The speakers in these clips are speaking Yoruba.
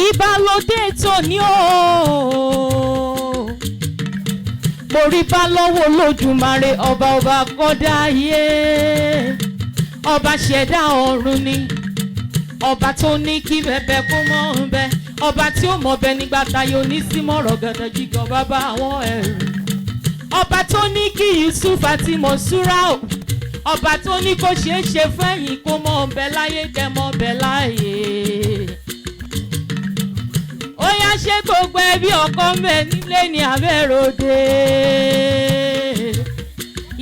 Ìbálòdé tòní o, mo rí bá lọ́wọ́ Olódùmarè, ọba, ọba kọ́dá ayé, ọba ṣẹ̀dá ọ̀run ni, ọba tó ní kí bẹ̀bẹ̀ kó mọ́ ń bẹ, ọba tí ó mọ̀ bẹ nígbà táyé onísímọ̀rọ̀ gẹ̀dẹ̀ jígan bàbá àwọn ẹ̀rù, ọba tó ní kí Yusuf àti Mọ̀súrà o, ọba tó ní kó ṣeé ṣe fẹ́yìn kó mọ̀ ń bẹ láyé kẹ́ mọ̀ ń bẹ láàyè. Ó yá, ṣé gbogbo ẹbí ọkọ ń bẹ nílé ní abẹ́ròde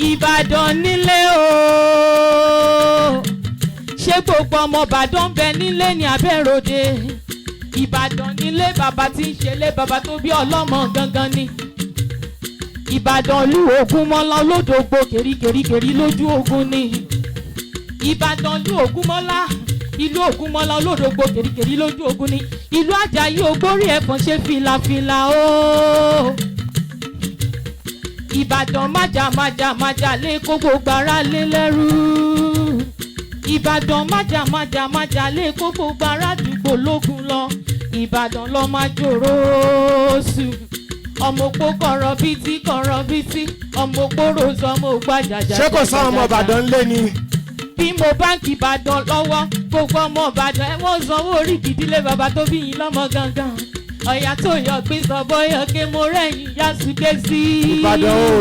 Ìbàdàn nílé o? Ṣé gbogbo ọmọ Ìbàdàn ń bẹ nílé ní abẹ́ròde Ìbàdàn nílé? Bàbá tí ń ṣẹlẹ̀, bàbá tó bí ọlọ́mọ gangan ni Ìbàdàn ìlú Ògúnmọ́lá olódògbò kèríkèríkèrí lójú ogun ni. Ìbàdàn ìlú Ògúnmọ́lá, ìlú Ògúnmọ́lá olódògbò kèríkèrí lójú ogun ni. Ìlú Àjàyí ògbórí ẹ̀fọn ṣe fìlàfìlà o. Ìbàdàn májà májà májà lé kó gbogbo ara lé lẹ́rú. Ìbàdàn májà májà májà lé kó gbogbo ara àdúgbò lógun lọ. Ìbàdàn lọ máa jòrò sùn, ọmọ òpó kọ̀rọ̀ bítí kọ̀rọ̀ bítí, ọmọ òpó ròzọ, ọmọ òpó àjàjà. Ṣé kò sáwọn ọmọ Ìbàdàn ń lé ni? Bí mo báńkì Ìbàdàn lọ́wọ́, gbogbo ọmọ Ìbàdàn ẹ wọ́n sanwó orí ìdílé bàbá tó bí yín lọ́mọ gangan. Ọ̀yà tó yọ gbé sọ bọ́yọ̀ ké mo rẹ̀yìn yásùké sí. Ìbàdàn o.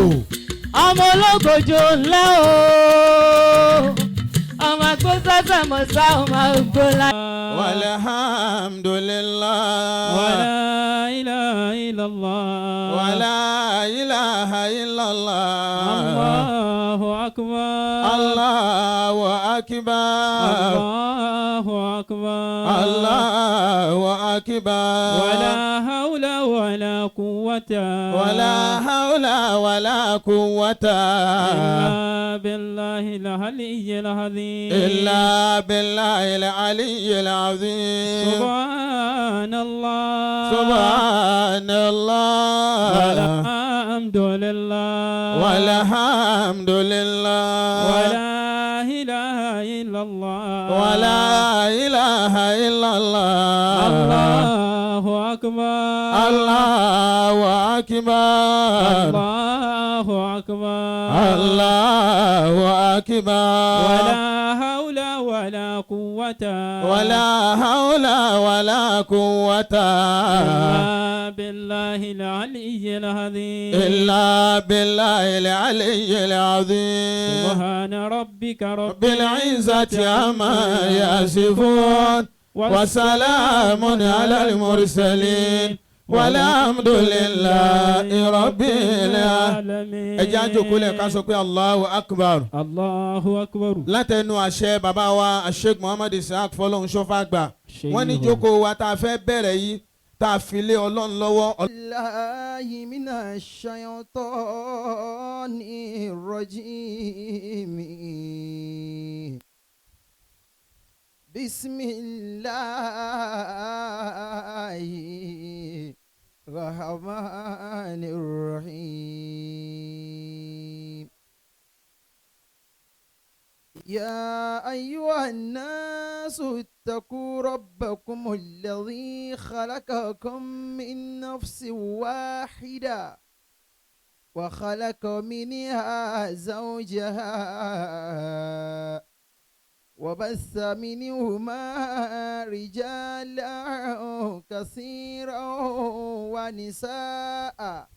Ọmọ ológojò ńlẹ́ o, ọmọ àgbo sọ́sẹ̀ mọ̀sá, ọmọ àgbo la. والحمد لله. ولا إله إلا الله. ولا إله إلا الله. الله أكبر. الله أكبر. الله أكبر. الله أكبر. ولا حول ولا قوة ولا حول ولا قوة إلا بالله العلي العظيم. إلا بالله العلي العظيم. سبحان الله. سبحان الله. والحمد لله. والحمد لله. ولا إله إلا الله. ولا إله إلا الله. الله أكبر. الله أكبر. الله أكبر. الله أكبر. ولا حول ولا قوة ولا حول ولا قوة إلا بالله العلي العظيم. إلا بالله العلي العظيم. سبحان ربك رب بالعزة عما يصفون وسلام على المرسلين والحمد لله رب العالمين. Ẹ jẹ́ á jókòó lẹ̀ ká sọ pé Allahu Akbar. الله أكبر. Látẹnu àṣẹ bàbá wa Sheikh Muhammad Isaac Fọlọ́run Ṣọ́fàgbà, wọ́n ní jókòó wa tá a fẹ́ bẹ̀rẹ̀ yìí, tá a fi lé Ọlọ́run lọ́wọ́. الله من الشيطان الرجيم. بسم الله الرحمن الرحيم. يا أيها الناس اتقوا ربكم الذي خلقكم من نفس واحدة وخلق منها زوجها وبث منهما رجالا كثيرا ونساء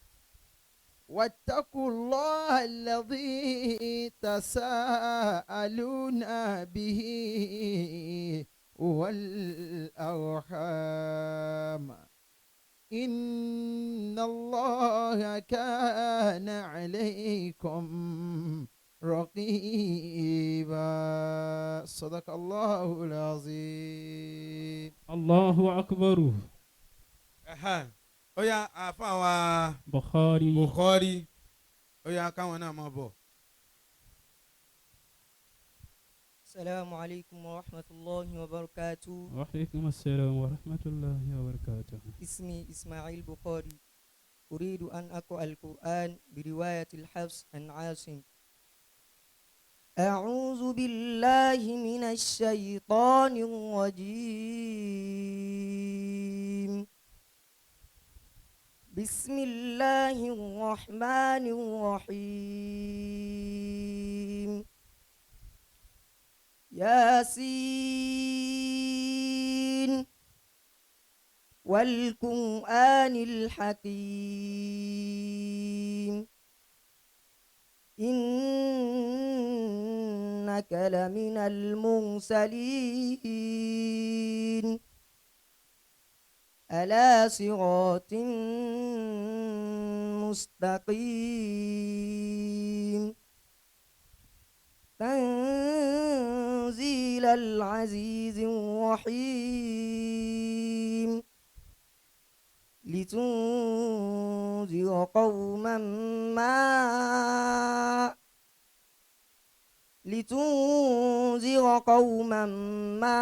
واتقوا الله الذي تساءلون به والأرحام إن الله كان عليكم رقيبا. صدق الله العظيم. الله أكبر. Ó yá, àáfàá wa Bukhari. Bukhari, ó yá, káwọn náà máa bọ̀. السلام عليكم ورحمة الله وبركاته. وعليكم السلام ورحمة الله وبركاته. اسمي إسماعيل بخاري، أريد أن أقرأ القرآن برواية الحفص عن عاصم. أعوذ بالله من الشيطان الرجيم. بسم الله الرحمن الرحيم ياسين والقرآن الحكيم إنك لمن المرسلين على صراط مستقيم تنزيل العزيز الرحيم لتنذر قوما ما لتنذر قوما ما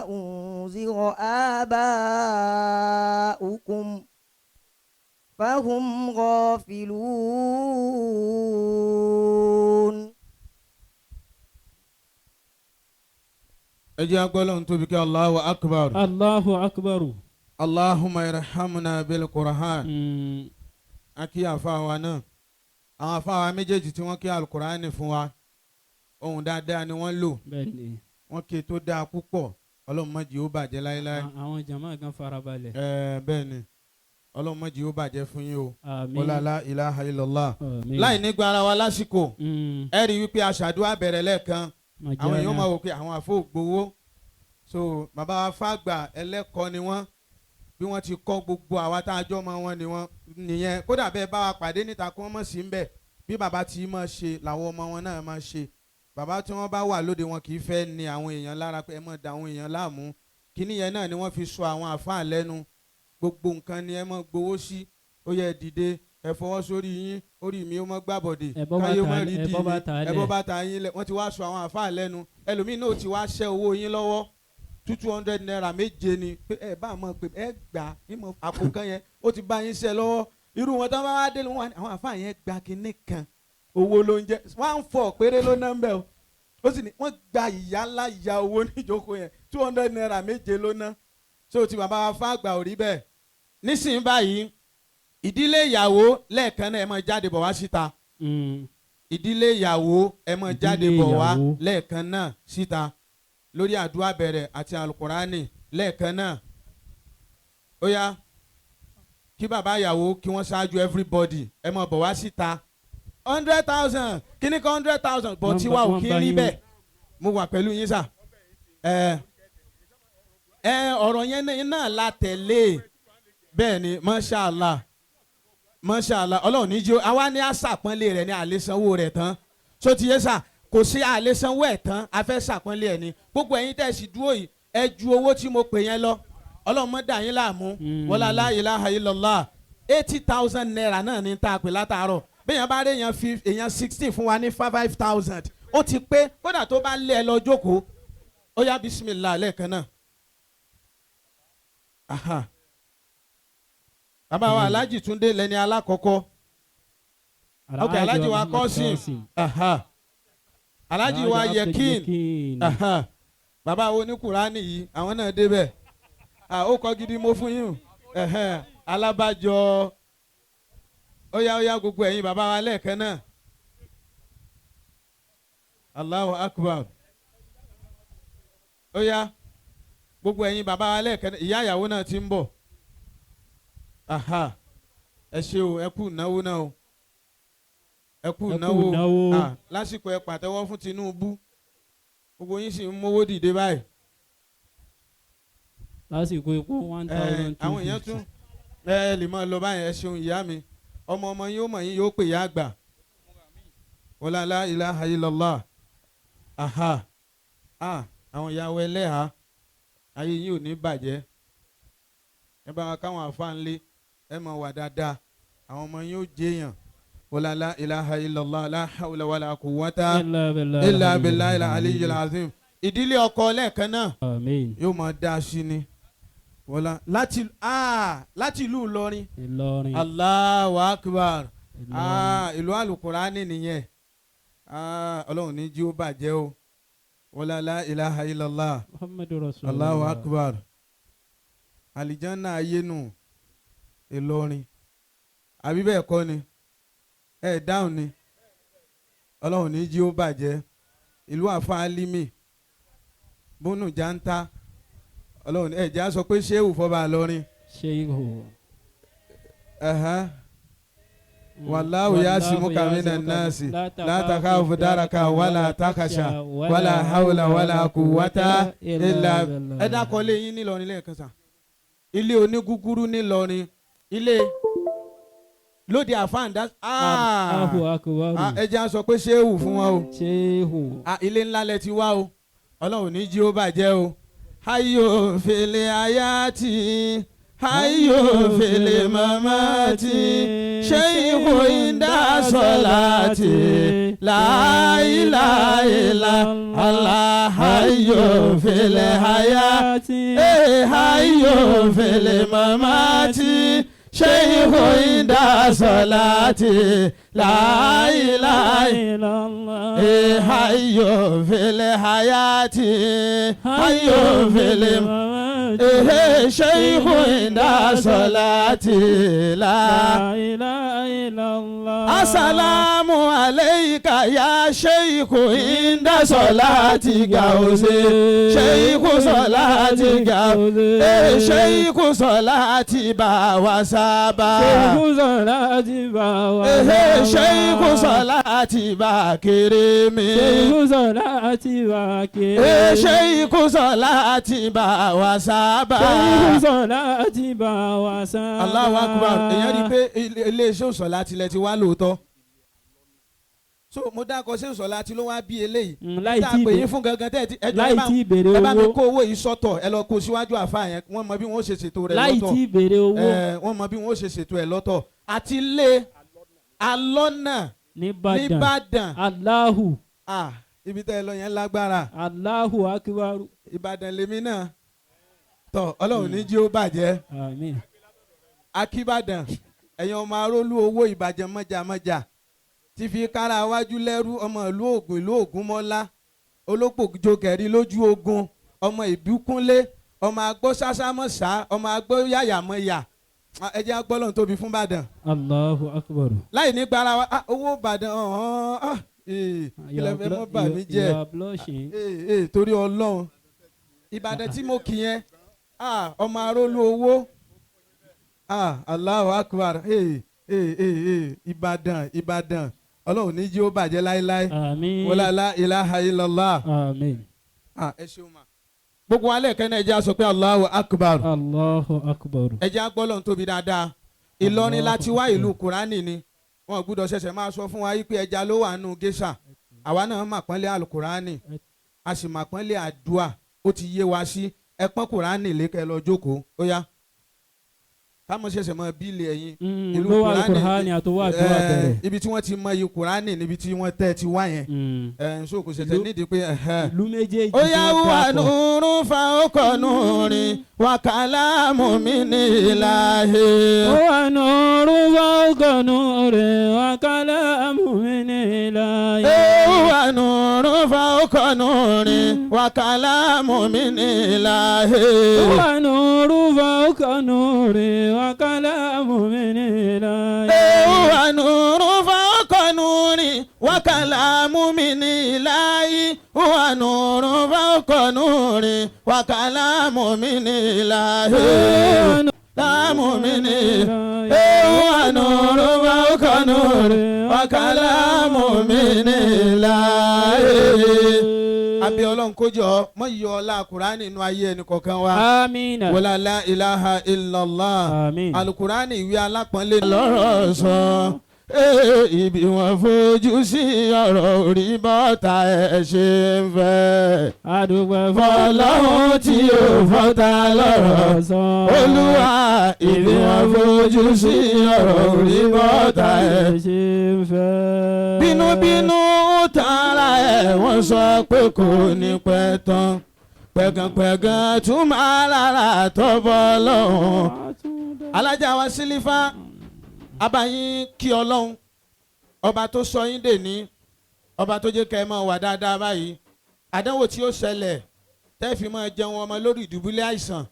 أنذر آباؤكم فهم غافلون. Ẹ jẹ́ agbọ́lọ́ tóbi kí Allahu akbar. Allahu akbar. Allahumma irhamna bil Qur'an. A kí àfa wa náà, àwọn àfa wa méjèèjì tí wọ́n kí alukur'ani fún wa, ohun dáadáa ni wọ́n lò. Bẹ́ẹ̀ni. Wọ́n ké tó dáa púpọ̀, Ọlọ́run má jẹ́ ó bàjẹ́ láéláé. Àwọn jama gan farabalẹ̀. Ẹ bẹ́ẹ̀ ni, Ọlọ́run má jẹ́ ó bàjẹ́ fún yín o. Àmín. Wala la ilaha illallah. Àmín. Láì ní gba ara wa lásìkò, ẹ rí i wípé aṣàdúrà bẹ̀rẹ̀ lẹ́ẹ̀kan, àwọn èèyàn máa wò pé àwọn àfọ ògbówó. So bàbá wa fàgbà ẹlẹ́kọ̀ọ́ ni wọ́n, bí wọ́n ti kọ́ gbogbo àwa tá a jọ mọ wọn ni wọ́n nìyẹn. Kódà bẹ́ẹ̀ bá wa pàdé níta kí wọ́n mọ̀ sí ń bẹ̀, bí bàbá tí máa ṣe làwọn ọmọ wọn náà máa ṣe. Bàbá tí wọ́n bá wà lóde wọn kì í fẹ́ ni àwọn èèyàn lára pé ẹ mọ̀ da àwọn èèyàn láàmú. Kíní yẹn náà ni wọ́n fi sọ àwọn àfáà lẹ́nu. Gbogbo nǹkan ni ẹ mọ̀ gbowó sí, ó yẹ dìde, ẹ fọwọ́ sórí yín, orí mi ó mọ́ gbàbọ̀dè, káyé mọ́ rí dì mí, ẹ bọ́ bàtà yín lẹ̀. Wọ́n ti wá sọ àwọn àfáà lẹ́nu. Ẹlòmíín náà ti wá ṣẹ́ owó yín lọ́wọ́, 200 naira méje ni pé ẹ bá mọ̀ pé ẹ gbà mímọ̀ àpò kan yẹn ó ti bá yín ṣẹ́ lọ́wọ́. Irú wọn tó bá wá dé wọn, àwọn àfáà yẹn gba kinní kan, owó ló ń jẹ́ 14 péré ló ná ń bẹ̀ o, ó sì ní wọ́n gba ìyá ńlá ìyá owó níjókòó yẹn, 200 naira méje ló ná. So ti bàbá wa fàgbà ò rí bẹ́ẹ̀. Nísìnyí báyìí, ìdílé ìyàwó lẹ́ẹ̀kan náà ẹ máa jáde bọ̀ wá síta. Ìdílé ìyàwó ẹ máa jáde bọ̀ wá lẹ́ẹ̀kan náà síta lórí àdúrà bẹ̀rẹ̀ àti alukurani lẹ́ẹ̀kan náà. Ó yá, kí bàbá ìyàwó kí wọ́n ṣáájú everybody, ẹ máa bọ̀ wá síta. 100,000 kíní kan 100,000 bọ̀ tiwa ò kí ń rí bẹ́ẹ̀. Mo wà pẹ̀lú yín sà. Ẹ ẹ ọ̀rọ̀ yẹn náà la tẹ̀lé. Bẹ́ẹ̀ ni, mashallah mashallah, Ọlọ́run ní jó àwa ní àṣàpọ́nlé rẹ̀ ní àlẹ́sanwó rẹ̀ tán. So ti yé sà, kò sí àlẹ́sanwó ẹ̀ tán, a fẹ́ ṣàpọ́nlé ẹ̀ ni. Gbogbo ẹ̀yin tẹ̀ sí dúró yìí, ẹ ju owó tí mo pè yẹn lọ, Ọlọ́run má dà yín láàmú. Wala la ilaha illallah. 80,000 naira náà ní tá a pè látàárọ̀. Bẹ́ẹ̀ bá rí èèyàn fi èèyàn 16 fún wa ní 5,000, ó ti pé. Kódà tó bá lé ẹ lọ jókòó, ó yá bismillah lẹ́ẹ̀kan náà. Aha. Bàbá wa Alhaji Túndé lẹni alákọ̀ọ́kọ́. Ok, Alhaji wa Kọ́sìm. Alhaji wa Yekin. Bàbá wo ní Kùránì yìí, àwọn náà débẹ̀. Ó kọ́ gidi mo fún yín. Alábàjọ. Ó yá ó yá gbogbo ẹ̀yin bàbá wa lẹ́ẹ̀kan náà. Allahu Akbar. Ó yá gbogbo ẹ̀yin bàbá wa lẹ́ẹ̀kan náà, ìyá ìyàwó náà ti ń bọ̀. Aha. Ẹ ṣé o, ẹ kú náwó náà o, ẹ kú náwó. Lásìkò ẹ pàtẹ́wọ́ fún Tinubu, gbogbo yín sì ń mówó dìde báyìí. Lásìkò epo 1,250. Àwọn èèyàn tún ẹ lè máa lọ báyìí. Ẹ ṣeun ìyá mi, ọmọ ọmọ yín ó mọ̀ yín yóò pè yá àgbà. Wala la ilaha illallah. Aha. Àwọn ìyàwó ẹlẹ́hà, ayé yín ò ní bàjẹ́. Ẹ bá wa káwọn àfa ńlé, ẹ mọ̀ wà dáadáa, àwọn ọmọ yín ó jẹyàn. Wala la ilaha illallah, la hawla wala quwwata illa billahi aliyyil azim. Ìdílé ọkọ lẹ́ẹ̀kan náà yóò máa dá sí ni. Wala láti ìlú Ìlọrin. Allahu akbar. Ìlú alukurani nìyẹn. Ọlọ́run ní jí ó bàjẹ́ o. Wala la ilaha illallah. Muhammadu Rasulullah. Allahu akbar. Àlìjánná ayé nù Ìlọrin. Àbí bẹ́ẹ̀ kọ́ ni? Ẹ dáhùn ni. Ọlọ́run ní jí ó bàjẹ́. Ìlú àfa Alimi bónú janta, Ọlọ́run ẹ jẹ́ á sọ pé ṣéwù fọba lọrin. Sheikhu. Wallahu yasimuka minan nasi la takhafu daraka wala takasha wala hawla wala quwwata illa. Ẹ dákọ lé yín nílọrin lẹ́ẹ̀kan sà. Ilé onígúgúrú nílọrin, ilé lóde àfáàndá. Allahu akbar. Ẹ jẹ́ á sọ pé ṣéwù fún wọn o. Sheikhu. Ah, ilé ńlá lẹ ti wá o. Ọlọ́run ní jí ó bàjẹ́ o. Hayo fil hayati, hayo fil mamati, sheikhu inda salati, la ilaha illa Allah. Hayo fil hayati, eh, hayo fil mamati, sheikhu inda salati, la ilaha illallah. Eh, hayo fil hayati, hayo fil, eh, sheikhu inda salati, la La ilaha illallah. Asalamu alayka ya sheikhu inda salati gauze, sheikhu salati gauze, eh, sheikhu salati ba wa saba. Sheikhu salati ba wa. Eh, sheikhu salati ba keremi. Sheikhu salati ba kere. Eh, sheikhu salati ba wa saba. Sheikhu salati ba wa sábà. Allahu akbar. Èèyàn rí i pé ilé iṣẹ́ òsọ̀lá tilẹ̀ ti wá lóòótọ́. So mo dákọ̀ ṣé òsọ̀lá ti ló wá bí eléyìí Láì tá a tí pè yín ì fún gangan tẹ́ ẹ ti ẹjọ́ láì ẹ bá tí ì béèrè ẹ bá mi owó. kó owó yìí sọ́tọ̀, ẹ lọ kó síwájú àfa yẹn. Wọ́n mọ bí wọ́n ṣe ṣètò rẹ̀ Láì lọ́tọ̀. tí ì béèrè owó. Ẹ, wọ́n mọ bí wọ́n ṣe ṣètò ẹ̀ lọ́tọ̀ àti ilé alọ́nà Nìbàdàn. nìbàdàn. Allahu. Ah, ibi tẹ́ ẹ lọ yẹn lágbára. Allahu akbar. Ìbàdàn lèmi náà tọ. Ọlọ́run ní jí ó bàjẹ́. Àmín. Akíbàdàn, ẹ̀yin ọmọ arólú owó Ìbàdàn mọ́jàmọ́jà ti fi kára wájú lẹ́rú, ọmọ ìlú Ògùn, ìlú Ògúnmọ́lá, olópòjokẹ̀rí lójú ogun, ọmọ Ìbíkúnlé, ọmọ agbó sásámọ́sá, ọmọ agbó yàyàmọ́yà. Ẹ jẹ́ agbọ́lọ́n tóbi fún Ìbàdàn. Allahu akbar. Láì ní gbára wa, ah, owó Ìbàdàn ọ̀hán, ah, eh, kílẹ̀ fẹ́ mọ́ bà mí jẹ́. You are blushing. Ee ee, torí Ọlọ́run, Ìbàdàn tí mo kì yẹn, ah, ọmọ arólú owó, ah, Allahu akbar. Ee ee ee ee, Ìbàdàn, Ìbàdàn, Ọlọ́run ní jí ó bàjẹ́ láéláé. Àmín. Wala la ilaha illallah. Àmín. Ah, ẹ ṣeun ma. Gbogbo alẹ́ kẹ́ni, ẹ jẹ́ á sọ pé Allahu akbar. Allahu akbar. Ẹ jẹ́ á gbọ́ Ọlọ́run tóbi dáadáa. Ìlọrin láti wá, ìlú Kùránì ni. Wọn ò gbúdọ̀ ṣẹ̀ṣẹ̀ máa sọ fún wa yí pé ẹja ló wà nù géṣà. Àwa náà mà pọ́nlé alukurani, a sì mà pọ́nlé àdúà. Ó ti yé wa sí. Ẹ pọ́n Kùránì lékẹ́, lọ jókòó. Ó yá, káwọn ṣẹ̀ṣẹ̀ mọ bíìlì ẹ̀yìn ìlú Ló wà Kùránì, Kùránì àtọwọ́ àdúrà bẹ̀rẹ̀. ibi tí wọ́n ti mọ iyì Kùránì níbi tí wọ́n tẹ́ ti wá yẹn. Ẹ̀ so kò ṣẹ̀ṣẹ̀ nídìí pé ẹ̀hẹ́. Ìlú méjèèjì Ó yá, tí wọ́n wà dàpọ̀. nùrù fawqa nùrì wà kàlámù min ilahi. هو نور فوق نور وكلام من إله. هو نور فوق نور وكلام من إله. هو نور فوق نور وكلام من إله. هو نور فوق نور وكلام من إله. هو نور فوق نور وكلام من إله. كلام من هو نور فوق نور وكلام من إله. Àbí Ọlọ́run kó jọ mọ iyọ̀ ọlá Kùránì nínú ayé ẹnì kọ̀ọ̀kan wa. آمين. Wala la ilaha illallah. آمين. Alukurani, ìwé alápọ̀nlé. Lọ́rọ̀ sọ, ee, ibi wọn fojú sí ọ̀rọ̀ orí bọ́ta ẹ̀ ṣe ń fẹ́. Adúpẹ́ Fọlọ́hún tí ò fọ́ta lọ́rọ̀ sọ. Olúwa, ibi wọn fojú sí ọ̀rọ̀ orí bọ́ta ẹ̀. Ṣe ń fẹ́. Bínúbínú tara ẹ̀, wọ́n sọ pé kò ní pẹ́ tán. Pẹ̀gànpẹ̀gàn tún máa rárá tọ́bọ̀ lọ́hùn. Alájà wa Sílífà, abayín kí Ọlọ́run ọba tó sọ yín dèní, ọba tó jẹ́ kẹ́ ẹ máa wà dáadáa báyìí. Àdánwò tí ó ṣẹlẹ̀ tẹ́ fi máa jẹun ọmọ lórí ìdùbúlẹ̀ àìsàn.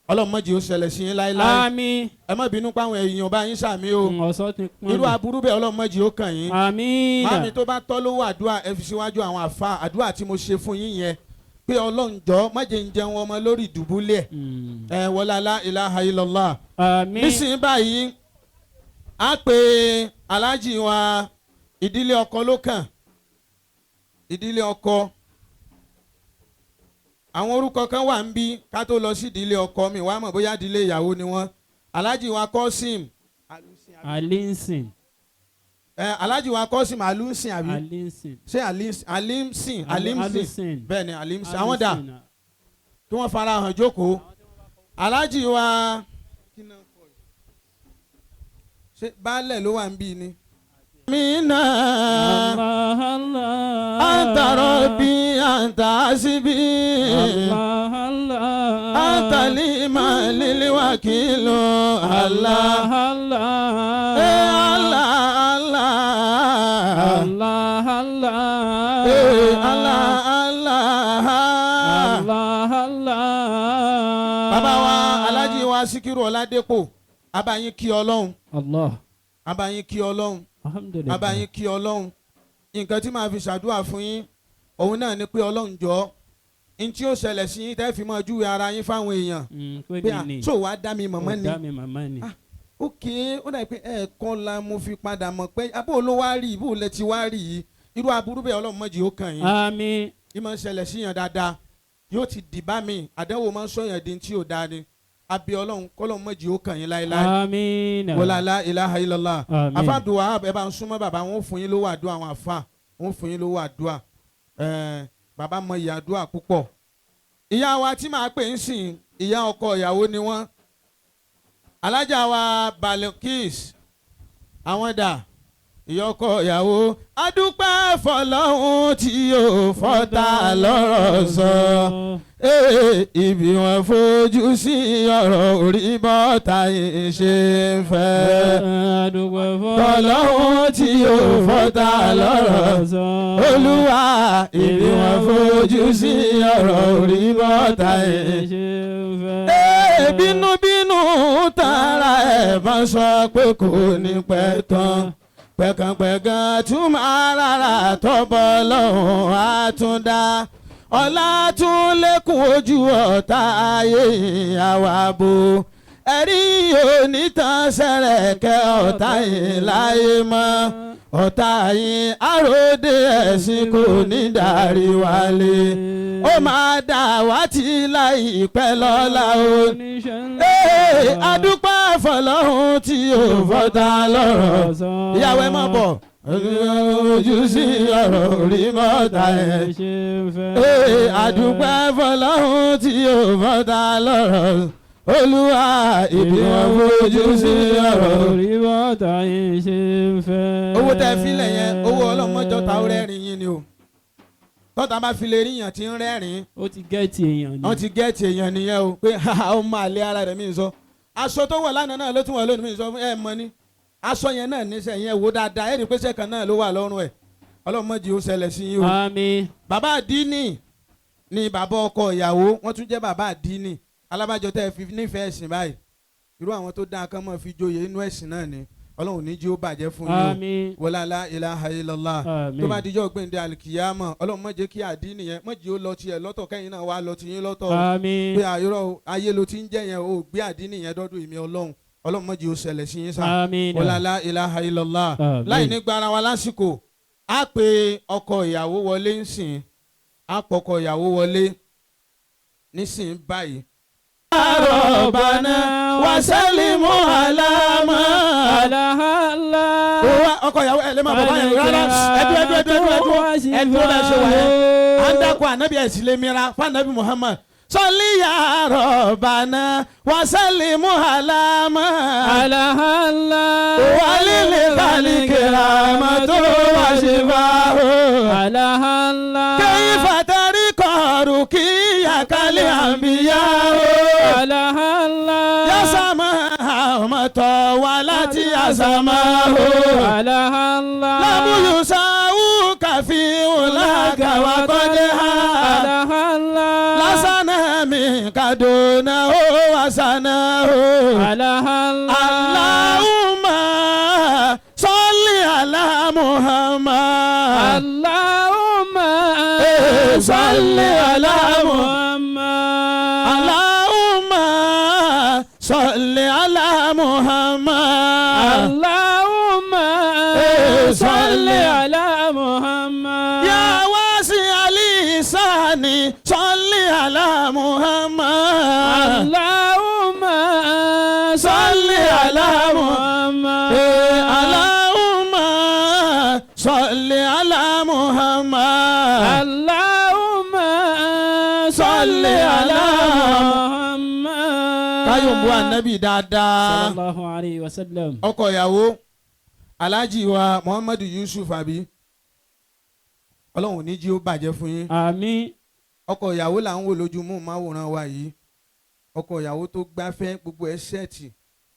Ọlọ́run má jẹ́ ó ṣẹlẹ̀ sí yín láéláé. Àmín. Ẹ má bínú páwọn èèyàn bá yín sàmí o. Ọ̀sán ti pọ́n. Irú aburú bẹ́ẹ̀ Ọlọ́run má jẹ́ ó kàn yín. Àmín. Màámi tó bá tọ́ lówó àdúrà ẹ fi síwájú àwọn àfa àdúrà tí mo ṣe fún yín yẹn pé Ọlọ́run jọ̀ọ́ má jẹ́ ń jẹun ọmọ lórí ìdùbúlẹ̀ ẹ wọlé la ilaha illallah. Àmín. Nísìnyí báyìí a pè aláàjì wa ìdílé ọkọ ló kàn ìdílé ọkọ àwọn orúkọ kan wà ń bí ká tó lọ sí ìdílé ọkọ mi wàá mọ̀ bóyá ìdílé ìyàwó ni wọ́n aláàjì wa Kọ́sìm Alinsin. Aláàjì wa Kọ́sìm Alusin àbí Alinsin. ṣé Alimsin Alimsin bẹ́ẹ̀ ni Alimsin àwọn dà kí wọ́n fara hàn jókòó aláàjì wa ṣé baálẹ̀ ló wà ń bí ni. Mina anta rabbi anta asibi anta lima lili wakilu Allah Allah Allah Allah Allah. Bàbá wa Alhaji wa Síkírù Ọládépò abayín kí Ọlọ́run. Allah. Abayín kí Ọlọ́run. Alhamdulillah. Abayín kí Ọlọ́run. Nǹkan tí màá fi ṣàdúrà fún yín òun náà ni pé Ọlọ́run jọ̀ọ́ n tí ó ṣẹlẹ̀ sí yín tẹ́ fi máa júwe ara yín fáwọn èèyàn pé à tó wàá dá mi mọ̀mọ́ ni dá mi màmá ni. Ok ó dàbí pé ẹ̀ẹ̀kan la mo fi padà mọ̀ pé abó ló wá rí ibò lẹ ti wá rí yìí irú aburú bẹ́ẹ̀ Ọlọ́run má jẹ́ ó kàn yín. Àmín. Ìmọ̀ ń ṣẹlẹ̀ sí yàn dáadáa yóò ti dì bá mi àdánwò máa ń sọ̀yàn di tí ò dáa ni àbí Ọlọ́run kọ́lọ́run má jẹ́ ó kàn yín láéláé. Àmín. Wala la ilaha illallah. Àmín. Afa Abdulwahab ẹ bá ń súnmọ́ bàbá wọn ò fún yín lówó àdúrà àwọn àfa wọn ò fún yín lówó àdúrà bàbá mọ ìyá àdúrà púpọ̀. Ìyá wa tí màá pè ń sìn ìyá ọkọ ìyàwó ni wọ́n alájà wa Balkis àwọn dà ìyá ọkọ ìyàwó adúpẹ́ fọlọ́hún tí yóò fọ́ta lọ́rọ̀ sọ ibi wọn fojú sí ọ̀rọ̀ orí bọ́ta yìí ṣe ń fẹ́ fọlọ́hún tí yóò fọ́ta lọ́rọ̀ sọ olúwa ibi wọn fojú sí ọ̀rọ̀ orí bọ́ta yìí ṣe ń fẹ́. Bínúbínú tara ẹ̀ bá sọ pé kò ní pẹ́ tán pẹ̀kànpẹ̀kàn tún máa rárá tọ́bọ̀ lọ́hùn àtúndá ọ̀la tún lékún ojú ọ̀tá ayé ìyàwó àbò ẹ̀rí onítàn sẹ̀rẹ̀kẹ́ ọ̀tá yìí láyé mọ́ ọ̀tá yìí àròdé ẹ̀sìn kò ní darí wálé ó máa dà wá tí láìpẹ́ lọ́la o. Adúpẹ́ fọlọ́hún tí ò fọ́ta lọ́rọ̀ ìyàwó ẹ má bọ̀ ojú sí ọ̀rọ̀ orí mọ́ta ẹ̀. Adúpẹ́ fọlọ́hún tí ò fọ́ta lọ́rọ̀ olúwa ìbí wọn fojú sí ọ̀rọ̀ orí mọ́ta yìí ṣe ń fẹ́. Owó tẹ́ filẹ̀ yẹn owó ọlọ́mọjọ́ ta ó rẹ́rìn yín ni o tọ́ta bá fi lè ríyàn tí ń rẹ́rìn. Ó ti gẹ́ẹ̀tì èèyàn ni. Wọ́n ti gẹ́ẹ̀tì èèyàn nìyẹn o pé ó máa lé ara rẹ̀ mí sọ aṣọ tó wọ̀ lánàá náà ló tún wọ̀ lónìí mí sọ fún ẹ mọ ni aṣọ yẹn náà níṣẹ́ yẹn wò dáadáa ẹ̀ rí pé sẹ́kàn náà ló wà lọ́rùn ẹ̀ ọlọ́mọdé ó ṣẹlẹ̀ sí yín o. Àmín. Bàbá àdínì ni bàbá ọkọ ìyàwó wọ́n tún jẹ́ bàbá àdínì alábàjọ tẹ́ fi nífẹ̀ẹ́ ẹ̀sìn báyìí irú àwọn tó dáa kán mọ́ fi joyè inú ẹ̀sìn náà ni Ọlọ́run ní jí ó bàjẹ́ fún yín o. Àmín. Wala la ilaha illallah. Àmín. Tó bá dijọ́ gbẹ̀ǹdẹ̀ alikiyama Ọlọ́run má jẹ́ kí àdínì yẹn má jẹ́ ó lọ tiẹ̀ lọ́tọ̀ kẹ́yìn náà wá lọ tiyín lọ́tọ̀ Àmín. pé àyọ̀rọ̀ ayé ló ti ń jẹ́ yẹn o gbé àdínì yẹn dọ́dún ìmí Ọlọ́run Ọlọ́run má jẹ́ ó ṣẹlẹ̀ sí yín sá. Àmín. Wala la ilaha illallah. Àmín. Láì ní gbára wa lásìkò á pe ọkọ ìyàwó wọlé ńsìn á pọkọ ìyàwó wọlé nísìn báyìí. Rabbana wa sallimu ala ma ọkọ ìyàwó ẹ lè máa bọ̀ báyìí rárá ẹdú ẹdú ẹdú ẹdú ẹdú ẹdú bẹ́ẹ̀ ṣe wà yẹn à ń dákọ̀ ànábì ẹ̀sìn lè mìíràn fún ànábì Muhammad sọlí ya Rabbana wa sallimu ala ma walili khalikira wa shifahu kayfa tariqaru kiya kali anbiya ya sama mọ̀tọ̀ wà láti àsàmà o. Lábúyùsáwù kàfí òlàkà wà kọ́dé ha. Lásánà mi kàdónà ó wà وثناء. Allah Allah. اللهم صل على محمد. اللهم صل على محمد. اللهم صل على محمد. اللهم صل على محمد. يا واسع لساني صل على محمد. اللهم صل على محمد. اللهم صل على محمد. اللهم صل على محمد. Káyọ̀bù ànábì dáadáa. صلى الله عليه وسلم. Ọkọ ìyàwó, Alhaji wa Muhammadu Yusuf, àbí Ọlọ́run ò ní jí ó bàjẹ́ fún yín. Àmín. Ọkọ ìyàwó là ń wò lójú mú máwòrán wa yìí. Ọkọ ìyàwó tó gbáfẹ́, gbogbo ẹ̀ set,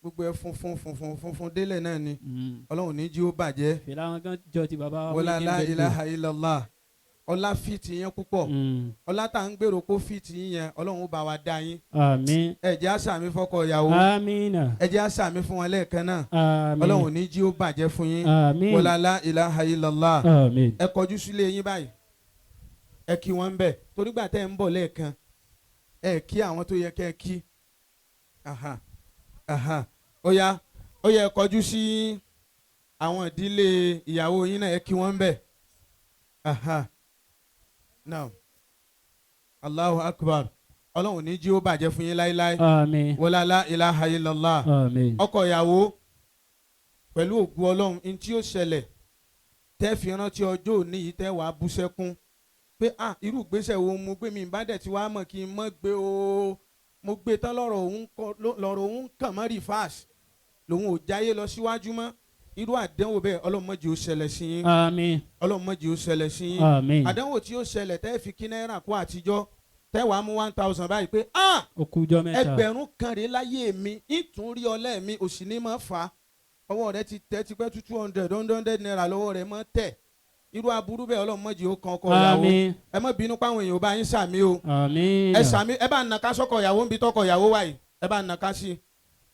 gbogbo ẹ̀ funfun funfun funfun délẹ̀ náà ni. Ọlọ́run ò ní jí ó bàjẹ́. Fìlà wọn kan jọ ti bàbá wa. Wọlá la ilaha illallah. Ọlá fìtì yẹn púpọ̀. Ọlá tá à ń gbèrò kó fìtì yín yẹn, Ọlọ́run ó bá wa dá yín. Àmín. Ẹ jẹ́ á ṣàmín fọ́kọ ìyàwó. Àmín. Ẹ jẹ́ á ṣàmín fún wọn lẹ́ẹ̀kan náà. Àmín. Ọlọ́run ò ní jí ó bàjẹ́ fún yín. Àmín. Wọlá la ilaha illallah. Àmín. Ẹ kọjú sílé yín báyìí, ẹ kí wọn ń bẹ̀, torí gbà tẹ́ ń bọ̀ lẹ́ẹ̀kan, ẹ kí àwọn tó yẹ kẹ́ ẹ kí. Aha, aha. Ó yá, ó yẹ, ẹ kọjú sí àwọn ìdílé ìyàwó yín náà, ẹ kí wọn ń bẹ̀. Aha, now, Allahu akbar. Ọlọ́run ní jí ó bàjẹ́ fún yín láéláé. Àmín. Wọlá la ilaha illallah. Àmín. Ọkọ ìyàwó, pẹ̀lú ògùn Ọlọ́run, ní tí ó ṣẹlẹ̀ tẹ́ fi rántí ọjọ́ òní yìí, tẹ́ wàá bú sẹ́kún pé, ah, irú ìgbésẹ̀ wo mo gbé mi? Ìbá dẹ̀ tí wàá mọ̀ kí n mọ̀ gbé o, mo gbé tán, lọ́rọ̀ òun kàn mọ́ reverse, lòun ò jáyé lọ síwájú mọ́. Irú àdánwò bẹ́ẹ̀, Ọlọ́run má jẹ́ ó ṣẹlẹ̀ sí yín. Àmín. Ọlọ́run má jẹ́ ó ṣẹlẹ̀ sí yín. Àmín. Àdánwò tí ó ṣẹlẹ̀ tẹ́ fi kí náírà kó àtijọ́, tẹ́ wàá mú 1,000 báyìí pé, ah, Ó kújọ́ mẹ́ta. 1,000 rèé láyé mi, ìtún rí ọlẹ́ mi, òsì ní máa fà á. Ọwọ́ rẹ ti tẹ́ tipẹ́, 200 100 naira lọ́wọ́ rẹ máa tẹ̀. Irú aburú bẹ́ẹ̀, Ọlọ́run má jẹ́ ó kan ọkọ ìyàwó. Àmín. Ẹ má bínú páwọn èèyàn ò bá yín sàmí o. Àmín. Ẹ sàmí, ẹ bá nàka sọ́kọ ìyàwó ń bi tọkọ ìyàwó wà yìí, ẹ bá nàka sí i.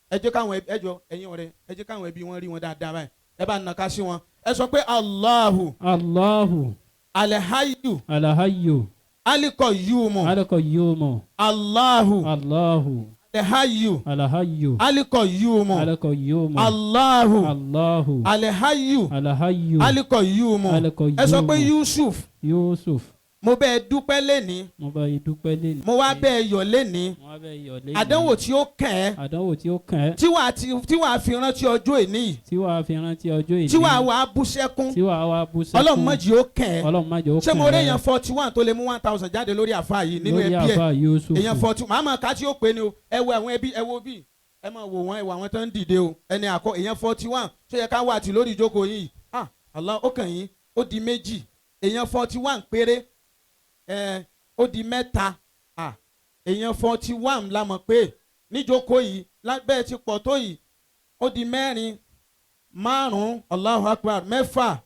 Ẹ jẹ́ káwọn ẹ jọ, ẹ̀yin ọ̀rẹ́, ẹ jẹ́ káwọn ẹbí wọn rí wọn dáadáa báyìí. Ẹ bá nàka sí wọn, ẹ sọ pé Allahu Allahu alhayu alahayyu alikọyumu alaqayyumu Allahu Allahu alhayu alahayyu alikọyumu alaqayyumu Allahu Allahu alhayu alahayyu alikọyumu. Alaqayyumu. Ẹ sọ pé Yusuf, Yusuf, mo bẹ́ẹ̀ dúpẹ́ lẹ́ni. Mo bá yín dúpẹ́ lẹ́nu. Mo wá bẹ́ẹ̀ yọ̀ lẹ́ni. Mo wá bẹ́ẹ̀ yọ̀ lẹ́nu. Àdánwò tí ó kàn ẹ́, Àdánwò tí ó kàn ẹ́, tí wàá fi rántí ọjọ́ èní yìí, tí wàá fi rántí ọjọ́ ìní, tí wàá wàá bú sẹ́kún, tí wàá wá bú sẹ́kún, Ọlọ́run má jẹ́ ó kàn ẹ́. Ọlọ́run má jẹ́ ó Ṣé kàn mo rí ẹ́. èèyàn 41 tó lè mú 1,000 jáde lórí àfa yìí nínú Lórí ẹbí ẹ? àfa Yusuf. Èèyàn 40, màá máa ká tí ó pé ni o. Ẹ wo àwọn ẹbí, ẹ wo bí ẹ máa wò wọ́n, ẹ wo àwọn tó ń dìde o. Ẹni àkọ́, èèyàn 41 tó yẹ ká wà tí lórí ìjókòó yìí. Ah, Allah, ó kàn yín, ó di méjì. Èèyàn 41 péré ẹ, ó di mẹ́ta. Ah, èèyàn 41 la mọ̀ pé níjókòó yìí lábẹ́ ti pọ̀ tó yìí. Ó di mẹ́rin, márùn-ún, Allahu akbar, mẹ́fà,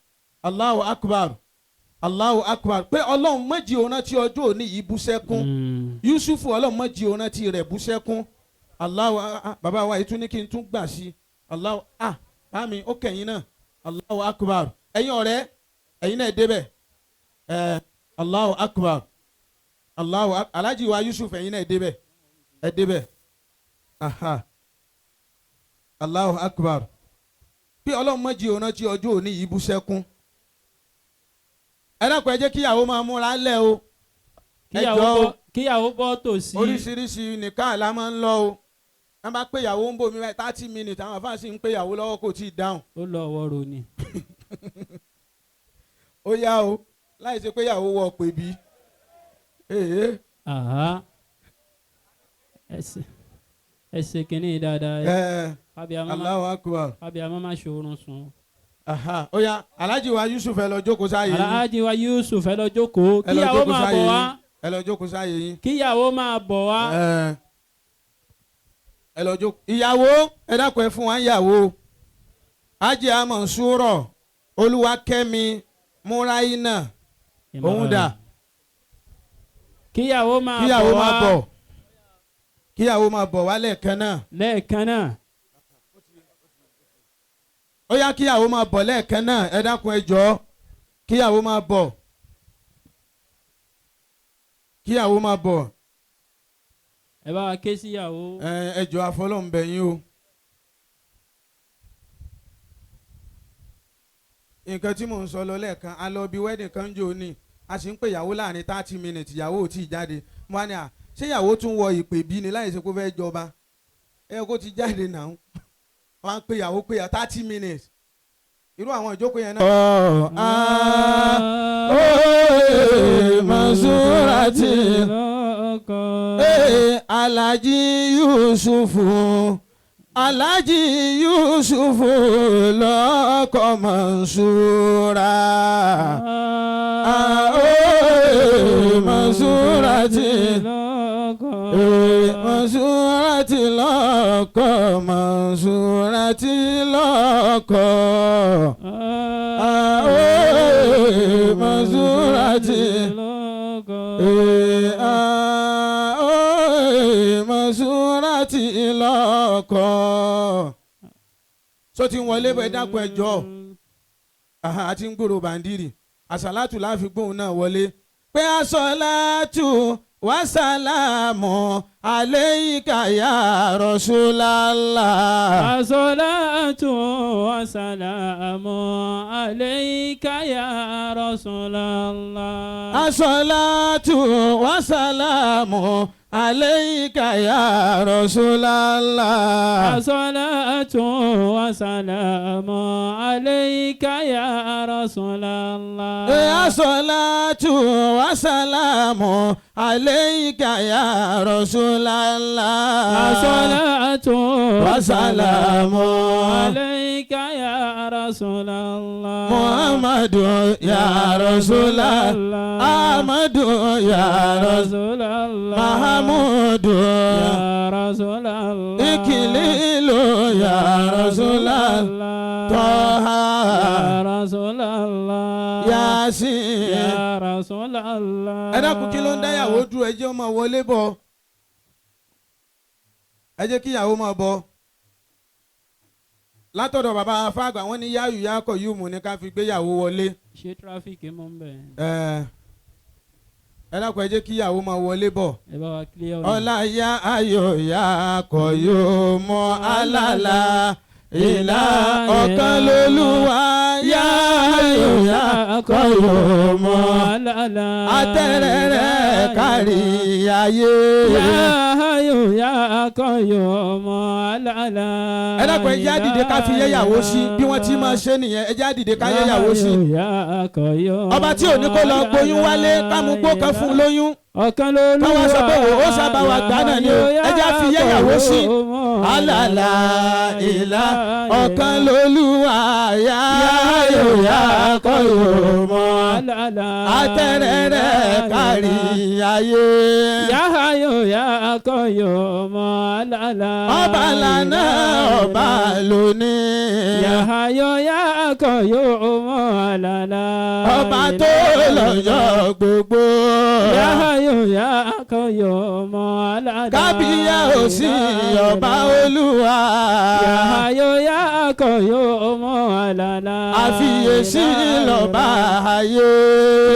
Allahu akbar, Allahu akbar. Pé Ọlọ́run má jẹ́ ó rántí ọjọ́ òní yìí bú sẹ́kún. Yusufu, Ọlọ́run má jẹ́ ó rántí rẹ̀ bú sẹ́kún. Allahu ah, ah, bàbá wa yìí tún ní kí n tún gbà sí. Allahu, ah, bámi ó kẹ̀yìn náà. Allahu akbar. Ẹ̀yin ọ̀rẹ́, ẹ̀yin náà débẹ̀ ẹ̀. Allahu akbar, Allahu akbar. Alhaji wa Yusuf, ẹ̀yin náà débẹ̀, ẹ débẹ̀. Aha, Allahu akbar. Pé Ọlọ́run má jẹ́ ó rántí ọjọ́ òní yìí bú sẹ́kún. Ẹ dákun, ẹ jẹ́ kíyàwó máa múra lẹ̀ o, ẹ Kíyàwó jọ̀ọ́ o. bọ́, kíyàwó bọ́ tòsí. Oríṣiríṣi nìkan là máa ń lọ o. Wọ́n bá péyàwó ń bomi báyìí, 30 minutes, àwọn àfáà sì ń péyàwó lọ́wọ́, kò tí ì dáhùn. Ó lọ wọ́rọ̀ ni. Ó yá o, láì ṣe péyàwó wọ pè bí. Ee. Àhá. Ẹ ṣe kínní dáadáa. Ẹ. Kábíyàmọ́ má Allahu akbar. Kábíyàmọ́ má ṣòrun sùn. Aha, ó yá, Alhaji wa Yusuf, ẹ lọ jókòó sáyé yín. Alhaji wa Yusuf, ẹ lọ jókòó. Ẹ lọ Kíyàwó jókòó máa sáyé bọ̀ wá. yín, ẹ lọ jókòó sáyé yín. Kíyàwó máa bọ̀ wá. Ẹ ẹ lọ jókòó. Ìyàwó, ẹ dákun, ẹ fún wa ń yàwó. Ajé Amọ̀súrọ̀ Olúwakẹ́mi Múráyínà, òun dà? Kíyàwó máa Kíyàwó bọ̀ máa wá. bọ̀. Kíyàwó máa bọ̀ wá lẹ́ẹ̀kan náà. Lẹ́ẹ̀kan náà. Ó yá, kíyàwó máa bọ̀ lẹ́ẹ̀kan náà. Ẹ dákun, ẹ jọ̀ọ́, kíyàwó máa bọ̀, kíyàwó máa bọ̀. Ẹ bá wa ké síyàwó. Ẹ jọ̀ọ́, àfọlọ́ǹbẹ̀ yín o. Nǹkan tí mò ń sọ lọ lẹ́ẹ̀kan, a lọ bí wedding kan jò ní, a sì ń pè ìyàwó láàrin 30 minutes, ìyàwó ò tí ì jáde. Mo wá ní à, ṣé ìyàwó tún wọ ìpè bí ni láì ṣe kó fẹ́ jọba? Ẹ kó ti jáde náà. Wọ́n á pè ìyàwó, pè ìyàwó 30 minutes, irú àwọn ìjókòó yẹn náà. Masurati Alhaji Yusufu, Alhaji Yusufu lọ́kọ Mansura. Masurati, Masurati lọ́kọ Masurati lọ́kọ. Masurati, Masurati lọ́kọ. So ti ń wọlé bẹ́ẹ̀, dákun, ẹ jọ̀ọ́, àti ń gbòòrò bàǹdìrì àsàlátù láfi gbóhùn náà wọlé pé àsàlátù wàsálàmù alayka ya Rasulallah. As-salatu wa-salamu alayka ya Rasulallah. As-salatu wa-salamu alayka ya Rasulallah. As-salatu wa-salamu alayka ya Rasulallah. As-salatu wa-salamu alayka ya Rasulallah. As-salatu wa-salamu alayka ya Rasulallah. Muhammadu ya Rasulallah. Ahmadu ya Rasulallah. Mahamudu ya Rasulallah. Ikililu ya Rasulallah. Toha ya Rasulallah. Yasin ya Rasulallah. Ẹ dákun, kí ló ń dáyàwó dúró? Ẹ jẹ́ ó máa wọlé bọ̀, ẹ jẹ́ kíyàwó máa bọ̀. Látọ̀dọ̀ bàbá afáàgbà, wọn ní yáyù yákọ̀ yìí mú ní ká fi gbéyàwó wọlé. Ṣé traffic mú ń bẹ̀? Ẹ dákun, ẹ jẹ́ kíyàwó máa wọlé bọ̀. Ẹ bá wa clear ọ̀nà. Ọlá ya ayò ya kọ̀ yóò mọ alálà ìlà ọ̀kan lolúwa, yá ayò ya kọ̀ yóò mọ alálà. Atẹ́rẹ̀rẹ̀ kárí ayé. Yá ayò yá qayyum alálà. Ẹ dákun, ẹ jẹ́ á dìde ká fi yẹ́yàwó sí bí wọ́n ti máa ṣe nìyẹn. Ẹ jẹ́ á dìde ká yẹ́yàwó sí. Yá qayyum. Ọba tí ò ní kó lọ gboyún wálé, ká mú gbó kan fún un lóyún, ọ̀kan lolúwa. káwá sọ pé wò ó sábà wà gbà náà ni o. Ẹ jẹ́ á fi yẹ́yàwó sí. Alàlà ìlà ọ̀kan lolúwa, yá ayò yá qayyum alálà. Atẹ́rẹ̀rẹ̀ kárí ayé. Yá ayò yá qayyum alálà. Ọba lànà, ọba lónìí. Yá ayò yá qayyum alálà. Ọba tó lọ́jọ́ gbogbo. Yá ayò yá qayyum alálà. Kábíyèsí ọba olúwa. Yá ayò yá qayyum alálà. Àfiyèsí lọ́ba ayé.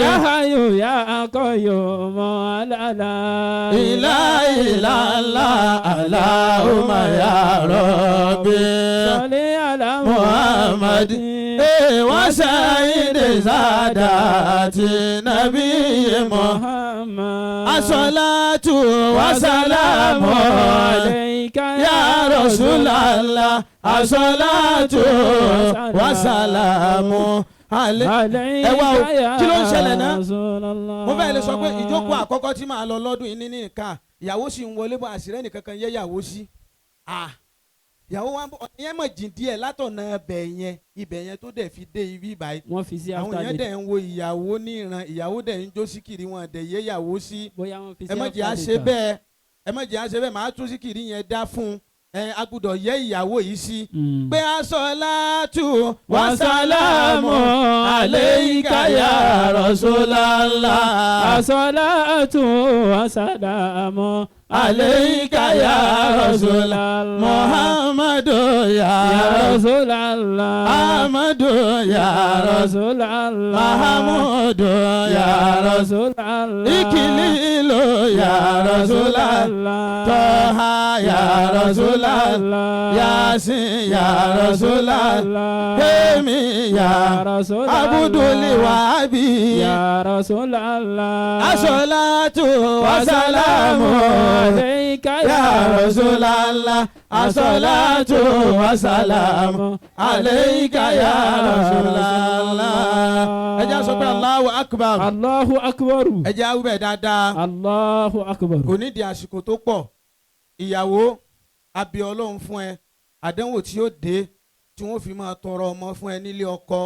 Yá ayò yá qayyum alálà. Ìlà ìlà ńlá Allahumma ya Rabbi. Salli ala Muhammad. Ee wa sayyidi sadati nabiyyi Muhammad. As-salatu wa salamu alayka ya Rasulallah. As-salatu wa salamu alayka Ẹ wá o, kí ló ń ṣẹlẹ̀ náà? Rasulallah. Mo fẹ́ lè sọ pé ìjókòó àkọ́kọ́ tí màá lọ lọ́dún yìí ní nìka, ìyàwó sì ń wọlé bọ̀, àṣírí ẹnìkankan yẹ ìyàwó sí. Ìyàwó wa ń bọ̀, ìyẹn mọ̀ jìn díẹ̀ látọ̀nà ibẹ̀ yẹn, ibẹ̀ yẹn tó dẹ̀ fi dé ibi báyìí. Wọ́n fi sí Àwọn after èèyàn later. dẹ̀ ń wo ìyàwó ní ìran, ìyàwó dẹ̀ ń jó síkìrì, wọn dẹ̀ yé ìyàwó sí. Bóyá wọ́n fi sí Ẹ má jẹ́ à after ṣe later. bẹ́ẹ̀, ẹ má jẹ́ à ṣe bẹ́ẹ̀. Màá tún síkìrì yẹn dá fún un. Ẹ a gbọ́dọ̀ yẹ ìyàwó yìí sí. Pé aṣọ́látù Wasalamu alayka ya Rasulallah. Asalatu wasalamu alayka ya Rasulallah. Muhammadu ya ya Rasulallah. Ahmadu ya Rasulallah. Mahamudu ya ya Rasulallah. Ikililu ya Rasulallah. Tọ́ha ya Rasulallah. Yasin ya Rasulallah. Hemi ya Rasulallah. Abudul Wahabi. Ya Rasulallah. Asolatu wasalamu alayka ya Rasulallah. Asolatu wasalamu alayka ya Rasulallah. Ẹ jẹ́ sọ pé Allahu Akbar. Allahu akbar. Ẹ jẹ́ awúbẹ̀ dáadáa. Allahu akbar. Kò ní di àsìkò tó pọ̀. Ìyàwó abẹ Ọlọ́run fún ẹ, àdánwò tí ó dé tí wọ́n fi máa tọrọ ọmọ fún ẹ nílé ọkọ,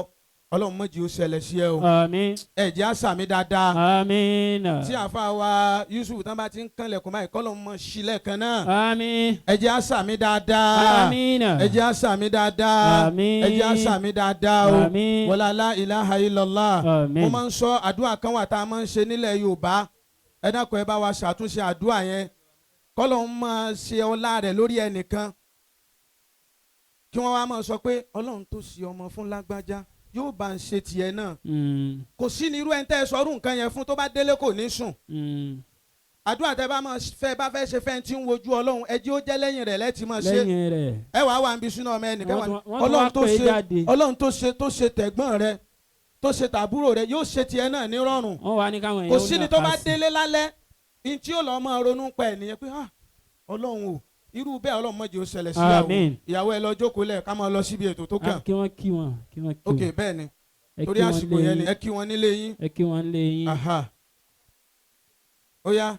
Ọlọ́run má jẹ́ ó ṣẹlẹ̀ sí ẹ o. Àmín. Ẹ jẹ́ á ṣàmín dáadáa. Àmín. Tí àfa wa Yusuf tán bá ti ń kànlẹ̀kùn báyìí, kọ́lọ́run mọ̀ sílẹ̀ kan náà. Àmín. Ẹ jẹ́ á ṣàmín dáadáa. Àmín. Ẹ jẹ́ á ṣàmín dáadáa. Àmín. Ẹ jẹ́ á ṣàmín dáadáa o. Àmín. Wala la ilaha illallah. Àmín. Mo máa ń sọ àdúrà kan wà tá a máa ń ṣe nílẹ̀ Yorùbá. Ẹ dákun, ẹ bá wa ṣàtúnṣe àdúrà yẹn, kọ́lọ́run máa ṣe ọlá rẹ̀ lórí ẹnìkan, kí wọ́n wá máa sọ pé Ọlọ́run tó ṣe ọmọ fún lágbájá yóò bá ń ṣe tiẹ̀ náà. Kò sí ní irú ẹni tẹ́ ẹ sọrú nǹkan yẹn fún, tó bá délé kò ní sùn. Àdúrà tẹ́ bá máa fẹ́ bá fẹ́ ṣe fẹ́ tí ń wojú Ọlọ́run, ẹ jẹ́ ó jẹ́ lẹ́yìn rẹ̀ lẹ́tì máa ṣe. Lẹ́yìn rẹ̀. Ẹ wàá wà níbi súná ọmọ ẹnìkan wà ní Wọ́n tún Ọlọ́run wá tó pè é ṣe jáde. Ọlọ́run tó ṣe tẹ̀gbọ́n rẹ, tó ṣe tàbúrò rẹ, yóò ṣe tiẹ̀ náà ní rọrùn. Wọ́n wá ní káwọn Kò èèyàn sí ni ó tó bá nàka sí. délé lálẹ́ ní tí yóò lọ máa ronú pa ẹ̀ nìyẹn pé, ah, Ọlọ́run o, irú bẹ́ẹ̀ Ọlọ́run má jẹ́ ó ṣẹlẹ̀ sí ìyàwó. Àmín. Ìyàwó, ẹ lọ jókòó lẹ̀, ká máa lọ síbi ètò tó kàn. Ah, kí wọ́n kí wọn, kí wọ́n kí Ok, wọn. bẹ́ẹ̀ ni. Ẹ Torí kí wọn àsìkò lé yẹn ni yín. ẹ kí wọn nílé yín. Ẹ kí wọn lé yín. Aha, ó yá.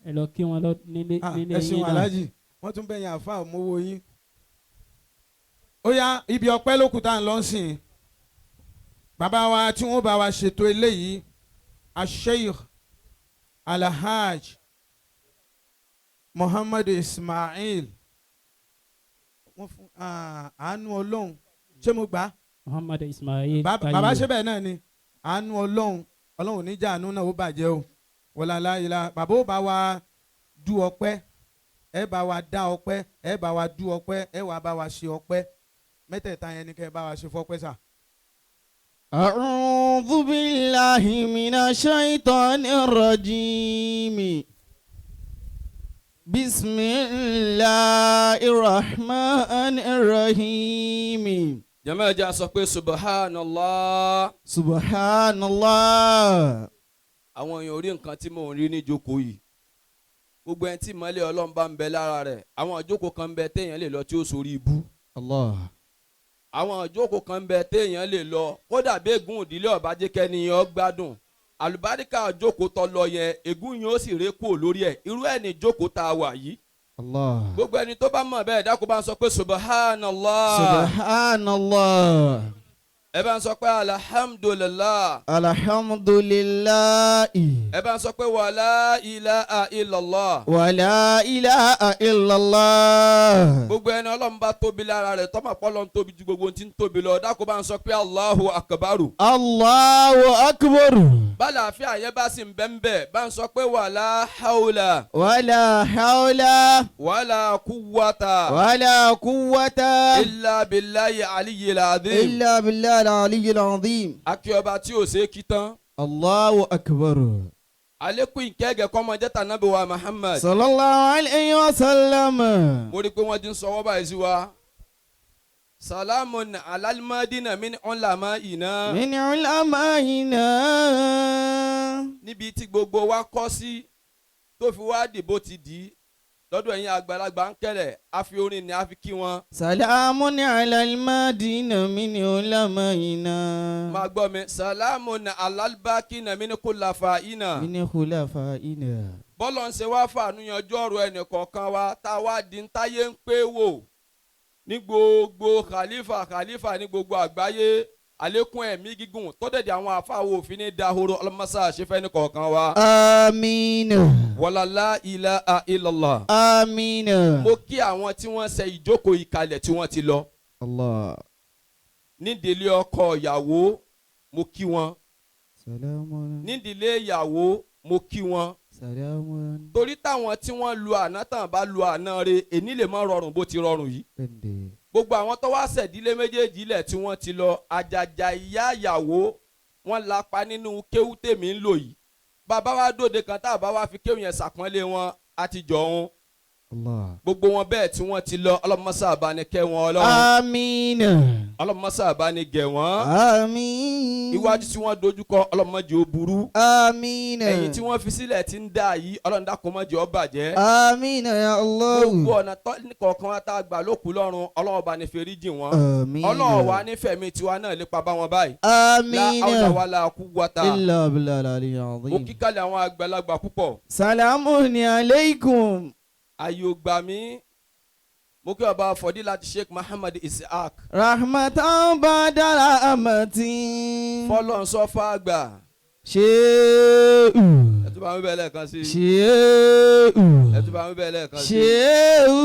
Ẹ lọ kí wọn lọ nílé Ah, nílé ẹ ṣeun. yín náà. Aláàjì, wọ́n tún bẹ̀yìn àfa òmówó yín. Ó yá, ibi ọpẹ́ lókun tá à ń lọ sìn. Bàbá wa tí wọ́n bá wa ṣètò eléyìí, Asheikh Alhaj Muhammad Ismail, wọ́n fún àánú Ọlọ́run. Ṣé mo gbà á? Muhammad Ismail. Bàbá ṣe bẹ́ẹ̀ náà ni àánú Ọlọ́run. Ọlọ́run níjà àánú náà ó bàjẹ́ o. Wọlá ìlà bàbá ó bá wa du ọpẹ́, ẹ bá wa dá ọpẹ́, ẹ bá wa du ọpẹ́, ẹ wà bá wa ṣe ọpẹ́. Mẹ́tẹ̀ẹ̀ta yẹn ni kẹ́ ẹ bá wa ṣe fọ́pẹ́ sà. أعوذ بالله من الشيطان الرجيم. بسم الله الرحمن الرحيم. Jàmáà, ẹ jẹ́ sọ pé subhanallah. سبحان الله. Àwọn èèyàn orí nǹkan tí mò ń rí ní ìjókòó yìí, gbogbo ẹni tí ìmọ́lẹ̀ Ọlọ́run bá ń bẹ lára rẹ̀, àwọn ìjókòó kan ń bẹ téèyàn lè lọ tí ó sórí ibú. الله. Àwọn ìjókòó kan ń bẹ téèyàn lè lọ, kódà bí ègún ìdílé ọba jẹ́ kẹ́ni yẹn ó gbádùn àlùbáríkà ìjókòó tó lọ yẹn, ègún yẹn ó sì ré kúrò lórí ẹ̀. Irú ẹ̀ ní ìjókòó tá a wà yìí. الله. Gbogbo ẹni tó bá mọ̀ bẹ́ẹ̀, dákun, bá ń sọ pé subhanallah. سبحان الله. Ẹ bá ń sọ pé alhamdulillah. الحمد لله. Ẹ bá ń sọ pé wala ilaha illallah. ولا إله إلا الله. Gbogbo ẹni Ọlọ́run bá tóbi lára rẹ̀, tọ́mọ̀ pọ́lọ́ ń tóbi ju gbogbo ohun tí ń tóbi lọ, dákun, bá ń sọ pé Allahu akbaru. الله أكبر. Bálàáfíà yẹn bá sì ń bẹ́ ń bẹ́, bá ń sọ pé wala hawla ولا حول wala quwwata ولا قوة illa billahi aliyyil azim. إلا بالله العلي العظيم. Akí ọba tí ò ṣe é kí tán. الله أكبر. Àlékún ìkẹ́gẹ́ kọ́mọ jẹ́ tànàbí wa Muhammad. صلى الله عليه وسلم. Mo rí i pé wọ́n ti ń sọ wọ́n báyìí sí wa. Salamun alalmadina min ulama ina. من علمائنا. Níbi tí gbogbo wa kọ́ sí tó fi wá dìbò ti dì í lọ́dọ̀ ẹ̀yin àgbàlagbà ń kẹlẹ̀, a fi orin ni a fi kí wọn. سلام على المدينة من علمائنا. Máa gbọ́ mi, salamun alalbakina min kulafa ina. من خلفائنا. Bọ́lọ̀ ń ṣe wá fàánú yanjú ọ̀rọ̀ ẹnì kọ̀ọ̀kan wa, tá a wá di ń táyé ń pé wò ní gbogbo khalifa khalifa ní gbogbo àgbáyé. Àlékún ẹ̀mí gígùn tó dẹ̀dẹ̀ àwọn àfáà wo òfin ní dahoro ọlọ́mọṣá ṣe ní kọ̀ọ̀kan wa. Àmín. Wala la ilaha illallah. Àmín. Mo kí àwọn tí wọ́n ṣe ìjókòó ìkalẹ̀ tí wọ́n ti lọ. Allah. Nídìílé ọkọ ìyàwó mo kí wọn. Salamun. Nídìílé ìyàwó mo kí wọn. Salamun. Torí táwọn tí wọ́n lu àná tàn bá lu àná re èní lè má rọrùn bó ti rọrùn yìí. Bẹ́ẹ̀ni. Gbogbo àwọn tó wá ṣẹ̀dílé méjèèjì lẹ̀ tí wọ́n ti lọ àjàjà ìyá ìyàwó wọ́n lapa nínú kéwú tèmi ń lò yìí. Bàbá wa dòde kan tá a bá wá fi kéwú yẹn ṣàpọ́nlé wọn àti jọ̀hún. Allah. Gbogbo wọn bẹ́ẹ̀ tí wọ́n ti lọ ọlọ́mọṣà bá ní kẹ́ wọn ọlọ́run. Àmín. Ọlọ́mọṣà bá ní gẹ̀ wọ́n. Àmín. Iwájú tí wọ́n dojúkọ ọlọ́mọdé ó burú. Àmín. Ẹ̀yìn tí wọ́n fi sílẹ̀ ti ń dá yìí ọlọ́run dákun má jẹ́ ó bàjẹ́. Àmín ya Allah. Gbogbo ọ̀nà kọ̀ọ̀kan wa tá a gbà lókun lọ́run ọlọ́run bá ní ferí jì wọ́n. Àmín. Ọlọ́run wa nífẹ̀ẹ́ mi tiwa náà lépa bá wọn báyìí. Àmín. La hawla wala quwwata. Illa billahi al-aliyyil azim. Mo kíkàlẹ̀ àwọn àgbàlagbà púpọ̀. Salamun alaykum. Ayé ò gbà mí. Mo kí ọba Fọdílàtì Sheikh Muhammad Isiaq. Rahmatan badala amatin. Fọlọ́n sọ fáàgbà. Ṣéù. Ẹ tún bá mi bẹ́ẹ̀ lẹ́ẹ̀kan sí. Ṣéù. Ẹ tún bá mi bẹ́ẹ̀ lẹ́ẹ̀kan sí. Ṣéù.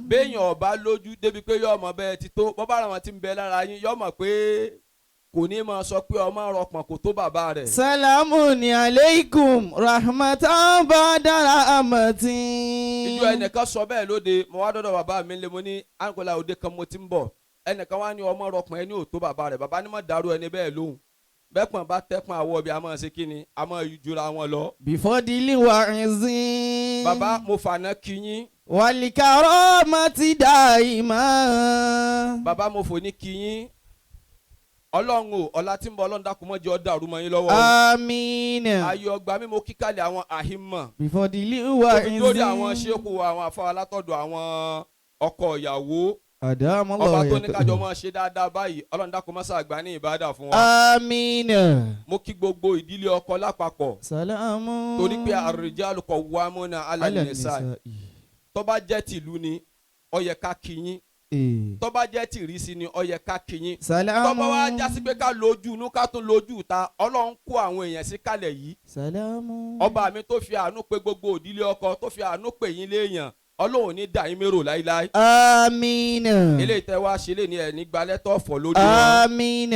Béèyàn ọba lójú débi pé yóò mọ bẹ́ẹ̀ ti tó bọ́ bá ara wọn ti ń bẹ lára yín yóò mọ̀ pé kò ní máa sọ pé ọmọ rọpọ̀n kò tó bàbá rẹ̀. Salamun alaykum rahmatan badala amatin. Ìjọ ẹnìkan sọ bẹ́ẹ̀ lóde mo wá dọ́dọ̀ bàbá mi lé mo ní àǹkọ́lá òde kan mo ti ń bọ̀ ẹnìkan wá ní ọmọ rọpọ̀n ẹni ò tó bàbá rẹ̀ bàbá ní mọ̀ dàrú ẹni bẹ́ẹ̀ lóhùn bẹ́ẹ̀pọ̀n bá tẹ́pọ̀n àwọ̀ bí a máa ṣe kí ni a máa jura wọn lọ. Bifadili wa izin. Bàbá mo fànà kí yín. Walikaramati daima. Bàbá mo fò ní kí yín. Ọlọ́run o ọlá tí ń bọ ọlọ́run dákun mọ́ jẹ́ ó dàrú mọ́ yín lọ́wọ́. Àmín. Ayọ̀ ọgbà mi mo kíkàlẹ̀ àwọn àhímọ̀. Bifadili wa izin. Lórí àwọn ṣéèkù àwọn afáwa látọ̀dọ̀ àwọn ọkọ ìyàwó. Ọba tó ní kájọ máa ṣe dáadáa báyìí ọlọ́run dákun mọ́ ṣàgbá ní ìbádà fún wa. Àmín. Mo kí gbogbo ìdílé ọkọ lápapọ̀. Sàlámù. Torí pé ar-rijalu qawwamuna 'ala an-nisa. Tó bá jẹ́ tìlú ni ó yẹ ká kí yín. Tó bá jẹ́ tìrísí ni ó yẹ ká kí yín. Sàlámù. Tó bá wá jásí pé ká lójú inú ká tún lójú ta ọlọ́run kó àwọn èèyàn sí kalẹ̀ yìí. Sàlámù. Ọba mi tó fi àánú pé gbogbo ìdílé ọkọ tó fi àánú pè yín léèyàn ọlọ́run ní dà yín mérò láíláí. Àmín. Eléyìí tẹ́ wá ṣe lé ní ẹ̀ ní gba lẹ́tọ̀ ọ̀fọ̀ lórí wọn. Àmín.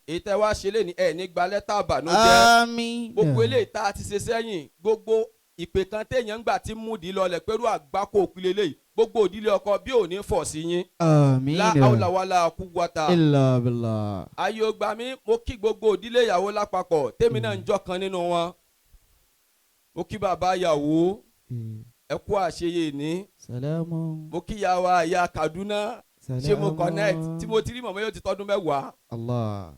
Èyí tẹ́ wá ṣe lé ní ẹ̀ ní gba lẹ́tà àbànújẹ́. Àmín. Gbogbo eléyìí tá a ti ṣe sẹ́yìn gbogbo ìpè kan téèyàn ń gbà tí múdi lọlẹ̀ pẹ̀lú àgbákò òpìlẹ̀ léyìí gbogbo òdílé ọkọ bí ò ní fọ̀ sí yín. Àmín. La hawla wala quwwata. Illa billah. Ayé ògbà mi mo kí gbogbo òdílé ìyàwó lápapọ̀ tèmi náà ń jọ́ kan nínú wọn. Mo kí bàbá ìyàwó ẹ kú àṣeyè ní. Sàlámù. Mo kí ìyá wa ìyá Kaduna ṣé mo connect tí mo ti rí mọ̀mọ́ yóò ti tọ́dún mẹ́wàá. Allah.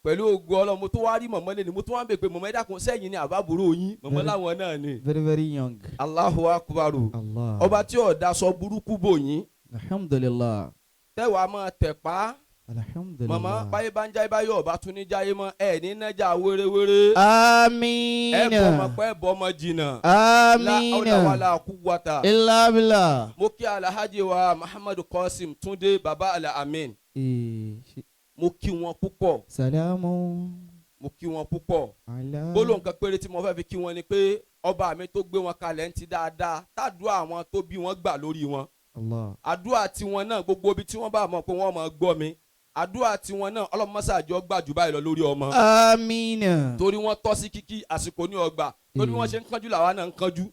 Pẹ̀lú ògo Ọlọ́run mo tún wá rí mọ̀mọ́ lẹ́nu mo tún wá ń bè pé mọ̀mọ́ ẹ dákun sẹ́yìn ni àbábúrò yín mọ̀mọ́ láwọn náà ni. Very very young. Allahu akbaru. Allah. Ọba tí ò daṣọ burúkú bò yín. Alhamdulillah. Tẹ́wàá máa tẹ̀ pa. Alhamdulillah. Mọ̀mọ́ báyé bá ń jáyé báyé ọba tún ní jáyé mọ́ ẹ ní nájà wéréwéré. Àmín. Ẹ bọ́ ọmọ pẹ́ bọ́ ọmọ jìnnà. Àmín. La hawla wala quwwata. Illa billah. Mo kí Alhaji wa Muhammadu Qasim Túndé Baba Al-Amin. Mo kí wọn púpọ̀. Sàlámù. Mo kí wọn púpọ̀. Gbólóhùn kan péré tí mo fẹ́ fi kí wọn ni pé ọba mi tó gbé wọn kalẹ̀ ń ti dáadáa tàdúrà àwọn tó bí wọn gbà lórí wọn. Allah. Àdúrà tiwọn náà gbogbo ibi tí wọ́n bá mọ̀ pé wọ́n máa gbọ́ mi. Àdúrà tiwọn náà ọlọ́mọṣáájọ́ gbà jù báyìí lọ lórí ọmọ. Àmín. Torí wọ́n tọ́ sí kíkí àsìkò ní ọgbà. Torí wọ́n ṣe ń kánjú làwa náà ń kánjú.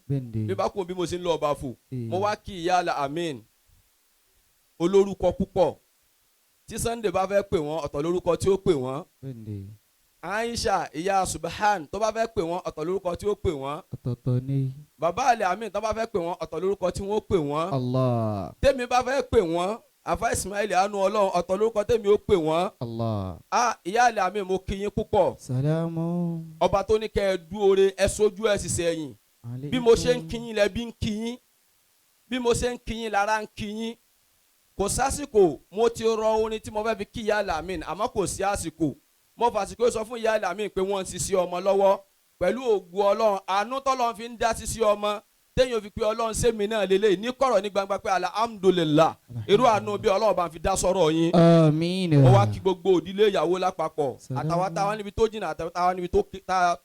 Bí bá kún bí mo ṣe ń lọ ọba fò. Mo wá kí ìyá Al-Amin olórúkọ púpọ̀. Tí Sunday bá fẹ́ pè wọ́n ọ̀tọ̀ lórúkọ tí ó pè wọ́n. Aisha ìyá Subhan tó bá fẹ́ pè wọ́n ọ̀tọ̀ lórúkọ tí ó pè wọ́n. Ọ̀tọ̀ọ̀tọ̀ ni. Bàbá Al-Amin tó bá fẹ́ pè wọ́n ọ̀tọ̀ lórúkọ tí wọ́n pè wọ́n. Allah. Tèmi bá fẹ́ pè wọ́n Àfá Ismail anu Ọlọ́run ọ̀tọ̀ lórúkọ tèmi ó pè wọ́n. Allah. A ìyá Al-Amin mo kí yín púpọ̀. Sàlámù. Ọba tó ní kẹ́ ẹ dúore ẹ sójú ẹ sì sẹ́yìn. Bí mo ṣe ń kí yín lẹ bí ń kí yín. Bí mo ṣe ń kí yín lára ń kí yín. Kò sásìkò mo ti rọ orin tí mo fẹ́ fi kí ìyá Al-Amin àmọ́ kò sí àsìkò. Mo fàsìkò sọ fún ìyá Al-Amin pé wọ́n ń ṣiṣẹ́ ọmọ lọ́wọ́ pẹ̀lú ògo Ọlọ́run àánú tọ́lọ́run fi ń dá ṣiṣẹ́ ọmọ Téèyàn fi pé Ọlọ́run sẹ́mi náà lélẹ́yìí ní kọ̀rọ̀ ní gbangba pé alhamdulillah, irú àánú bí Ọlọ́run bá fi dá sọ̀rọ̀ yín. Àmín. Ó wá kí gbogbo òdílé ìyàwó lápapọ̀, àtàwọn táwọn níbi tó jìnnà, àtàwọn táwọn níbi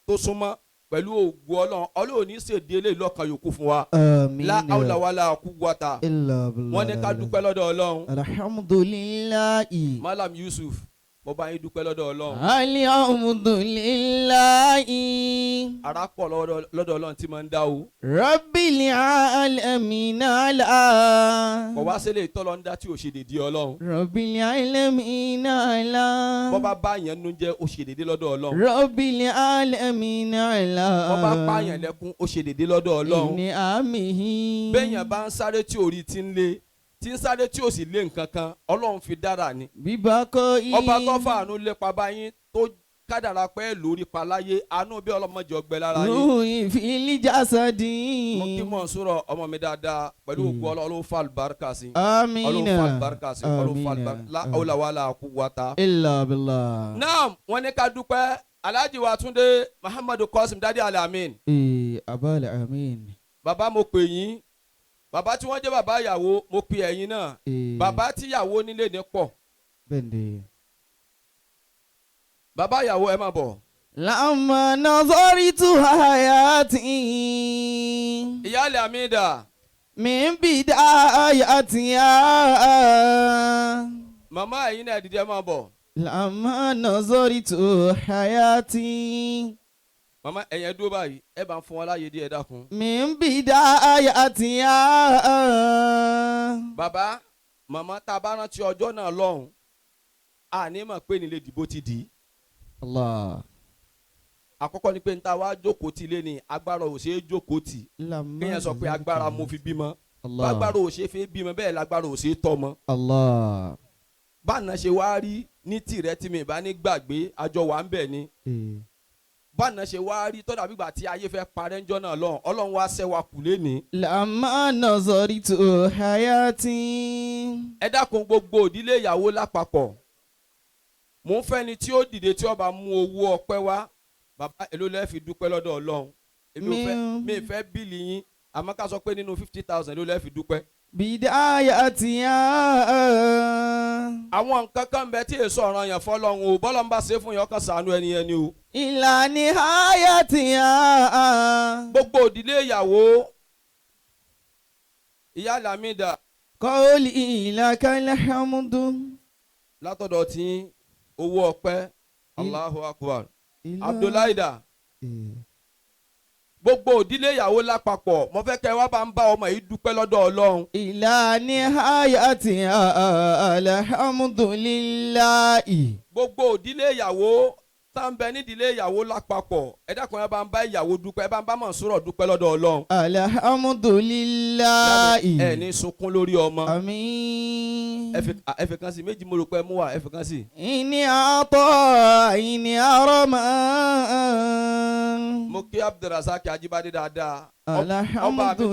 tó súnmọ́, pẹ̀lú ògùn Ọlọ́run. Ọlọ́run ní ṣèdí eléyìí lọ́kàn yòókù fún wa. Àmín. La hawla wala quwwata. Illa billah. Wọ́n ní ká dúpẹ́ lọ́dọ̀ Ọlọ́run. Alhamdulillahi. Malam Yusuf, mo bá yín dúpẹ́ lọ́dọ̀ Ọlọ́run. Alhamdulillahi. Ara pọ̀ lọ́dọ̀ Ọlọ́run tí máa ń dá o. Rabbil alamin ala. Kọ̀ wá sílé ìtọ́lọ́ ń dá tí ò ṣe dédé Ọlọ́run. Rabbil alamin ala. Bọ́ bá bá yẹn nu jẹ́, ó ṣe dédé lọ́dọ̀ Ọlọ́run. Rabbil alamin ala. Bọ́ bá pààyàn lẹ́kún, ó ṣe dédé lọ́dọ̀ Ọlọ́run. Ní àmì. Béèyàn bá ń sáré tí orí ti ń lé, tí ń sáré tí ò sì lé nǹkan kan, Ọlọ́run fi dára ni. Bíbá kọ́ yìí. Ọba tó fàánú lépa báyìí tó kádàrá pẹ́ lórí paláyé, àánú bí ọlọ́mọdé ọgbẹ́ lára yín. Ruhi fil jasadi. Mo kí mọ̀ sọ̀rọ̀ ọmọ mi dáadáa pẹ̀lú ògùn Ọlọ́run. Ọlọ́run fa àlùbáríkà sí. Amina. Ọlọ́run fa àlùbáríkà sí. Ọlọ́run fa àlùbáríkà. La hawla wala quwwata. Illa billah. Naam, wọ́n ní ká dúpẹ́ Alhaji wa Túndé Muhammadu Qasim Dadi Alamin. Ee, abal amin. Bàbá, mo pè yín, bàbá tí wọ́n jẹ́ bàbá ìyàwó, mo pè ẹ̀yin náà. Ee. Bàbá tíyàwó nílé ní pọ̀. Bẹ́ẹ̀ni. Bàbá ìyàwó, ẹ máa bọ̀. Lamma nazaritu hayati. Ìyáàlẹ̀ Amida. Min bidayatiha. Màmá, ẹ̀yin náà dìde, ẹ máa bọ̀. Lamma nazaritu hayati. Màmá, ẹ̀yin ẹ dúró báyìí, ẹ bá ń fún wọn láàyè díẹ̀, dákun. Min bidayatiha. Bàbá, màmá, tá a bá rántí ọjọ́ náà lọ́hùn, àní mọ̀ pé nílé ìdìbò ti dì í. Allah. Àkọ́kọ́ ni pé níta wá jókòó tì lé ní agbára ò ṣeé jókòó tì. Lamma Kéèyàn sọ pé agbára mo fi bímọ. Allah. Bágbára ò ṣe fi bímọ, bẹ́ẹ̀ lágbára ò ṣe tọ́mọ. Allah. Báná ṣe wá rí ní tìrẹ tí mi bá ní gbàgbé, àjọ wà ń bẹ̀ ni. Ee. Báná ṣe wá rí tọ́jà gbígbà tí ayé fẹ́ parẹ́ ńjọ́ náà lọ́hùn, Ọlọ́run wá ṣẹ́ wa kù lénìí. Lamma nazaritu hayati. Ẹ dákun, gbogbo òdílé ìyàwó lápapọ̀, mò ń fẹ́ni tí ó dìde tí ó bá mú owó ọpẹ́ wá. Bàbá, èló lẹ́ fi dúpẹ́ lọ́dọ̀ Ọlọ́run? Èmi ò fẹ́ mi ì fẹ́ bill yín, àmọ́ ká sọ pé nínú 50,000, èló lẹ́ fi dúpẹ́? Bidayatiha. Àwọn nǹkan kan bẹ tí èso ọ̀ràn yẹn fọlọ́run o. Bọ́lá ń bá ṣe fún yẹn, ọkàn sànú ẹni yẹn ni o. Ila nihayatiha. Gbogbo òdílé ìyàwó, ìyá Lamida. Qawli lakal hamdu. Látọ̀dọ̀ tí owó ọpẹ́, Allahu Akbar. Abdullahi da. Gbogbo òdílé ìyàwó lápapọ̀, mo fẹ́ kẹ́ wá bá ń bá ọmọ yìí dúpẹ́ lọ́dọ̀ Ọlọ́run. Ila nihayatiha alhamdulillahi. Gbogbo òdílé ìyàwó tá ń bẹ nídìílé ìyàwó lápapọ̀, ẹ dákun, ẹ bá ń bá ìyàwó dúpẹ́, ẹ bá ń bá Mọ̀nsúrọ̀ dúpẹ́ lọ́dọ̀ Ọlọ́run. Alhamdulillahi. Ẹ ní sunkún lórí ọmọ. Àmín. Ẹ fi kan sí méjì, mo rò pé ẹ mú wa, ẹ fi kan sí. Ini ata ini arama. Mo kí Abdulrasaq Ajibade dáadáa. Ọba mi tó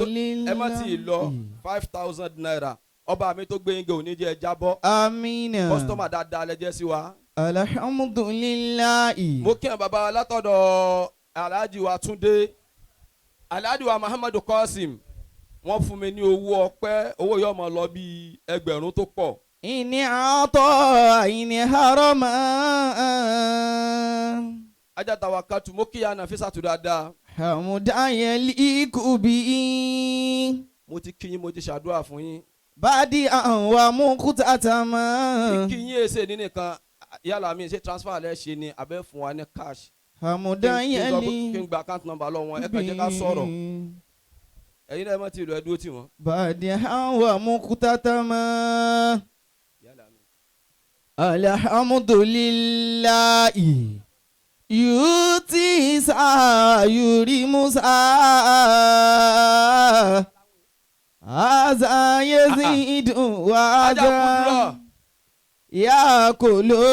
ẹ má tí ì lọ, ₦5,000. Ọba mi tó gbé yín gé òní jẹ́ ẹ jábọ́. Amina. Customer dáadáa lẹ́jẹ́ sí wa. Alhamdulillahi. Mo kí àwọn bàbá wa látọ̀dọ̀ Alhaji wa Túndé, Alhaji wa Muhammadu Qasim. Wọ́n fún mi ní owó ọpẹ́, owó yóò máa lọ bíi 1,000 tó pọ̀. Ini ata ini harama. Ajáta wa katu, mo kí ya Nafisatu dáadáa. Hamudan yaliku bi. Mo ti kí yín, mo ti ṣàdúrà fún yín. Badi an wa muqtatama. Kí yín èsè ní nìkan yálà mi ṣe transfer lẹ́ ṣe ni abẹ́ fún wa ní cash. Hamudan Kí n sọ pé kí yali n gba account number lọ wọn, ẹ kàn jẹ́ ká sọ̀rọ̀. Ẹ̀yin náà, ẹ má ti lọ, ẹ dúró tì wọ́n. Badi an wa muqtatama. Yálà mi. Alhamdulillahi. Yuti sa yuri musa. Aza yezidu wa Ajá kúndúrà. aza. Yakulu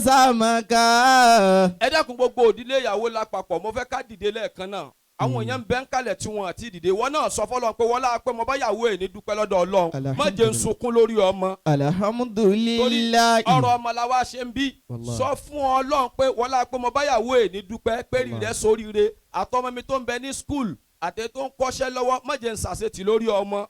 samaka. Ẹ dákun, gbogbo òdílé ìyàwó lápapọ̀, mo fẹ́ ká dìde lẹ́ẹ̀kan náà. Àwọn èèyàn ń bẹ ń kalẹ̀ tí wọn àti dìde. Wọn náà sọ fọlọ́n pé wọ́n láà pé mo bá yàwó ẹ̀ ní dúpẹ́ lọ́dọ̀ Ọlọ́run, má jẹ́ ń sunkún lórí ọmọ. Torí Alhamdulillahi. ọ̀rọ̀ ọmọ la wá ṣe ń bí. Wallahi. Sọ fún Ọlọ́run pé wọ́n láà pé mo bá yàwó ẹ̀ ní dúpẹ́ pé rí rẹ̀ sóríire, àtọmọ mi tó ń bẹ ní school. Àti tó ń kọ́ṣẹ́ lọ́wọ́, má jẹ́ ń ṣàṣetì lórí ọmọ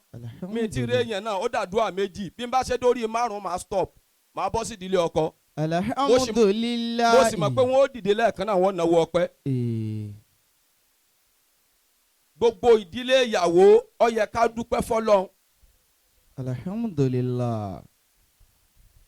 mi. Ti rí èèyàn náà, ó dàdúrà méjì. Bí n bá ṣe dórí márùn-ún, máa stop, máa bọ́ sí ìdílé ọkọ. Alhamdulilayi. Mo sì mọ̀ pé wọ́n ó dìde lẹ́ẹ̀kan náà, wọ́n náwó ọpẹ́. Gbogbo ìdílé ìyàwó, ó yẹ ká dúpẹ́ fọ́lọ́run. Alhamdulilayi.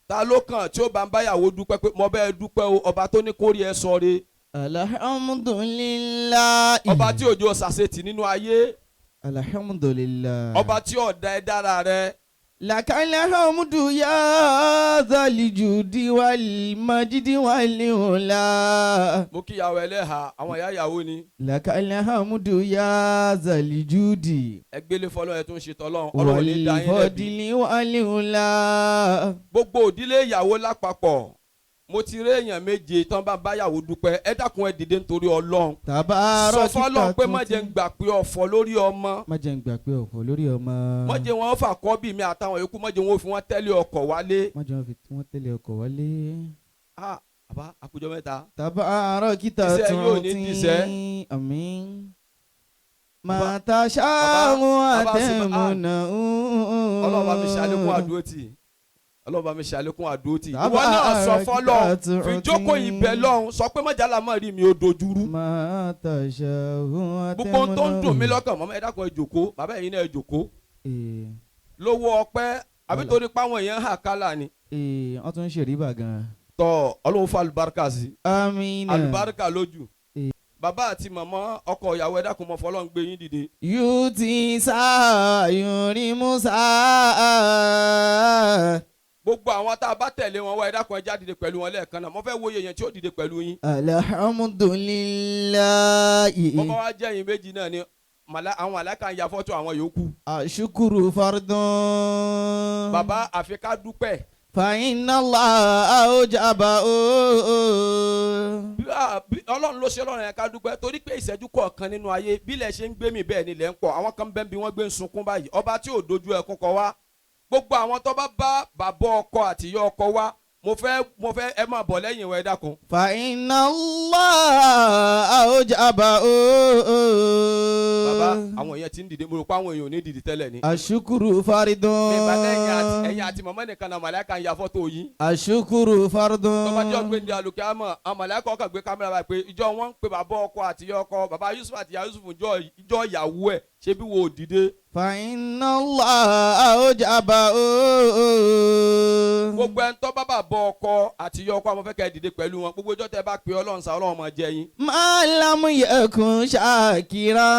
Ta ló kàn tí ó bá ń báyàwó dúpẹ́ pé mo bẹ́ẹ̀ dúpẹ́ o, ọba tó ní kórìí ẹ sọ re? Alhamdulilayi. Ọba tí òjò ṣàṣetì nínú ayé. Alhamdulilayi. Ọba tí ọ̀dà ẹ dára rẹ. Lakal hamdu ya dhal judi wal majdi wal ula. Mo kí ìyàwó ẹlẹ́hà, àwọn ìyá ìyàwó ni. Lakal hamdu ya dhal judi. Ẹ gbélé fọlọ́, ẹ tún ṣe tọ́lọ́run, Ọlọ́run ní dá wal yín lẹ́bi. Fadli wal ula. Gbogbo òdílé ìyàwó lápapọ̀, mo ti rí èèyàn méje tán bá báyàwó dúpẹ́. Ẹ dákun, ẹ dìde nítorí Ọlọ́run. Tabarak. Sọ fọ́lọ́run pé má jẹ́ ń gbà pé ọ̀fọ̀ lórí ọmọ. Má jẹ́ ń gbà pé ọ̀fọ̀ lórí ọmọ. Má jẹ́ wọn fà kọ́ bí mi àtàwọn yòókù, má jẹ́ wọn fi wọ́n tẹ́lẹ̀ ọkọ̀ wálé. Má jẹ́ wọn fi wọ́n tẹ̀lé ọkọ̀ wálé. Ah, àbá àkójọ mẹ́ta. Tabarakita. Iṣẹ́ yóò ní dìṣẹ́. Àmín. Màtá ṣáàrùn bàbá àtẹ̀mùnà. Ọlọ́run bá mi ṣàlékún àdúró tì, Ọlọ́run bá mi ṣàlékún àdúró tì. Bàbá Ìwọ náà sọ fọ́lọ́run, àti fi jókòó ìbẹ̀ lọ́hùn, sọ pé mọ̀jálá mọ̀ rí mi ó dojúrú. Màtá ṣáàrùn àtẹ̀mùnà. Gbogbo ohun tó ń dùn mí lọ́kàn mọ́mọ́, ẹ dákun, ẹ jòkó. Bàbá, ẹ̀yin náà, ẹ jòkó. Lówó ọpẹ́ àbí torí páwọn èèyàn hà kálà ni. Ee, wọ́n tún ń ṣèríbà gan-an. Tọ́ Ọlọ́run fún alùbáríkà sí. Àmín. Alùbáríkà lójú. Bàbá àti màmá ọkọ ìyàwó, ẹ dákun, mọ́ fọlọ́run gbé yín dìde. Yóò ti sá yorí Musa. Gbogbo àwọn tá a bá tẹ̀lé wọn wá, ẹ dákun, ẹ já dìde pẹ̀lú wọn lẹ́ẹ̀kan náà. Mo fẹ́ wo iye èèyàn tí ó dìde pẹ̀lú yín. Alhamdulilayi. Bọ́bá wa jẹ́ yín méjì náà ni àwọn màláíkà ń ya fọ́tò àwọn yòókù. Ashukuru fardun. Bàbá, àfi ká dúpẹ́. Fa inna Allah awjaba. Bí Ọlọ́run ló ṣe lọ́rùn yẹn ká dúpẹ́, torí pé ìṣẹ́jú kọ̀ọ̀kan nínú ayé, bí ilẹ̀ ṣe ń gbé mi, bẹ́ẹ̀ ni ilẹ̀ ń pọ̀. Àwọn kan bẹ́ẹ̀ bí wọ́n gbé ń sunkún báyìí. Ọba tí ò dojú ẹkún kọ wá. Gbogbo àwọn tó bá bá bàbá ọkọ àti ìyá ọkọ wá, mo fẹ́ ẹ máa bọ̀ lẹ́yìn ìwọ, ẹ dákun. Fa inna Allah awjaba. Bàbá, àwọn èèyàn ti ń dìde. Mo rò pé àwọn èèyàn ò ní dìde tẹ́lẹ̀ ni. Ashukuru fardun. Mi bá lẹ́yìn àti ẹ̀yìn àti màmá nìkan náà, màláíkà ń ya fọ́tò yín. Ashukuru fardun. Tó bá jẹ́ ọ̀gbìn alùkẹ́ àmọ́, àwọn màláíkà ọkàn gbé kámẹ́rà báyìí pé ìjọ wọn ń pe bàbá ọkọ àti ìyá ọkọ, bàbá Yusuf àti ìyá Yusuf, ìjọ ìyàwó ẹ̀ ṣé bí wo dìde. Fa inna Allah awjaba. Gbogbo ẹni tó bá bàbá ọkọ àti ìyá ọkọ, àwọn fẹ́ kẹ́ ẹ dìde pẹ̀lú wọn. Gbogbo ìjọ tẹ́ bá pe Ọlọ́run sá, Ọlọ́run máa jẹ yín. Ma lam yakun shakira.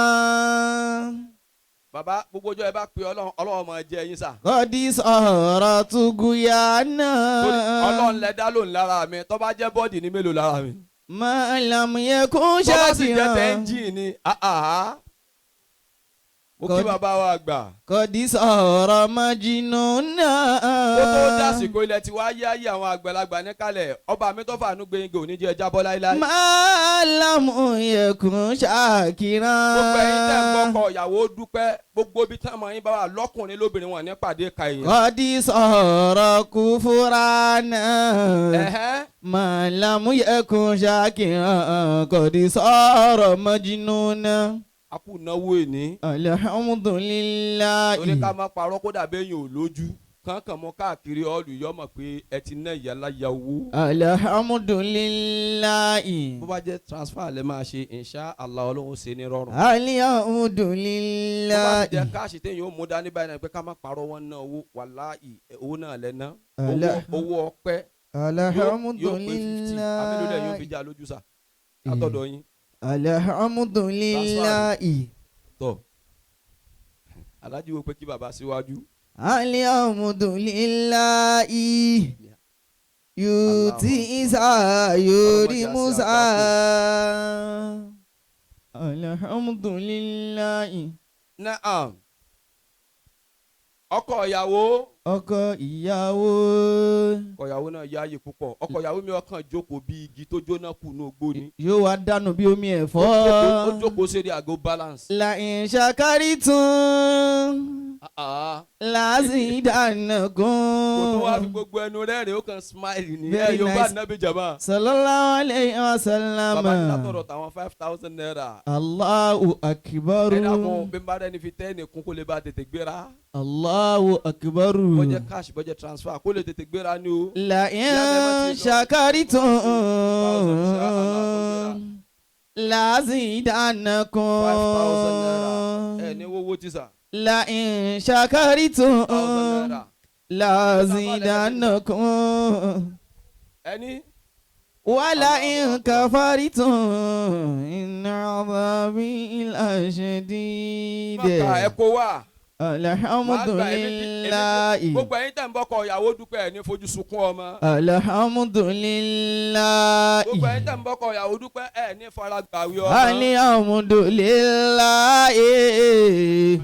Bàbá, gbogbo ìjọ ẹ bá pe Ọlọ́run, Ọlọ́run máa jẹ yín sà. Qad sara tuguyana. Torí Ọlọ́run lẹ dá lóhùn lára mi. Tó bá jẹ́ body ní mélòó lára mi. Ma lam yakun Tó bá sì jẹ́ shakira. tẹ́ńjì ni, ah, ah. Mo kí bàbá wa àgbà. Qad sara majnuna. Kó tó dásìkò, ilẹ̀ tí wàá yá ayé àwọn àgbàlagbà níkàlẹ̀. Ọba mi tó fàánú gbẹ̀ngẹ̀ òní jẹ́ jábọ́ láíláí. Ma lam yakun shakira. Gbogbo ẹ̀yin tẹ́ ń gbọ́kọ̀ ìyàwó dúpẹ́, gbogbo ibi tán mọ̀ yín bá wà, lọ́kùnrin lóbìnrin, wọn ní pàdé ka èèyàn. Qad sara kufurana. Ma lam yakun shakira. Qad sara majnuna. A kú náwó èní. Alhamdulillahi. Torí ká má parọ́, kó dàbí èèyàn ò lójú kankan mọ́ káàkiri ọ̀lù yọmọ pé ẹ ti ná ìyá owó. Alhamdulillahi. Bó bá jẹ́ transfer lẹ máa ṣe, insha Allah, Ọlọ́run ṣe ní rọrùn. Bó bá Alhamdulillahi. ti jẹ́ cash téèyàn ó mú dání báyìí náà, pé ká má parọ́, wọn ná owó, wàláhì, owó náà lẹ ná. Owó ọpẹ́ yóò pé 50 àbílẹ̀ yóò fi Alhamdulillahi. já lójú sà látọ̀dọ̀ yín. Alhamdulillahi. Tọ́ alájí wo pé kí bàbá síwájú. Alhamdulillahi. Yuti Isa yuri Musa. Alhamdulillahi. Naam, ọkọ ìyàwó. Ọkọ ìyàwó. Ọkọ ìyàwó náà yáàyè púpọ̀. Ọkọ ìyàwó mi ọkàn jókòó bí igi tó jóná kù ní ogbó ni. Yóò wá dànù bí omi ẹ̀fọ́. Ó jókòó sórí àgọ́ balance. La in shakartum. Ah, لأزيدنكم. Kò tó wá fi gbogbo ẹnu rẹ́rìn, ó kàn smile ní ẹ Very yóò bá nice. nábì jàmá. Sallallahu alayhi wa sallam. Bàbá ní látọ̀rọ̀ tàwọn ₦5,000. Allahu akbar. Ẹ dákun, bí n bá rẹ́ni fi tẹ́ẹ̀nì kún kó lè bá tètè gbéra. Allahu akbar. Bọ́jẹ́ cash, bọ́jẹ́ transfer, kó lè tètè gbéra ní o. La Ìyá mi, ẹ má in ti lọ. shakartum Thousand, la zidannakum. ₦5,000 ẹ ní wọ́wọ́ tí sà. La in shakartum ₦1,000. la zidannakum. Ẹni Wala in kafartum inna adhabi la shadid. Mọ̀ká ẹ kó wá. Màá gbà, Alhamdulillahi. Gbogbo ẹ̀yin tẹ̀ ń bọ́kọ ìyàwó dúpẹ́, ẹ̀ ní fojú sunkún ọmọ. Alhamdulillahi. Gbogbo ẹ̀yin tẹ̀ ń bọ́kọ ìyàwó dúpẹ́, ẹ̀ ní fara gbàwé ọmọ. Alhamdulillahi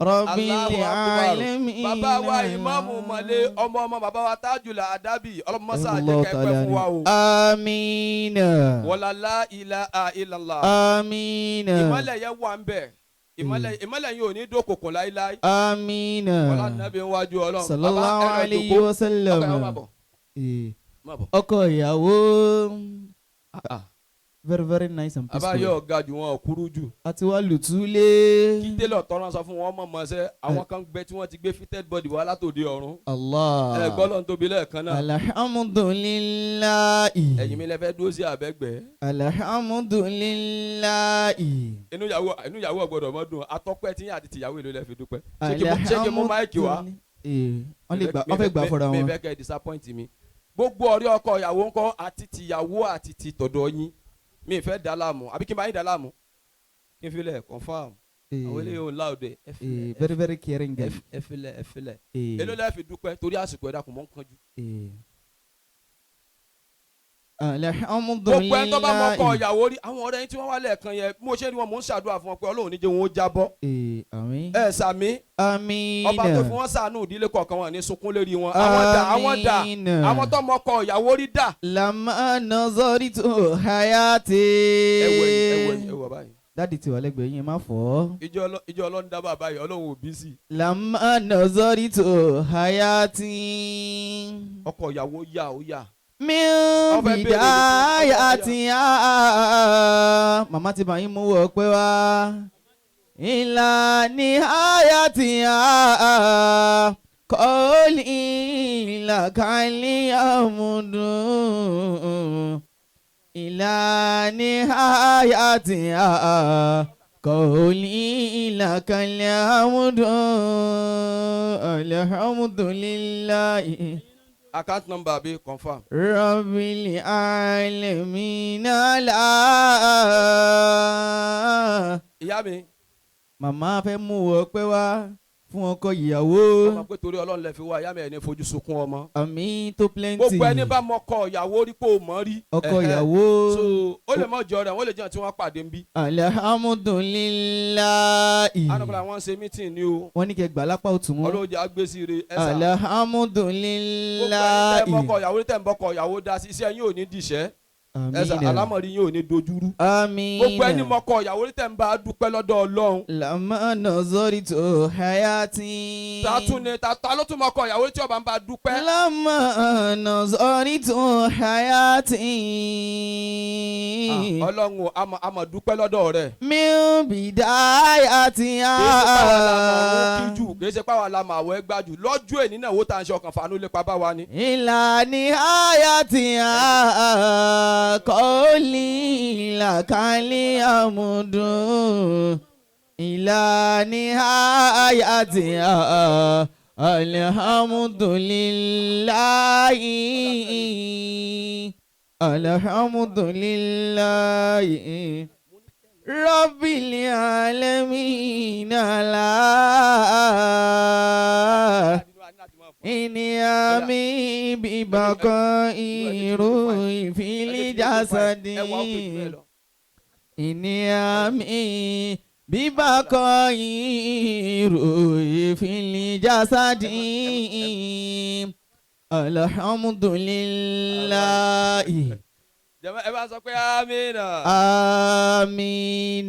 Rabbil Allahu Akbar. alamin. Bàbá wa ìmáàmù Mọ̀lẹ́, ọmọ ọmọ bàbá wa Tajul Adabi, ọlọ́mọsá àjẹkẹ́ pẹ́ fún wa o. Amina. Wala la ilaha illallah. Amina. Ìmọ̀lẹ̀ yẹn wà ń bẹ̀. Ìmọ̀lẹ̀ yẹn ò ní dókòkò láíláí. Amina. Wọlá nàbí wájú Ọlọ́run. Sallallahu Bàbá, ẹ lọ alayhi jókòó. wa Ọkọ ìyàwó, má sallam. bọ̀. Eh, Má bọ̀. Ọkọ ìyàwó, very very nice and Bàbá peaceful. yóò ga jù, wọn ò kúrú jù. Àti wá lùtúlé. Kí télọ̀ tọ́ran sọ fún wọn mọ̀ mọ́sẹ́, àwọn kan gbẹ tí wọ́n ti gbé fitted body wá látòde ọ̀run. Allah. Ẹ gbọ́ lọ́n tóbi lẹ́ẹ̀kan náà. Alhamdulillahi. Ẹ̀yin mi lẹ fẹ́ dúró sí àbẹ́gbẹ́. Alhamdulillahi. Inú ìyàwó ọ̀gbọ́dọ̀ mọ́ dùn. Atọ́pẹ́ tí yín àti tìyàwó èlò lẹ fi dúpẹ́. Ṣé kí mo mic wá? Ee, wọ́n lè gbà, wọ́n fẹ́ gbà fúnra Mi wọn. fẹ́ kẹ́ ẹ disappoint mi. Gbogbo ọ̀rẹ́ ọkọ ìyàwó ńkọ́, àti tìyàwó àti ti tọ̀dọ̀ yín? Mi fẹ́ dà láàmú, àbí kí n bá yín dà láàmú? Kí n filẹ̀ confam. Àwọn eléyìí ò ń láòdẹ. Ẹ filẹ̀, Ee, very very caring guy. ẹ filẹ̀, ẹ filẹ̀. Ee, Èló lẹ fi dúpẹ́? Torí àsìkò, ẹ̀dá kò mọ́ ń kanjú. Ee. Gbogbo ẹni tó bá mọ ọkọ Alhamdulillahi. ìyàwó rí, àwọn ọ̀rẹ́ yín tí wọ́n wá lẹ́ẹ̀kan yẹn, bí mo ṣe rí wọn, mò ń ṣàdúrà fún wọn pé Ọlọ́run ní jẹ́ wọn ó jábọ́. Ee, àmín. Ẹ sàmí. Àmín. Ọba tó fi wọ́n ṣàánú ìdílé kọ̀ọ̀kan, wọn ní sunkún lérí wọn. Àwọn dà? Àwọn dà? Àmín. Àwọn tó mọ ọkọ ìyàwó rí dà? Lamma nazaritu hayati. Ẹ wọ ẹ̀yìn, ẹ wọ ẹ̀yìn, ẹ wọ báyìí. Daddy ti wà lẹ́gbẹ̀ẹ́ yín, ẹ má fọ́. Ìjọ Ọlọ́run dá bàbá yìí, Ọlọ́run ò bí sí. Lamma nazaritu hayati. Ọkọ ìyàwó yà, ó yà. Min Wọ́n fẹ́ béèrè ní bidayatiha. Màmá ti bá yín mú wọ pé wá. Ila nihayatiha. Qawli lakal hamdu. Ila nihayatiha. Qawli lakal hamdu. Alhamdulillahi. Account number bí confam. Rabbil alamin ala. Ìyá mi. Màmá fẹ́ mú wọ pé wá fún ọkọ ìyàwó. Ọmọ pé torí Ọlọ́run lẹ fi wá, ìyá mi, ẹ̀ ní fojú sunkún ọmọ. Àmín tó plenty. Gbogbo ẹni bá mọ ọkọ ìyàwó rí, pé o mọ̀ rí. Ọkọ Ẹ̀hẹ́. ìyàwó. So ó lè mọ jọ rẹ̀, wọ́n lè jẹ́ tí wọ́n pàdé ń bí. Alhamdulillahi. Anukura wọn ṣe meeting ni o. Wọ́n ní kẹ́ gbà lápá òtún mú. Ọlọ́run jẹ́ agbésíire ẹ sà. Gbogbo ẹni tẹ́ Alhamdulillahi. mọ ọkọ ìyàwó rí, tẹ́ ń bọ́kọ ìyàwó dá sí, iṣẹ́ yín ò ní dìṣẹ́. Ẹ sà, Àmín. alámọ̀rí yín ò ní dojúrú. Àmín. Gbogbo ẹni mọ ọkọ ìyàwó rí, tẹ́ ń bá a dúpẹ́ lọ́dọ̀ Ọlọ́run. Lamma nazaritu hayati. Ta tún ni ta ló tún mọ ọkọ ìyàwó rí tí ọba ń bá a dúpẹ́? Lamma nazaritu hayati. Ah, Ọlọ́run o, àmọ̀ dúpẹ́ lọ́dọ̀ rẹ̀. Min bidayatiha. Kì í ṣe páwa la mọ̀ ọ́n kí jù, kì í ṣe páwa la mọ̀ àwọ̀ ẹgbà jù lọ́jọ́ èní náà, wo tá à ń ṣe ọkàn fàánú lépa bá wa ni. Ila nihayatiha. Qawli lakal hamdu. Ila nihayatiha. Alhamdulillahi. Alhamdulillahi. Rabbil alamin ala. Ini ami bibako iru fili jasadi. Ẹ wà ó kejì bẹ́ẹ̀ lọ. Ini ami bibako iru fili jasadi. Alhamdulillahi. Jàmáà, ẹ bá ń sọ pé amina. Àmín.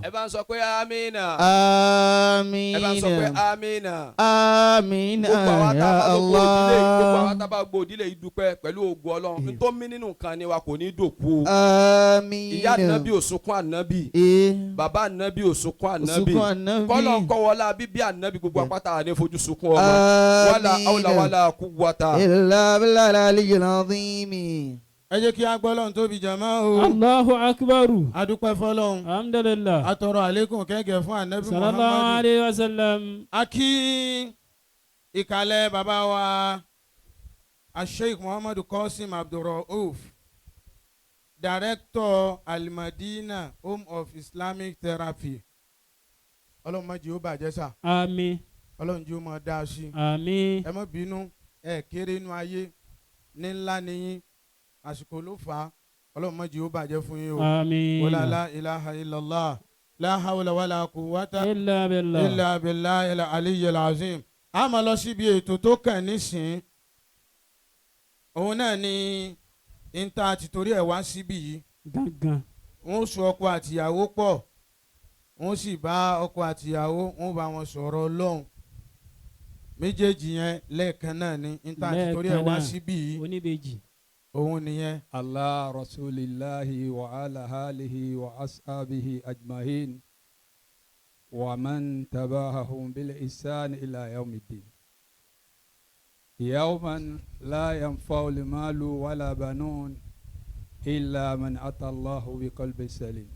Ẹ bá ń sọ pé amina. Àmín. Ẹ bá ń sọ pé amina. Àmín. Gbogbo àwọn Ya tá a bá gbogbo òdílé yìí, gbogbo Allah. àwọn tá a bá gbogbo òdílé yìí dúpẹ́ pẹ̀lú ògo Ọlọ́run n tó mí nínú nǹkan ni wa kò ní dòkú o. Àmín. Ìyá ànábì ò sunkún ànábì. Bàbá ànábì ò sunkún ànábì. Sunkún ànábì. Kọ́lọ̀ ń kọ́wọ́lá bíbí ànábì, gbogbo apáta àní fojú sunkún ọmọ. Wala hawla wala quwwata. Illa billahi al-aliyyil azim. Ẹ jẹ́ kí a gbọ́ Ọlọ́run tóbi, jàmá o. Allahu akbar. A dúpẹ́ fọlọ́run. Alhamdulillah. A tọrọ àlékún kẹ́kẹ́ fún anabi Sallallahu Muhammadu. alayhi wa sallam. A kí ìkàlẹ̀ bàbá wa Asheikh Muhammadu Qasim Abdulrauf, Director, Almadina Home of Islamic Therapy. Ọlọ́run má jẹ́ ó bàjẹ́ sà. Àmín. Ọlọ́run jẹ́ ó máa dá a sí. Àmín. Ẹ má bínú, ẹ kéré inú ayé ní ńlá nìyín, àsìkò ló fà á. Ọlọ́run má jẹ́ ó bàjẹ́ fún yín o. Àmín. Wala la ilaha illallah, la hawla wala quwwata Illa billah. illa billahi al-aliyyil azim. A máa lọ síbi ètò tó kàn nísìn, òun náà ni níta àti torí ẹ̀ wá síbí yìí. Gangan. Wọ́n so ọkọ àtìyàwó pọ̀, wọ́n sì bá ọkọ àtìyàwó, wọ́n bá wọn sọ̀rọ̀ Ọlọ́run méjèèjì yẹn lẹ́ẹ̀kan náà ni níta àti torí ẹ̀ Lẹ́ẹ̀kan wá náà. síbí yìí. Oníbejì. Òun nìyẹn. على رسول الله وعلى آله وأصحابه أجمعين ومن تبعهم بالإحسان إلى يوم الدين. يوما لا ينفع المال ولا بنون إلا من أتى الله بقلب سليم.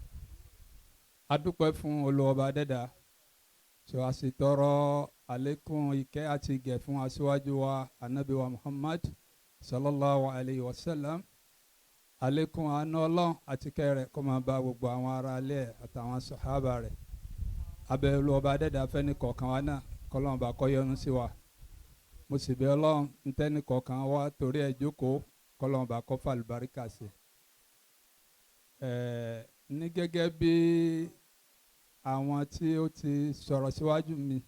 Adúpẹ́ fún Olúwa dẹ́dà tí a sì tọrọ àlékún ìkẹ́ àti ìgẹ̀ fún aṣíwájú wa, anabi wa Muhammad sallallahu alayhi wa sallam. Àlékún àánú Ọlọ́run àti kẹ́ rẹ̀ kó máa bá gbogbo àwọn ará ilé ẹ̀ àtàwọn sàhábà rẹ̀. Abẹ́ Olúwa dẹ́dà fẹ́ni kọ̀ọ̀kan wa náà, kọ́lọ́run bá kó yọ́nú sí wa. Mo sì bẹ̀ Ọlọ́run ntẹ́ni kọ̀ọ̀kan wa torí ẹ̀ jókòó, kọ́lọ́run bá kó fàlùbáríkà sí. Ní gẹ́gẹ́ bí àwọn tí ó ti sọ̀rọ̀ síwájú mi,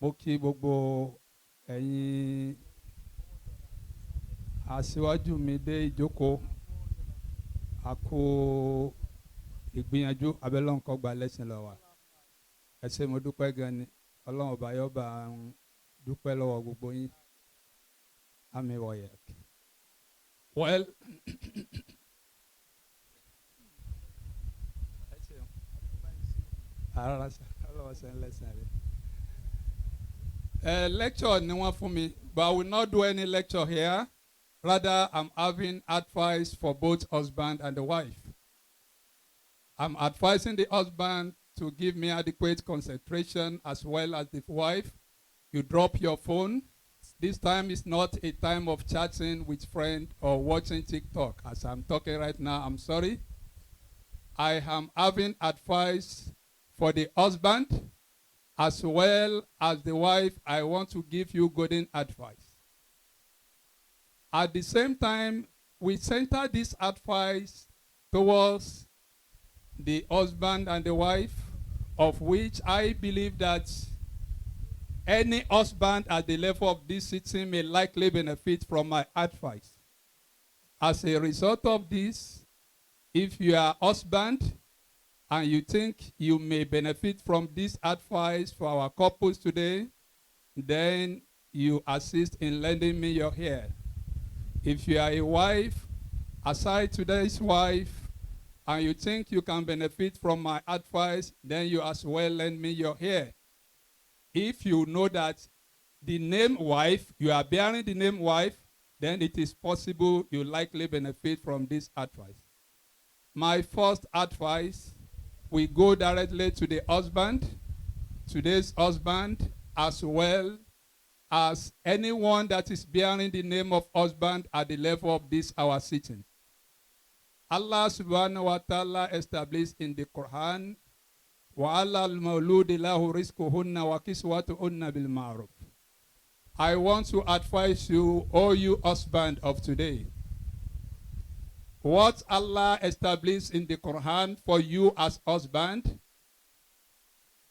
mo kí gbogbo ẹ̀yin aṣíwájú mi dé ìjókòó. Àkó ìgbìyànjú abẹ́lọ́nkọ́ gba lẹ́sìn lọ wa. Ẹ ṣé, mo dúpẹ́ gan ni. Ọlọ́run ọba yóò bá ń dúpẹ́ lọ́wọ́ gbogbo yín. Àmì wọ̀nyẹ. Well, ẹ ṣeun. Ara ọlọ́wọ́ sẹ́ ń lẹ́sìn rẹ̀. Lecture ni wọ́n fún mi, but I will not do any lecture here. Rather, I'm having advice for both husband and the wife. I'm advising the husband to give me adequate concentration as well as the wife. You drop your phone. This time is not a time of chatting with friend or watching TikTok. As I'm talking right now, I'm sorry. I am having advice for the husband as well as the wife. I want to give you golden advice. At the same time, we center this advice towards the husband and the wife, of which I believe that any husband at the level of this sitting may likely benefit from my advice. As a result of this, if you are husband and you think you may benefit from this advice for our couples today, then you assist in lending me your ear. If you are a wife, aside today's wife, and you think you can benefit from my advice, then you as well lend me your ear. If you know that the name wife, you are bearing the name wife, then it is possible you likely benefit from this advice. My first advice, we go directly to the husband, today's husband, as well as anyone that is bearing the name of husband at the level of this our sitting. Allah subhanahu wa ta'ala established in the Quran, وَعَلَى الْمَوْلُودِ لَهُ رِزْقُهُنَّ وَكِسْوَتُهُنَّ بِالْمَعْرُوفِ. I want to advise you, all you husband of today, what Allah established in the Quran for you as husband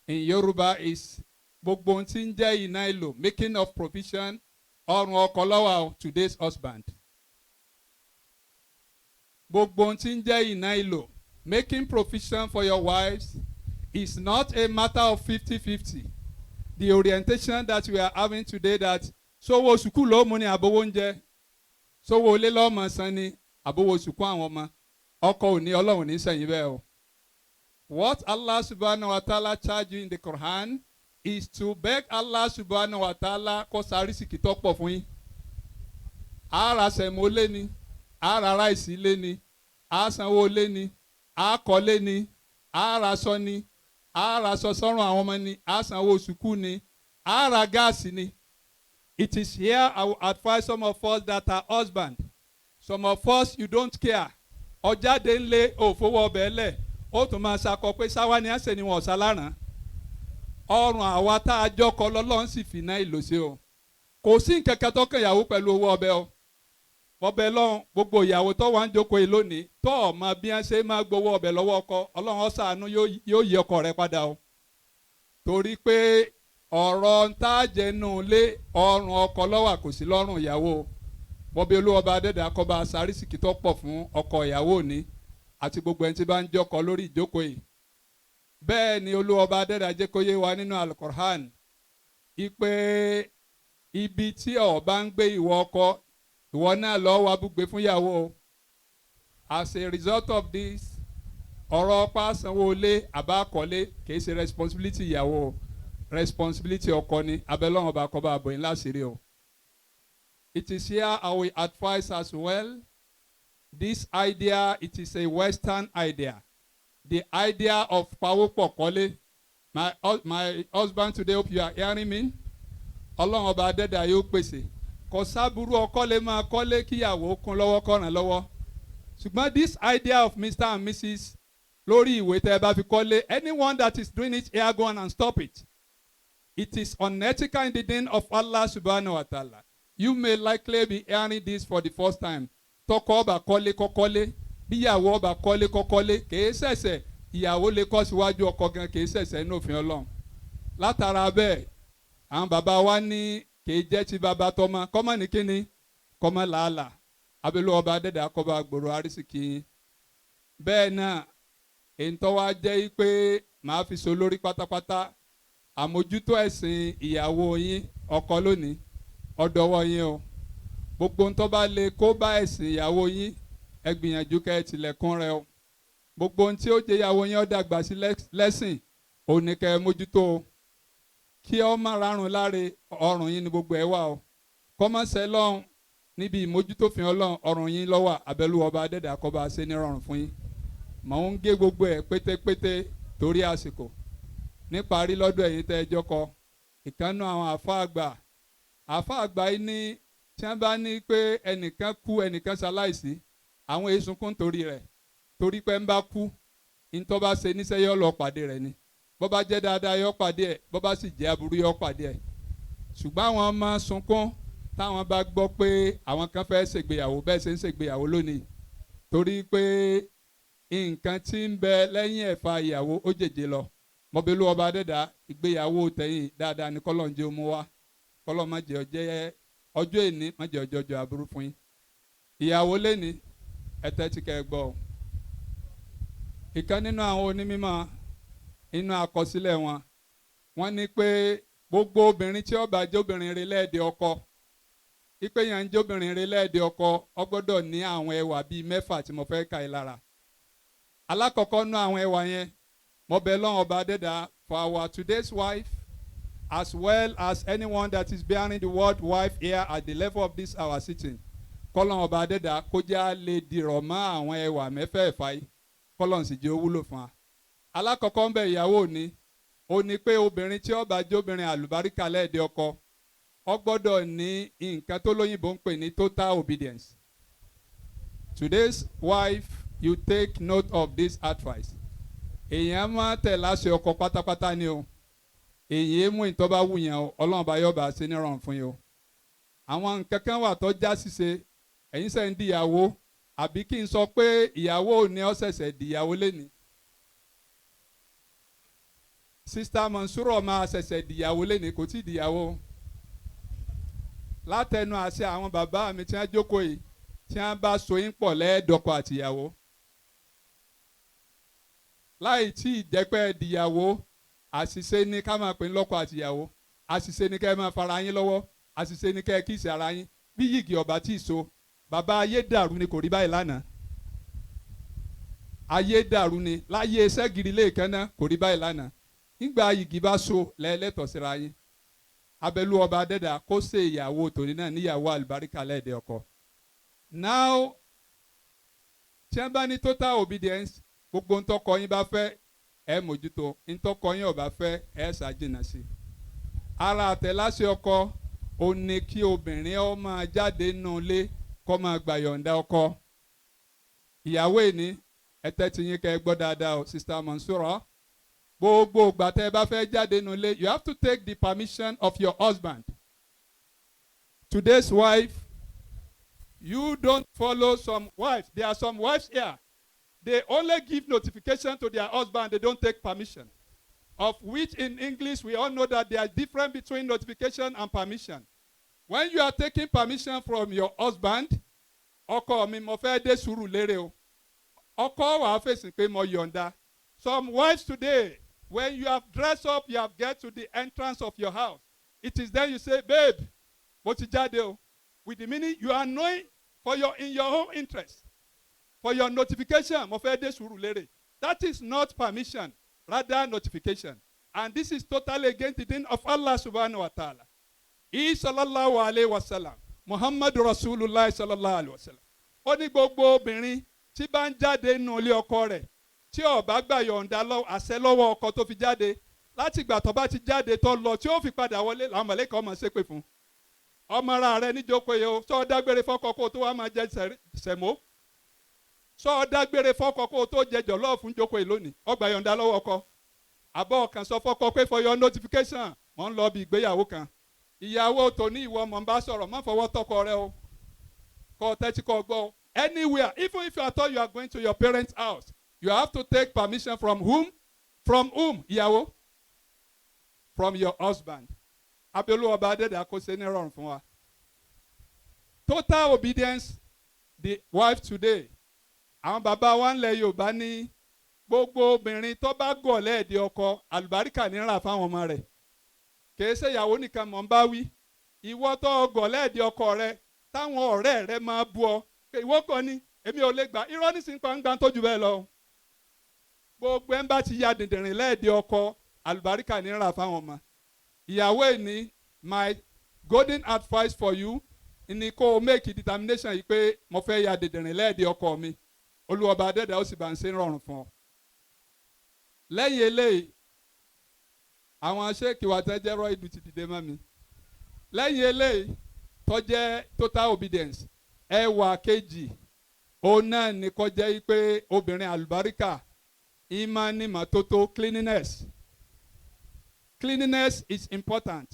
in Yoruba is gbogbo ohun tí ń jẹ́ iná ìlò, making of provision, ọrùn ọkọ ló wà o, today's husband. Gbogbo ohun tí ń jẹ́ ìná ìlò, making provision for your wives is not a matter of 50-50. The orientation that we are having today, that sówó sùkúù ló mú ni àbówó oúnjẹ, sówó ilé lọ́mọ san ni àbówó sùkúù àwọn ọmọ, ọkọ òní Ọlọ́run ní sẹ́yìn bẹ́ẹ̀ o. What Allah subhanahu wa ta'ala charge you in the Quran is to beg Allah subhanahu wa ta'ala kó sarísìkì tó pọ̀ fún yín. Ara semo lé ni, ara rice lé ni, a sanwó lé ni, a kọ́lé ni, ara aṣọ ni, ara aṣọ sọ́run àwọn ọmọ ni, a sanwó sùkúù ni, ara gáàsì ni. It is here I will advise some of us that are husband. Some of us, you don't care. Ọjáde ńlé òfowó ọbẹ̀ lẹ̀, ó tún máa ṣakọ pé sáwá ni àṣẹ ni wọn ọ̀sá láràn. Ọrùn àwa tá a jọkọ lọ́lọ́run sì fi náà ìlò sí o. Kò sí nǹkan kan tó kàn ìyàwó pẹ̀lú owó ọbẹ̀ o. Ọbẹ̀ lọ́hùn gbogbo ìyàwó tó wà ń jókòó yìí lónìí tó ọ̀ mọ bí wọ́n ṣe máa gbowó ọbẹ̀ lọ́wọ́ ọkọ, Ọlọ́run ó ṣàánú, yóò yí ọkọ rẹ padà o. Torí pé ọ̀rọ̀ ntàjẹnu lé ọrùn ọkọ lọ́wọ́ kò sí lọ́rùn ìyàwó. Bọ́bí olúwọba adẹ́dà kọba sarísìkì tó pọ̀ fún ọkọ ìyàwó òní àti gbogbo ẹni tí bá ń jọkọ lórí ìjókòó yìí. Bẹ́ẹ̀ ni olúwọba adẹ́dà jẹ́ kó yé wa nínú Al-Qur'an ipe ibi tí ó bá ń gbé ìwọ ọkọ, ìwọ náà lọ́ọ́ wá búgbé fún ìyàwó. As a result of this, ọ̀rọ̀ ọ̀pá sanwó ilé àbá kọ́lé kìí ṣe responsibility ìyàwó, responsibility ọkọ ni. Abẹ́lọ́wọ̀n ọba kọ́ba àbòyìn láṣìírí o. It is here I will advise as well. This idea, it is a Western idea. The idea of pawópọ̀ kọ́lé. My husband today, hope you are hearing me. Ọlọ́run ọba adẹ́dà yóò pèsè. Kò sábúrú ọkọ lè máa kọ́lé kíyàwó kún lọ́wọ́ kọ́ràn lọ́wọ́. Ṣùgbọ́n this idea of Mr. and Mrs. lórí ìwé tẹ́ ẹ bá fi kọ́lé, anyone that is doing it here, go on and stop it. It is unethical in the name of Allah subhanahu wa ta'ala. You may likely be hearing this for the first time. Tọkọ ọba kọ́lé kọ́kọ́lé, bíyàwó ọba kọ́lé kọ́kọ́lé, kìí ṣẹ̀ṣẹ̀ ìyàwó lè kọ́ síwájú ọkọ gan, kìí ṣẹ̀ṣẹ̀ ní òfin Ọlọ́run. Látara bẹ́ẹ̀, àwọn bàbá wa ní kìí jẹ́ ti bàbá tọmọ, kọ́mọ ní kíni, kọ́mọ làálàá. Abẹ́lú ọba adẹ́dà kọ́ba gbòòrò arísìkí. Bẹ́ẹ̀ náà, èyí tó wá jẹ́ pé màá fi so lórí pátápátá, àmójútó ẹ̀sìn ìyàwó yín ọkọ lónìí, ọ̀dọ̀wọ́ yín o. Gbogbo ń tó bá lè kó bá ẹ̀sìn ìyàwó yín, ẹ gbìyànjú kẹ́ ẹ tilẹ̀kùn rẹ o. Gbogbo ohun tí ó jẹ́ ìyàwó yín ó dàgbà sí lẹ́sìn, òun ní kẹ́ ẹ mójútó o. Kí ọ má rárun láre, ọrùn yín ni gbogbo ẹ wà o. Kọ́mọ́sẹ́ lọ́hùn níbi ìmójútófin Ọlọ́run, ọrùn yín ló wà. Abẹ́lú ọba adẹ́dà kó bá ṣe ní rọrùn fún yín. Mò ń gé gbogbo ẹ̀ pétépété torí àsìkò. Níparí lọ́dọ̀ ẹ̀yin tẹ́ ẹ jọkọ, ìkànnù àwọn àáfàá àgbà, àáfàá àgbà yìí ní tí wọ́n bá ní pé ẹnìkan kú, ẹnìkan ṣaláìsí, àwọn èyí sunkún torí rẹ̀, torí pé ń bá kú, ntọ́ bá ṣe níṣẹ́ yọ lọ pàdé rẹ̀ ni. Bó bá jẹ́ dáadáa yọ pàdé ẹ̀, bó bá sì jẹ́ aburú yọ pàdé ẹ̀. Ṣùgbọ́n àwọn máa sunkún táwọn bá gbọ́ pé àwọn kan fẹ́ ṣègbéyàwó bẹ́ẹ̀ ṣe ń ṣègbéyàwó lónìí, torí pé nǹkan tí ń bẹ lẹ́yìn ẹ̀fà ìyàwó ó jèjì lọ. Mọ̀bílú ọba adẹ́dà, ìgbéyàwó tẹ̀yìn dáadáa ní kọ́lọ́n jẹ́ mú wá, kọ́lọ́n má jẹ́ ọjẹ́ ọjọ́ èní, má jẹ́ ọjọ́ ọjọ́ aburú fún yín. Ìyàwó lẹ́ni ẹ tẹ́tí kẹ́ ẹ gbọ́ o. Ìkan nínú àwọn onímọ̀ inú àkọsílẹ̀ wọn, wọ́n ní pé gbogbo obìnrin tí ó bá jẹ́ obìnrin rere lẹ́ẹ̀dẹ̀ ọkọ, ipe yẹn ń jẹ́ obìnrin rere lẹ́ẹ̀dẹ̀ ọkọ, ó gbọ́dọ̀ ní àwọn ẹwà bíi mẹ́fà tí mo fẹ́ kà í lára. Alákọ̀ọ́kọ́ nú àwọn ẹwà yẹn, mo bẹ̀ lọ́wọ́ ọba adẹ́dà for our today's wife as well as anyone that is bearing the word wife here at the level of this our sitting. Kọ́lọ́n ọba adẹ́dà kó já lè dìrọ̀ mọ́ àwọn ẹwà mẹ́fẹ̀ẹ̀fà yìí, kọ́lọ́n sì jẹ́ ó wúlò fún wa. Alákọ̀ọ́kọ́ ń bẹ ìyàwó ni, ó ní pé obìnrin tí ó bá jẹ́ obìnrin àlùbáríkà lẹ́ẹ̀dẹ̀ ọkọ, ó gbọ́dọ̀ ní nǹkan tó lóyìnbó ń pè ní total obedience. Today's wife, you take note of this advice. Èèyàn máa tẹ̀ láṣẹ ọkọ pátápátá ni o. Èyí mú ìtọ́ bá wù yẹn o, Ọlọ́run bá yọ̀ bá ṣe ní rọrùn fún yín o. Àwọn nǹkan kan wà tó já ṣíṣe, ẹ̀yin sẹ́ ń dìyàwó, àbí kí n sọ pé ìyàwó ò ní ó ṣẹ̀ṣẹ̀ dìyàwó lénìí. Sista Mansuro máa ṣẹ̀ṣẹ̀ dìyàwó lénìí, kò tí ì dìyàwó. Látẹnu àṣẹ àwọn bàbá mi tí wọ́n jókòó yìí, Tí wọ́n bá so yín pọ̀ lẹ́ẹ̀dọ́kọ àtìyàwó, láì tí ì jẹ́pẹ́ dìyàwó, àṣìṣe ni ká máa pè ń lọ́kọ àtìyàwó. Àṣìṣe ni ká ẹ máa fara yín lọ́wọ́. Àṣìṣe ni ká ẹ kiss ara yín. Bí yìgì ọ̀bà tí ì so, bàbá, ayé dàrú ni, kò rí báyìí lánàá. Ayé dàrú ni láyé sẹ́gìrì lẹ́ẹ̀kan náà, kò rí báyìí lánàá. Nígbà yìgì bá so, lẹ́ẹ̀lẹ́tọ̀ síra yín. Abẹ́lú ọba adẹ́dà kó ṣe ìyàwó tòní náà níyàwó àlùbáríkà lẹ́ẹ̀dẹ́ ọkọ. Now, tí wọ́n bá ní total obedience, gbogbo ntọ́kọ yín bá fẹ́, ẹ mójútó. Ntọ́kọ yín ò bá fẹ́, ẹ ṣàjìnà sí. Ara àtẹ̀láṣẹ ọkọ ò ní kí obìnrin ó máa jáde nínú ilé, kó máa gbà yọ̀ǹda ọkọ. Ìyàwó ìní, ẹ tẹ́tí yín kẹ́ ẹ gbọ́ dáadáa o. Sister Mansura, gbogbo ìgbà tẹ́ ẹ bá fẹ́ jáde nínú ilé, you have to take the permission of your husband. Today's wife, you don't follow some wives. There are some wives here, they only give notification to their husband. They don't take permission, of which in English we all know that there is difference between notification and permission. When you are taking permission from your husband, "Ọkọ mi, mo fẹ́ dé Sùúrùlérè o," ọkọ wàá fèsì pé, "Mo yọ̀ǹda." Some wives today, when you have dressed up, you have get to the entrance of your house, it is then you say, "Babe, mo ti jáde o," with the meaning you are knowing for your in your own interest, for your notification, "Mo fẹ́ dé Sùúrùlérè." That is not permission, rather notification, and this is totally against the deen of Allah subhanahu wa ta'ala. He sallallahu alayhi wa sallam, Muhammadu Rasulullah sallallahu alayhi wa sallam, ó ní gbogbo obìnrin tí bá ń jáde nínú ilé ọkọ rẹ̀, tí ó bá gbà yọ̀ǹda àṣẹ lọ́wọ́ ọkọ tó fi jáde, láti ìgbà tó bá ti jáde tó lọ tí ó fi padà wọlé, làwọn mọ̀lẹ́kà ọmọ ṣépè fún. Ọmọ ara rẹ níjókòó yìí o, sọ dágbére fọ́kọ kó o tó wá máa jẹ sẹ̀mó? Sọ dágbére fọ́kọ kó o tó jẹ jollof níjókòó yìí lónìí? Ó gbà yọ̀ǹda lọ́wọ́ ọkọ, àbọ̀ kan sọ fọ́kọ pé, "For your notification, mò ń lọ bí ìgbéyàwó kan"? Ìyàwó tòní, ìwọ mọ̀ ń bá sọ̀rọ̀, má fọwọ́ tọkọ rẹ o. Kọ́ tẹ́tí kọ́ gbọ́ o. Anywhere, even if you are told you are going to your parents' house, you have to take permission from whom? From whom, ìyàwó? From your husband. Abẹ́lú ọba adẹ́dàá kó ṣe ní rọrùn fún wa. Total obedience, the wife today, àwọn bàbá wa ńlẹ̀ Yorùbá ní gbogbo obìnrin tó bá gọ̀ lẹ́ẹ̀dẹ̀ ọkọ, àlùbáríkà ní rà fáwọn ọmọ rẹ̀. Kìí ṣe ìyàwó nìkan mọ̀ ń bá wí. Ìwọ tó gọ̀ lẹ́ẹ̀dẹ̀ ọkọ rẹ, táwọn ọ̀rẹ́ rẹ máa bú ọ pé ìwọ kọ́ ni, èmi ò lè gbà. Irọ́ nísìnyí pa ń gbà tó jù bẹ́ẹ̀ lọ. Gbogbo ẹ̀ ń bá ti ya dìndìnrín lẹ́ẹ̀dẹ̀ ọkọ, àlùbáríkà ní rà fáwọn ọmọ. Ìyàwó ẹ̀ ní, my golden advice for you ni kó o make a determination yìí pé mo fẹ́ ya dìndìnrín lẹ́ẹ̀dẹ̀ ọkọ mi. Olúwọba adẹ́dàá ó sì bá ń ṣe ń rọrùn fún ọ. Lẹ́yìn eléyìí, àwọn ṣéèkì wa tẹ́ jẹ́ rọ́ìdù ti dìde mọ́ mi. Lẹ́yìn eléyìí tó jẹ́ total obedience, ẹwà kejì òun náà ní kó jẹ́ pé obìnrin àlùbáríkà ìmọ̀ cleanliness. Cleanliness is important.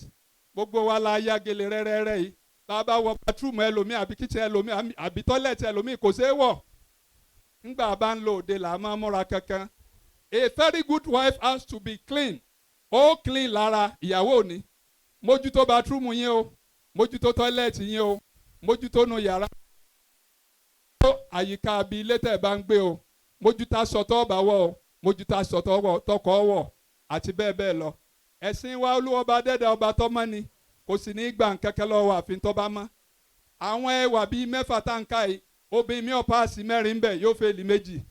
Gbogbo wa la ya gèlè rẹ́rẹ́rẹ́ yìí. Bá a bá wọ bathroom ẹlòmíì àbí kitchen ẹlòmíì àbí toilet ẹlòmíì, kò ṣeé wọ̀. Ńgbà bá ń lo òde là á máa múra kankan. A very good wife has to be clean. Ó clean lára. Ìyàwó òní, mójútó bathroom yín o, mójútó toilet yín o, mójútó nu yàrá, àyíká àbí ilé tẹ̀ bá ń gbé o, mójútó aṣọ tó bá wọ̀ o, mójútó aṣọ tọkọ wọ̀ àti bẹ́ẹ̀ bẹ́ẹ̀ lọ. Ẹ̀sìn wa, olúwọba dẹ́dà, ọba tọ́mọ́ ni, kò sì ní í gbà nkẹ́kẹ́ lọ́wọ́ àfin tó bá mọ́. Àwọn ẹwà bíi mẹ́fà tá n ká yìí, obìnrin mi ò pass mẹ́rin ń bẹ̀, yóò fail méjì.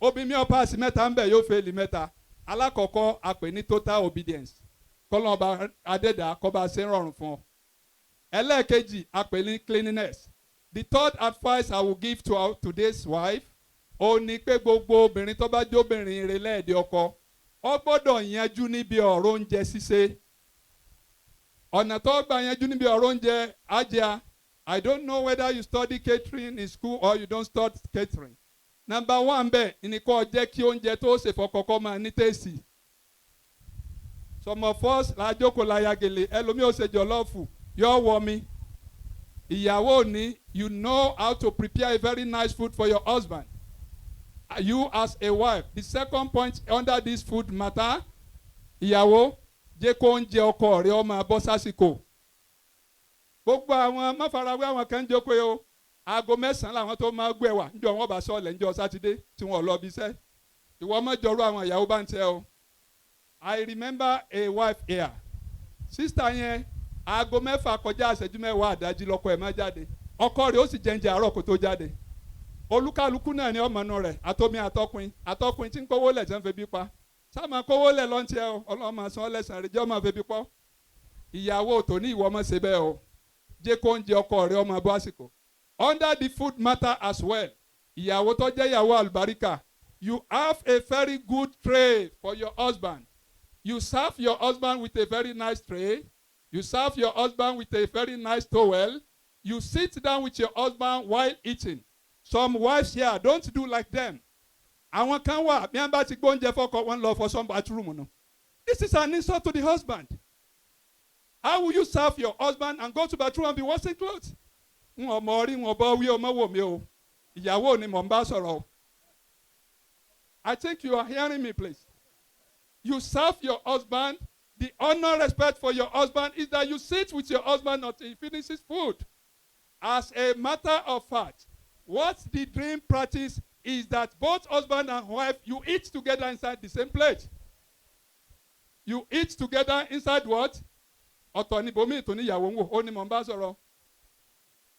Obìnrin mi ò pass mẹ́ta ń bẹ̀, yóò fail mẹ́ta. Alákọ̀ọ́kọ́, a pè ní total obedience. Kọ́lọ́n ọba adẹ́dà kó bá ṣe ń rọrùn fún ọ. Ẹlẹ́ẹ̀kejì, a pè ní cleanliness. The third advice I will give to our today's wife, ó ní pé gbogbo obìnrin tó bá jóbìnrin rẹ̀ lẹ́ẹ̀dẹ̀ ọkọ, ó gbọ́dọ̀ yanjú níbi ọ̀rọ̀ oúnjẹ ṣíṣe. Ọ̀nà tó gbà yanjú níbi ọ̀rọ̀ oúnjẹ ajá, I don't know whether you study catering in school or you don't study catering. Number one bẹ́ẹ̀ ni kó jẹ́ kí oúnjẹ tó ṣe fọkọkọ máa ní taste. Some of us la jókòó la ya gèlè. Ẹlòmíì ó ṣe jollof, yóò wọ mi. Ìyàwó ní, you know how to prepare a very nice food for your husband, you as a wife. The second point under this food matter, ìyàwó, jẹ́ kó oúnjẹ ọkọ rẹ ó máa bọ́ sásìkò. Gbogbo àwọn máfarawé, àwọn kan ń jókòó yìí o. Aago 9 làwọn tó máa gbé wà níjọ́ wọn bá sọ̀lẹ̀ níjọ́ Sátidé tí wọn ò lọ bí iṣẹ́. Ìwọ ọmọ jọrọ àwọn ìyàwó bá ń tẹ o. I remember a wife here. Sister yẹn, aago 6 kọjá ìṣẹ́jú 10 àdájí lọ́kọ ẹ̀ má jáde. Ọkọ rẹ̀ ó sì jẹ́njẹ́ àárọ̀ kó tó jáde. Olúkálukú náà ni ọmọ inú rẹ̀, àtomi àtọkùn àtọkùn tí ń kówó lẹ̀ tí wọ́n fi bí pa. Sáà kówó lẹ̀ lọ́ntì ẹ o, Ọlọ́run máa san ọ́ lẹ́sàn-án rẹ̀, jẹ́ ọmọ fi bí pọ́. Ìyàwó tòní, ìwọ ọmọ ṣe bẹ́ẹ̀ o. Jẹ́ kó ń jẹ ọkọ rẹ̀ ọmọ bọ́ àsìkò. Under the food matter as well, ìyàwó tó jẹ́ ìyàwó àlùbáríkà, you have a very good tray for your husband. You serve your husband with a very nice tray. You serve your husband with a very nice towel. You sit down with your husband while eating. Some wives here, don't do like them. Àwọn kan wà, bí wọ́n bá ti gbóúnjẹ fọ́kọ wọn, lọ fọ some bathroom nù. This is an insult to the husband. How will you serve your husband and go to bathroom and be washing clothes? N ò mọ orí wọn bọ́ wí, ọmọ wò mí o. Ìyàwó ni mò ń bá sọ̀rọ̀ o. I think you are hearing me, please. You serve your husband. The honor, respect for your husband is that you sit with your husband until he finishes food. As a matter of fact, what the deen practice is that both husband and wife, you eat together inside the same plate. You eat together inside what? Ọ̀tọ̀ ni bòmí tó níyàwó ń wò, ó ní mò ń bá sọ̀rọ̀.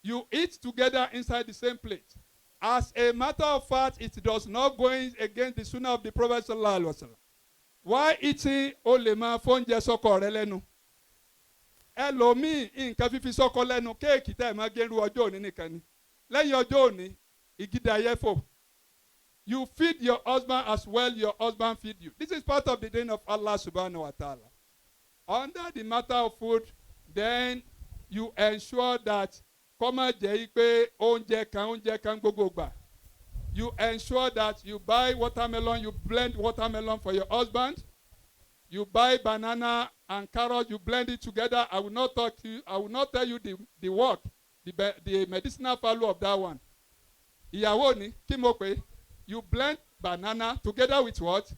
You eat together inside the same plate. As a matter of fact, it does not go against the sunnah of the Prophet sallallahu alaihi wasallam. Why eating, o lè máa fóúnjẹ sọ́kọ rẹ lẹ́nu. Ẹlòmíì, nǹkan fífi sọ́kọ lẹ́nu, cake tẹ́ ẹ̀ máa gẹ́rù ọjọ́ òní nìkan ni. Lẹ́yìn ọjọ́ òní, ìgídà ayẹ́fò. You feed your husband as well your husband feed you. This is part of the deen of Allah subhanahu wa ta'ala. Under the matter of food, then you ensure that kó má jẹ́ pé oúnjẹ kan, oúnjẹ kan gbogbo gbà. You ensure that you buy watermelon, you blend watermelon for your husband. You buy banana and carrot, you blend it together. I will not talk to you, I will not tell you the work, the medicinal value of that one. Ìyàwó ni kí mo pè, you blend banana together with what?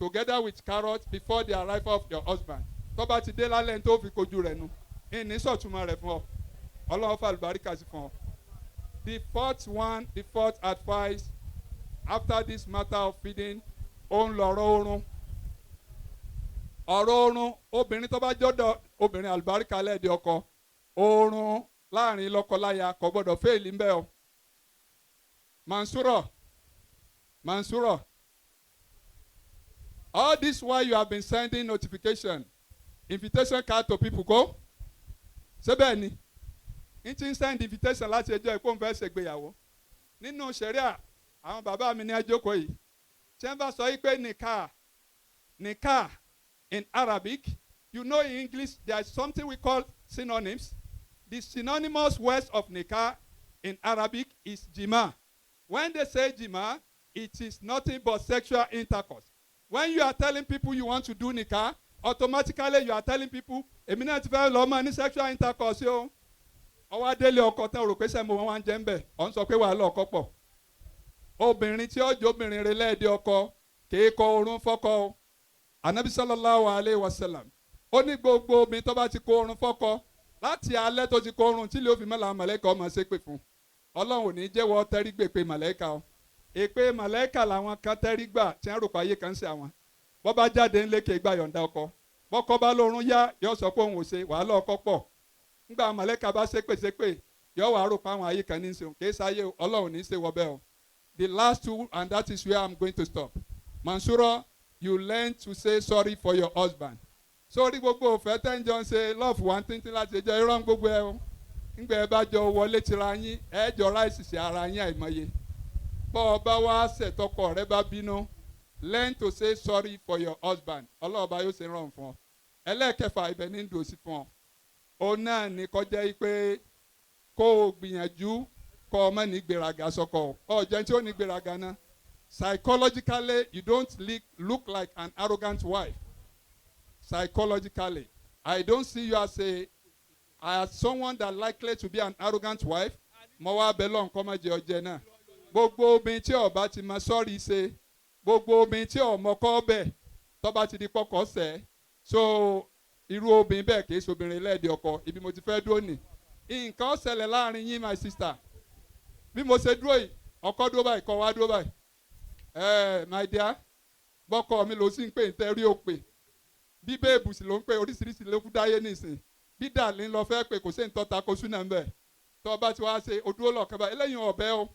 Together with carrot before the arrival of your husband. Tó bá ti dé lálẹ́ ní tó fi kojú rẹ̀ nu. Ìní sọ̀túnmọ̀ rẹ̀ fún ọ. Ọlọ́run fà lùbáríkà sí fún ọ. The fourth one, the fourth advice after this matter of feeding, òun lọ̀rọ̀ oorun. Ọ̀rọ̀ oorun, obìnrin tó bá jọ́dọ̀ obìnrin àlùbáríkà lẹ́ẹ̀dẹ̀ ọkọ, oorun láàrin lọ́kọláya kò gbọ́dọ̀ fail ńbẹ́ o. Mansuro, Mansuro, all this while you have been sending notification, invitation card to people go. Ṣé bẹ́ẹ̀ ni? N ti ń send invitation láti ẹjọ́ ìpò ń fẹ́ ṣègbéyàwó. Nínú ṣẹ̀ríà, àwọn bàbá mi ní ẹjọ́kọ̀ yìí. Ṣé ń bá sọ yìí pé nikah, nikah in Arabic, you know, in English there is something we call synonyms. The synonymous words of nikah in Arabic is jima. When they say jima, it is nothing but sexual intercourse. When you are telling people you want to do nikah, automatically you are telling people, èmi náà ti fẹ́ lọ mọ́ ní sexual intercourse o. Ọwọ́ adélé ọkọ tán, rò pé sẹ́mo wọn wá ń jẹ́ ń bẹ̀, ọ̀ ń sọ pé wàhálà ọkọ pọ̀. Obìnrin tí ó jẹ́ obìnrin rẹ̀ lẹ́ẹ̀dẹ́ ọkọ kìí kọ orun fọ́kọ o. Anabi sallallahu alayhi wa sallam, ó ní gbogbo obìnrin tó bá ti kọ orun fọ́kọ láti alẹ́ tó ti kọ orun tí lè fi mọ́lá mọ̀lẹ́kà ọmọ ṣépè fún. Ọlọ́run ò ní jẹ́wọ́ tẹ́rí gbèpè mọ̀lẹ́kà o. Èpè mọ̀lẹ́kà làwọn kan tẹ́rí gbà tí wọ́n rò pé ayé kan ń ṣe àwọn. Bọ́ bá jáde ńlé, kè gbà yọ̀ǹda ọkọ. Bọ́kọ bá lórun yá, yọ sọ pé òun ò ṣe wàhálà ọkọ pọ̀. Ńgbà mọ̀lẹ́kà bá ṣépè ṣépè, yọ wàá rò pé àwọn ayé kan ní í ṣe òun kì í ṣayé. Ọlọ́run ní í ṣe wọ bẹ́ẹ̀ o. The last two, and that is where I'm going to stop. Mansuro, you learn to say sorry for your husband. Sórí gbogbo òfẹ́ tẹ́ ń jọ ń ṣe love one tíntín láti jẹ́ irọ́ gbogbo ẹ o. Ńgbà ẹ bá jọ wọlé tira yín, ẹ jọ ráìsì sí ara yín àìmọye. Bọ́ ọ bá wá ṣẹ̀tọ́kọ rẹ bá bínú, learn to say sorry for your husband. Ọlọ́ọ̀bá yóò ṣe rọrùn fún ọ. Ẹlẹ́ẹ̀kẹfà, ibẹ̀ ní dòsí fún ọ. Òun náà ní kọjá yìí pé kó o gbìyànjú kọ́ ọmọ ní gbéraga sọ́kọ. Ọ jẹ́ tí ó ní gbéraga náà. Psychologically, you don't look like an arrogant wife. Psychologically, I don't see you as someone that likely to be an arrogant wife. Mo wá bẹ lọ́n kọ́ mọ́ jẹ ọjẹ́ náà. Gbogbo obìnrin tí ó bá ti mọ sorry ṣe, gbogbo obìnrin tí ọmọ kọ́ bẹ̀ tó bá ti di pọ́kọ́ sẹ́, so irú obìnrin bẹ́ẹ̀ kì í ṣe obìnrin lẹ́ẹ̀dẹ̀ ọkọ. Ibi mo ti fẹ́ dúró nì. Nǹkan ṣẹlẹ̀ láàrin yín, my sister. Bí mo ṣe dúró yìí, ọkọ dúró báyìí, kọ wá dúró báyìí. Ẹ my dear, bọ́kọ mi ló sì ń pè ń tẹ́rí ó pè. Bí babe sì ló ń pè, oríṣiríṣi ló kú dáyé nísìn. Bí darling lọ fẹ́ pè, kò sí ìtọ́ta kó súnà ń bẹ̀. Tọ́ bá ti wá ṣe odúró lọ̀kan báyìí, eléyìí ọ̀bẹ o.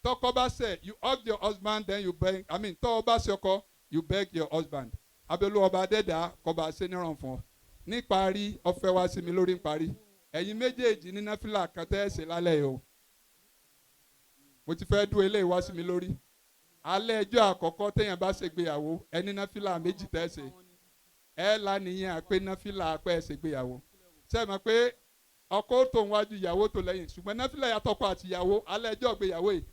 Tọkọ bá ṣẹ̀, you hug your husband, then you beg. I mean, tọ́ bá ṣe ọkọ, you beg your husband. Abẹ́lú ọba adẹ́dà kọba ṣe níràn fún ọ. Níparí, ọfẹ́ wá sí mi lórí ń parí. Ẹ̀yin méjèèjì ní náfìlà kan tẹ́ ẹ̀ ṣe lálẹ́ yìí o. Mo ti fẹ́ dún eléyìí wá sí mi lórí. Alẹ́ ẹjọ́ àkọ́kọ́ téèyàn bá ṣègbéyàwó, ẹni náfìlà méjì tẹ́ ẹ̀ ṣe. Ẹ lánìyàn pé náfìlà pẹ́ ẹ̀ ṣègbéyàwó. Ṣé ẹ mọ̀ pé ọkọ tó ń wájú, ìyàwó tó lẹ́yìn, ṣùgbọ́n náfìlà yàtọ̀kọ àti ìyàwó alẹ́ ẹjọ́ ìgbéyàwó yìí.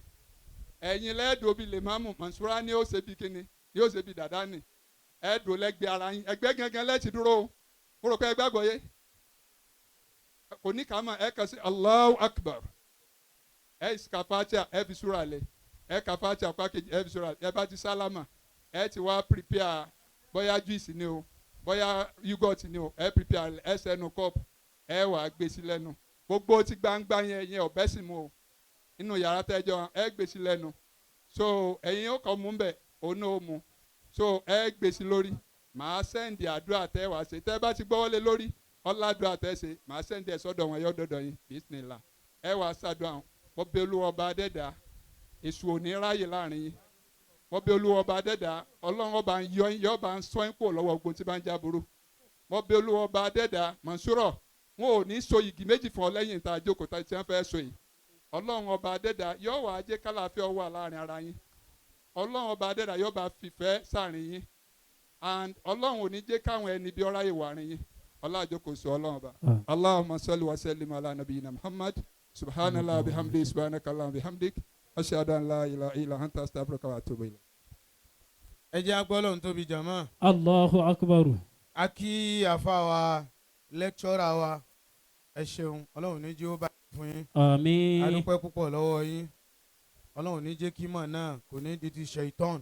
Ẹ̀yin lẹ́ẹ̀dọ́ bíi lè máàmù Mọ̀nsúrà ni ó ṣe bí kíni ni ó ṣe bí dàdá ni. Ẹ dùn lẹ́gbẹ̀ẹ́ ara yín, ẹgbẹ́ gangan lẹ́ẹ̀tì dúró o. Mo rò pé ẹ gbàgbọ́ yé. Kò ní ká mọ̀, ẹ kàn sí Allahu Akbar. Ẹ ka Fatiha, ẹ fi súra lẹ̀. Ẹ ka Fatiha pákéjì, ẹ fi súra lẹ̀. Ẹ bá ti sálámà, ẹ ti wá prepare bóyá juice ni o, bóyá yogurt ni o, ẹ prepare ẹ sẹ́nu cup, ẹ wà gbé sí lẹ́nu. Gbogbo ti gbangba yẹn yẹn ọ̀bẹ sì mú o. Inú yàrá tẹ́jọ́ ẹ gbé sí lẹ́nu. So ẹ̀yin ó kàn mú bẹ̀, òun náà ó mu. So ẹ gbé sí lórí. Màá send àdúrà tẹ́ wàá ṣe. Tẹ́ bá ti gbọ́wọ́lé lórí, ọ̀làdúrà tẹ́ ṣe, màá send ẹ̀ sọ́dọ̀ wọn, yọ dọ̀dọ̀ yín, bismillah. Ẹ wàá ṣàdúrà wọn. Wọ́n bẹ Olúwa ọba adẹ́dà, èṣù ò ní ráyè láàrin yín. Wọ́n bẹ Olúwa ọba adẹ́dà, Ọlọ́run ọba ń yọ yín, yọ bá ń sọ yín kúrò lọ́wọ́ ogun tí bá ń jáburú. Wọ́n bẹ Olúwa ọba adẹ́dà, Mọ̀nsúrọ̀, wọn ò ní so igi méjì fún ọ lẹ́yìn tá a jókòó tá a ti fẹ́ so yìí. Ọlọ́run ọba adẹ́dà yóò wá jẹ́ kálàáfíà wà láàrin ara yín. Ọlọ́run ọba adẹ́dà yóò bá fìfẹ́ sáàrin yín. And Ọlọ́run ò ní jẹ́ káwọn ẹni bí ọ̀ráyè wà rìn yín. Ọlá àjókòó sọ Ọlọ́run ọba. Allahumma salli wa sallim ala nabiyyina Muhammad. Subhanallah bihamdi subhanaka Allahumma bihamdik. Ashhadu an la ilaha illa anta astaghfiruka wa atubu ilayk. Ẹ jẹ́ agbọ́lọ̀ ń tóbi jàmọ́. Allahu akbar. A kí àfa wa, lecturer wa, ẹ ṣeun. Ọlọ́run ní jí ó bá fún yín. Àmín. A dúpẹ́ púpọ̀ lọ́wọ́ yín. Ọlọ́run ní jẹ́ kí mọ̀ náà kò ní di ti ṣaitan,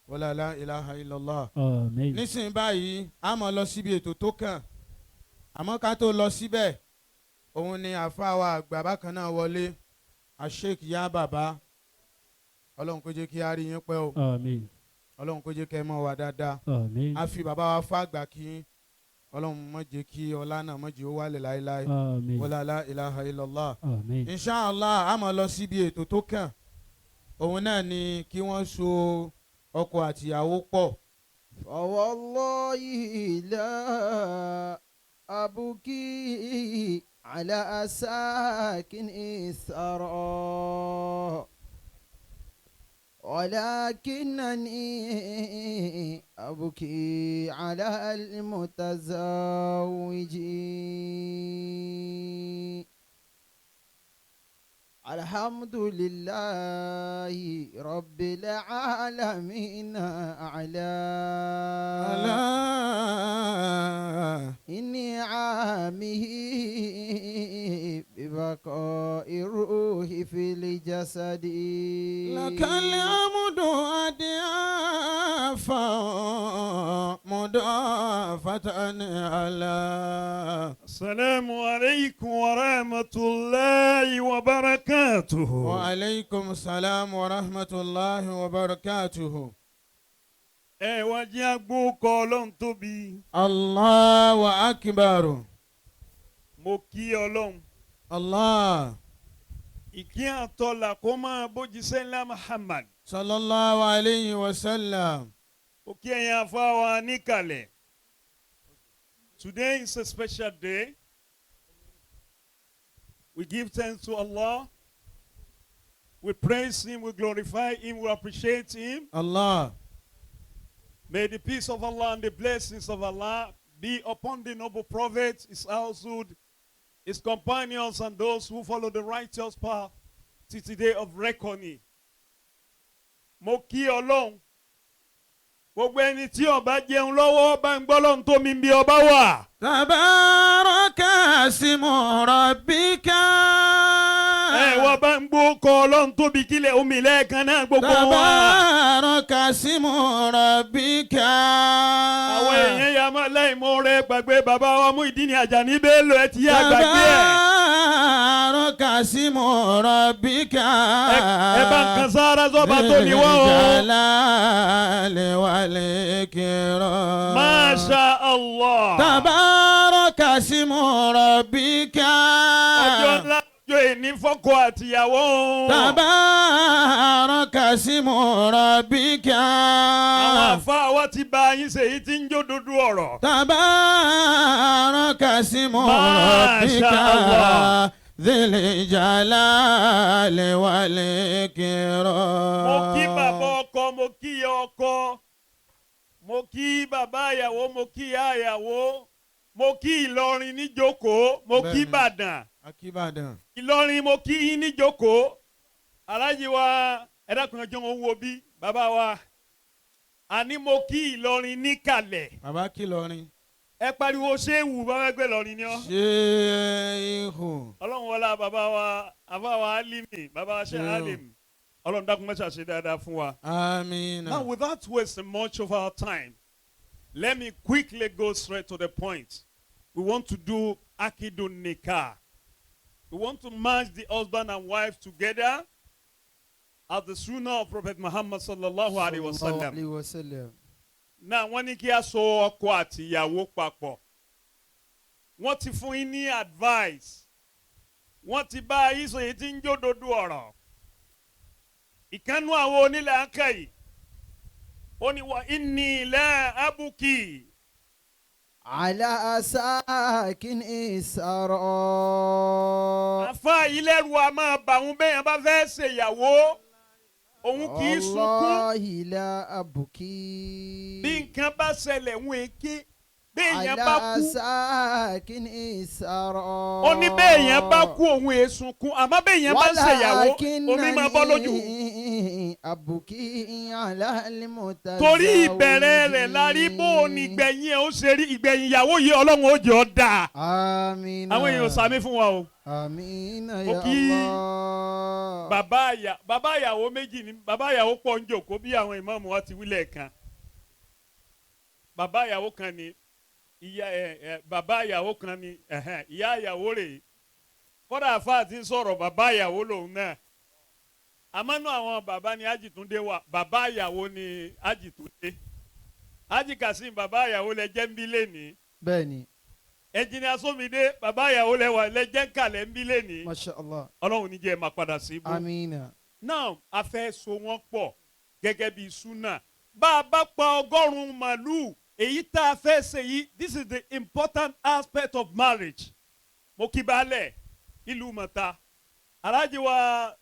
wala la ilaha illallah. Àmín. Nísìnyí báyìí, a máa lọ síbi ètò tó kàn, àmọ́ ká tó lọ síbẹ̀, òun ni àfa wa àgbà bákan náà wọlé, Sheikh ya bàbá. Ọlọ́run kó jẹ́ kí a rí yín pẹ́ o. Àmín. Ọlọ́run kó jẹ́ kẹ́ ẹ mọ̀ wá dáadáa. Àmín. A fi bàbá wa fàgbà kí Ọlọ́run má jẹ́ kí ọlá náà má jẹ́ ó wálẹ̀ láéláé. Àmín. Wala la ilaha illallah. Àmín. Inshallah, a máa lọ síbi ètò tó kàn, òun náà ni kí wọ́n so ọkọ àtìyàwó pọ̀. فوالله لا أبكي على ساكن الثرى، ولكنني أبكي على المتزوجين. الحمد لله رب العالمين على إنعامه ببقاء الروح في الجسد. لك الحمد أضعافا مضاعفة على السلام عليكم ورحمة الله وبركاته. وعليكم السلام ورحمة الله وبركاته. Ẹ wá jẹ́ agbókọ Ọlọ́run tóbi. الله أكبر. Mo kí Ọlọ́run. الله. Ìkí àtọ́là kó máa bójíṣẹ́ ńlá Muhammad. صلى الله عليه وسلم. Mo kí ẹ̀yin afáwa níkàlẹ̀. Today is a special day. We give thanks to Allah. We praise Him, we glorify Him, we appreciate Him. Allah. May the peace of Allah and the blessings of Allah be upon the noble prophet, his household, his companions, and those who follow the righteous path till the day of reckoning. Mo kí Ọlọ́run. Gbogbo ẹni tí ó bá jẹun lọ́wọ́, bá ń gbọ́ Ọlọ́run tó mi bí ọba wà. تبارك اسم ربك. Ẹ wá bá ń gbó kọ Ọlọ́run tóbi kílẹ̀ omi lẹ́ẹ̀kan náà, gbogbo wa. تبارك اسم ربك. Àwọn èèyàn ya máa láì mọ rẹ gbàgbé bàbá wa Muyideen Àjàní Bello, ẹ ti yá gbàgbé ẹ. تبارك. تبارك اسم ربك Ẹ bá ń kan sára sọ́ba tó ní wọ́n o. الجلال والإكرام. Masha Allah. تبارك اسم ربك. Ọjọ́ ńlá ọjọ́ ìní fọ́kọ àtìyàwó. تبارك اسم ربك. Àwọn àfa wa ti bá yín ṣe èyí tí ń jó dúdú ọ̀rọ̀. تبارك اسم ما ربك شاء الله. ذي الجلال والإكرام. Mo kí bàbá ọkọ, mo kí ìyá ọkọ, mo kí bàbá ìyàwó, mo kí ìyá ìyàwó, mo kí Ìlọrin níjókòó, mo kí Bẹ́ẹ̀ni. Ìbàdàn. Akíbàdàn. Ìlọrin, mo kí yín níjókòó. Alájí wa, ẹ dákun, ọjọ́ wọn wo bí bàbá wa, àní mo kí Ìlọrin níkàlẹ̀. Bàbá kìlọrin. Ẹ pariwo ṣéwù bàbá ẹgbẹ́ Ìlọrin ni ọ́. Ṣéhù. Ọlọ́run wọlá bàbá wa, àbá wa Alimi, bàbá wa ṣe Ṣéhù. Alim, Ọlọ́run dákun mẹ́sà ṣe dáadáa fún wa. Amina. Now, without wasting much of our time, let me quickly go straight to the point. We want to do Akidun Nikah. We want to merge the husband and wife together at the Sunnah of Prophet Muhammad sallallahu alaihi wasallam. Alaihi wasallam. Now, wọ́n ní kí a so ọkọ àti ìyàwó papọ̀. Wọ́n ti fún yín ní advice. Wọ́n ti bá yín sọ èyí tí ń jódodo ọ̀rọ̀. Ìkànnú àwọn onílẹ̀ akẹ́yì. Ó ní wa inni la abuki. على ساكن الثرى. Àfa yìí lẹ́rù a máa bà òun bẹ́yẹn bá fẹ́ ṣèyàwó. Òun kì í sunkún. والله لا أبكي. Bí nǹkan bá ṣẹlẹ̀ ń èké. Béèyàn bá على kú. ساكن الثرى. Ó ní béèyàn bá kú, òun èé sunkún. Àmọ́ béèyàn bá ń ṣèyàwó, omi máa bọ́ lójú. ولكنني أبكي على المتزوج. Torí ìbẹ̀rẹ̀ rẹ̀ la rí, bó o ní ìgbẹ̀yìn ẹ̀ ó ṣe rí. Ìgbẹ̀yìn ìyàwó yìí, Ọlọ́run ó jẹ́ ọ́ dáa. آمين. Àwọn èèyàn sàmì fún wa o. آمين Mo يا kí الله. Bàbá ìyàwó méjì ni, bàbá ìyàwó pọ̀ ń jòkó bí àwọn ìmáàmù wa ti wílẹ̀ kan. Bàbá ìyàwó kan ni ìyá ẹ ẹ bàbá ìyàwó kan ni ẹhẹn, ìyá ìyàwó rèé. Kọ́dà àfáà ti ń sọ̀rọ̀, bàbá ìyàwó lòun náà. Àmọ́nú àwọn bàbá ni Ájìtúndé wà. Bàbá ìyàwó ni Ájìtúndé. Ájì Kasim, bàbá ìyàwó lẹ jẹ́ ń bí lẹ́nìí. Bẹ́ẹ̀ni. Ẹnjìnìà Sómìdé, bàbá ìyàwó lẹ wà lẹ jẹ́ ń kalẹ̀ ń bí lẹ́nìí. ما شاء الله. Ọlọ́run ní jẹ́ ẹ máa padà sí ibú. آمين. Now, a fẹ́ so wọ́n pọ̀ gẹ́gẹ́ bí súnà. Bá a bá pa 100 màlúù, èyí tá a fẹ́ ṣe yìí, this is the important aspect of marriage. Mo kí baálẹ̀ ìlú Mọ̀ta, Alhaji wa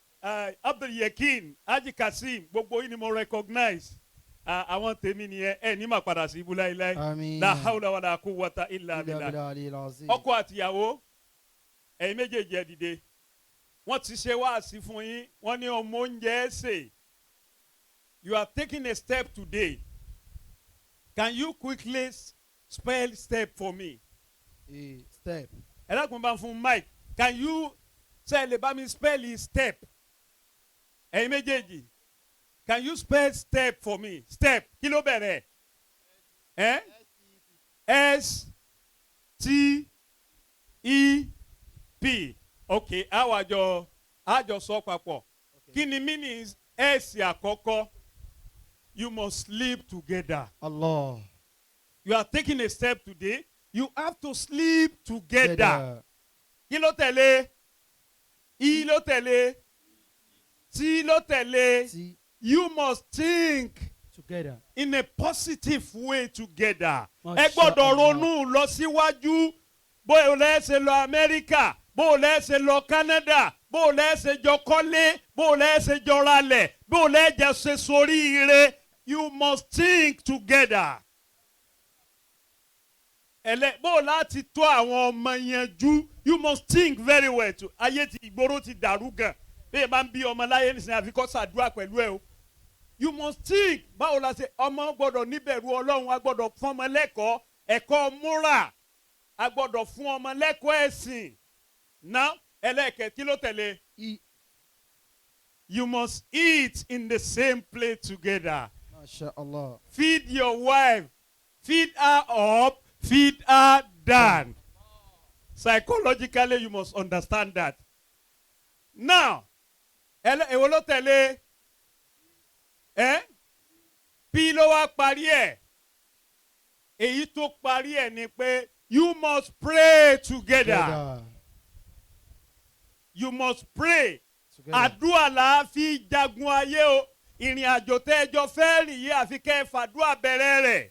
Abdul Yekin, Haji Kasim, gbogbo yìí ni mo recognize. Àwọn tèmi nìyẹn, ẹ ní mà padà sí ibú láéláé. آمين. La hawla wala quwwata illa إلا billah. بالله العلي العظيم. Ọkọ àtìyàwó, ẹ̀yin méjèèjì, ẹ dìde. Wọ́n ti ṣe wáàsí fún yín, wọ́n ní ọmọ oúnjẹ ṣe. You are taking a step today. Can you quickly spell step for me? Step. Ẹ dákun, bá ń fún mic. Can you ṣe lè bá mi spell step? Ẹ̀yin méjèèjì, can you spell step for me? Step, kí ló bẹ̀rẹ̀ ẹ́? S T E P. Ok, àwọn àjọ sọ papọ̀. Kí ni meaning S àkọ́kọ́? You must sleep together. Allah. You are taking a step today, you have to sleep together. Kí ló tẹ̀lé? I ló tẹ̀lé, T ló tẹ̀lé. T. You must think Together. in a positive way together. Masha Ẹ gbọ́dọ̀ Allah. ronú lọ síwájú, bó o lẹ́ ṣe lọ Amẹ́ríkà, bó o lẹ́ ṣe lọ Canada, bó o lẹ́ ṣe jọ kọ́lé, bó o lẹ́ ṣe jọ ralẹ̀, bó o lẹ́ jẹ ṣe soríire. You must think together. Ẹlẹ bó o láti tó àwọn ọmọ yanjú, you must think very well too. Ayé ti ìgboro ti dàrú gan, bí ẹ bá ń bí ọmọ láyé nísìnyí, àfi kó ṣàdúrà pẹ̀lú ẹ o. You must think, báwo la ṣe ọmọ gbọ́dọ̀ níbẹ̀rù Ọlọ́run. A gbọ́dọ̀ fún ọmọ lẹ́kọ̀ọ́, ẹ̀kọ́ múra, a gbọ́dọ̀ fún ọmọ lẹ́kọ̀ọ́ ẹ̀sìn. Now, ẹlẹ́ẹ̀kẹ́, kí ló tẹ̀lé? E. You must eat in the same plate together. Masha Allah. Feed your wife, feed her up, feed her down. Psychologically, you must understand that. Now, èwo ló tẹ̀lé? Ẹ́ P ló wá parí ẹ̀. Èyí tó parí ẹ̀ ni pé you must pray together. You must pray. Àdúrà là á fi jagun ayé o. Ìrìn àjò tẹ́ ẹ jọ fẹ́ rìn yìí, àfi kẹ́ ẹ fàdúrà bẹ̀rẹ̀ rẹ̀.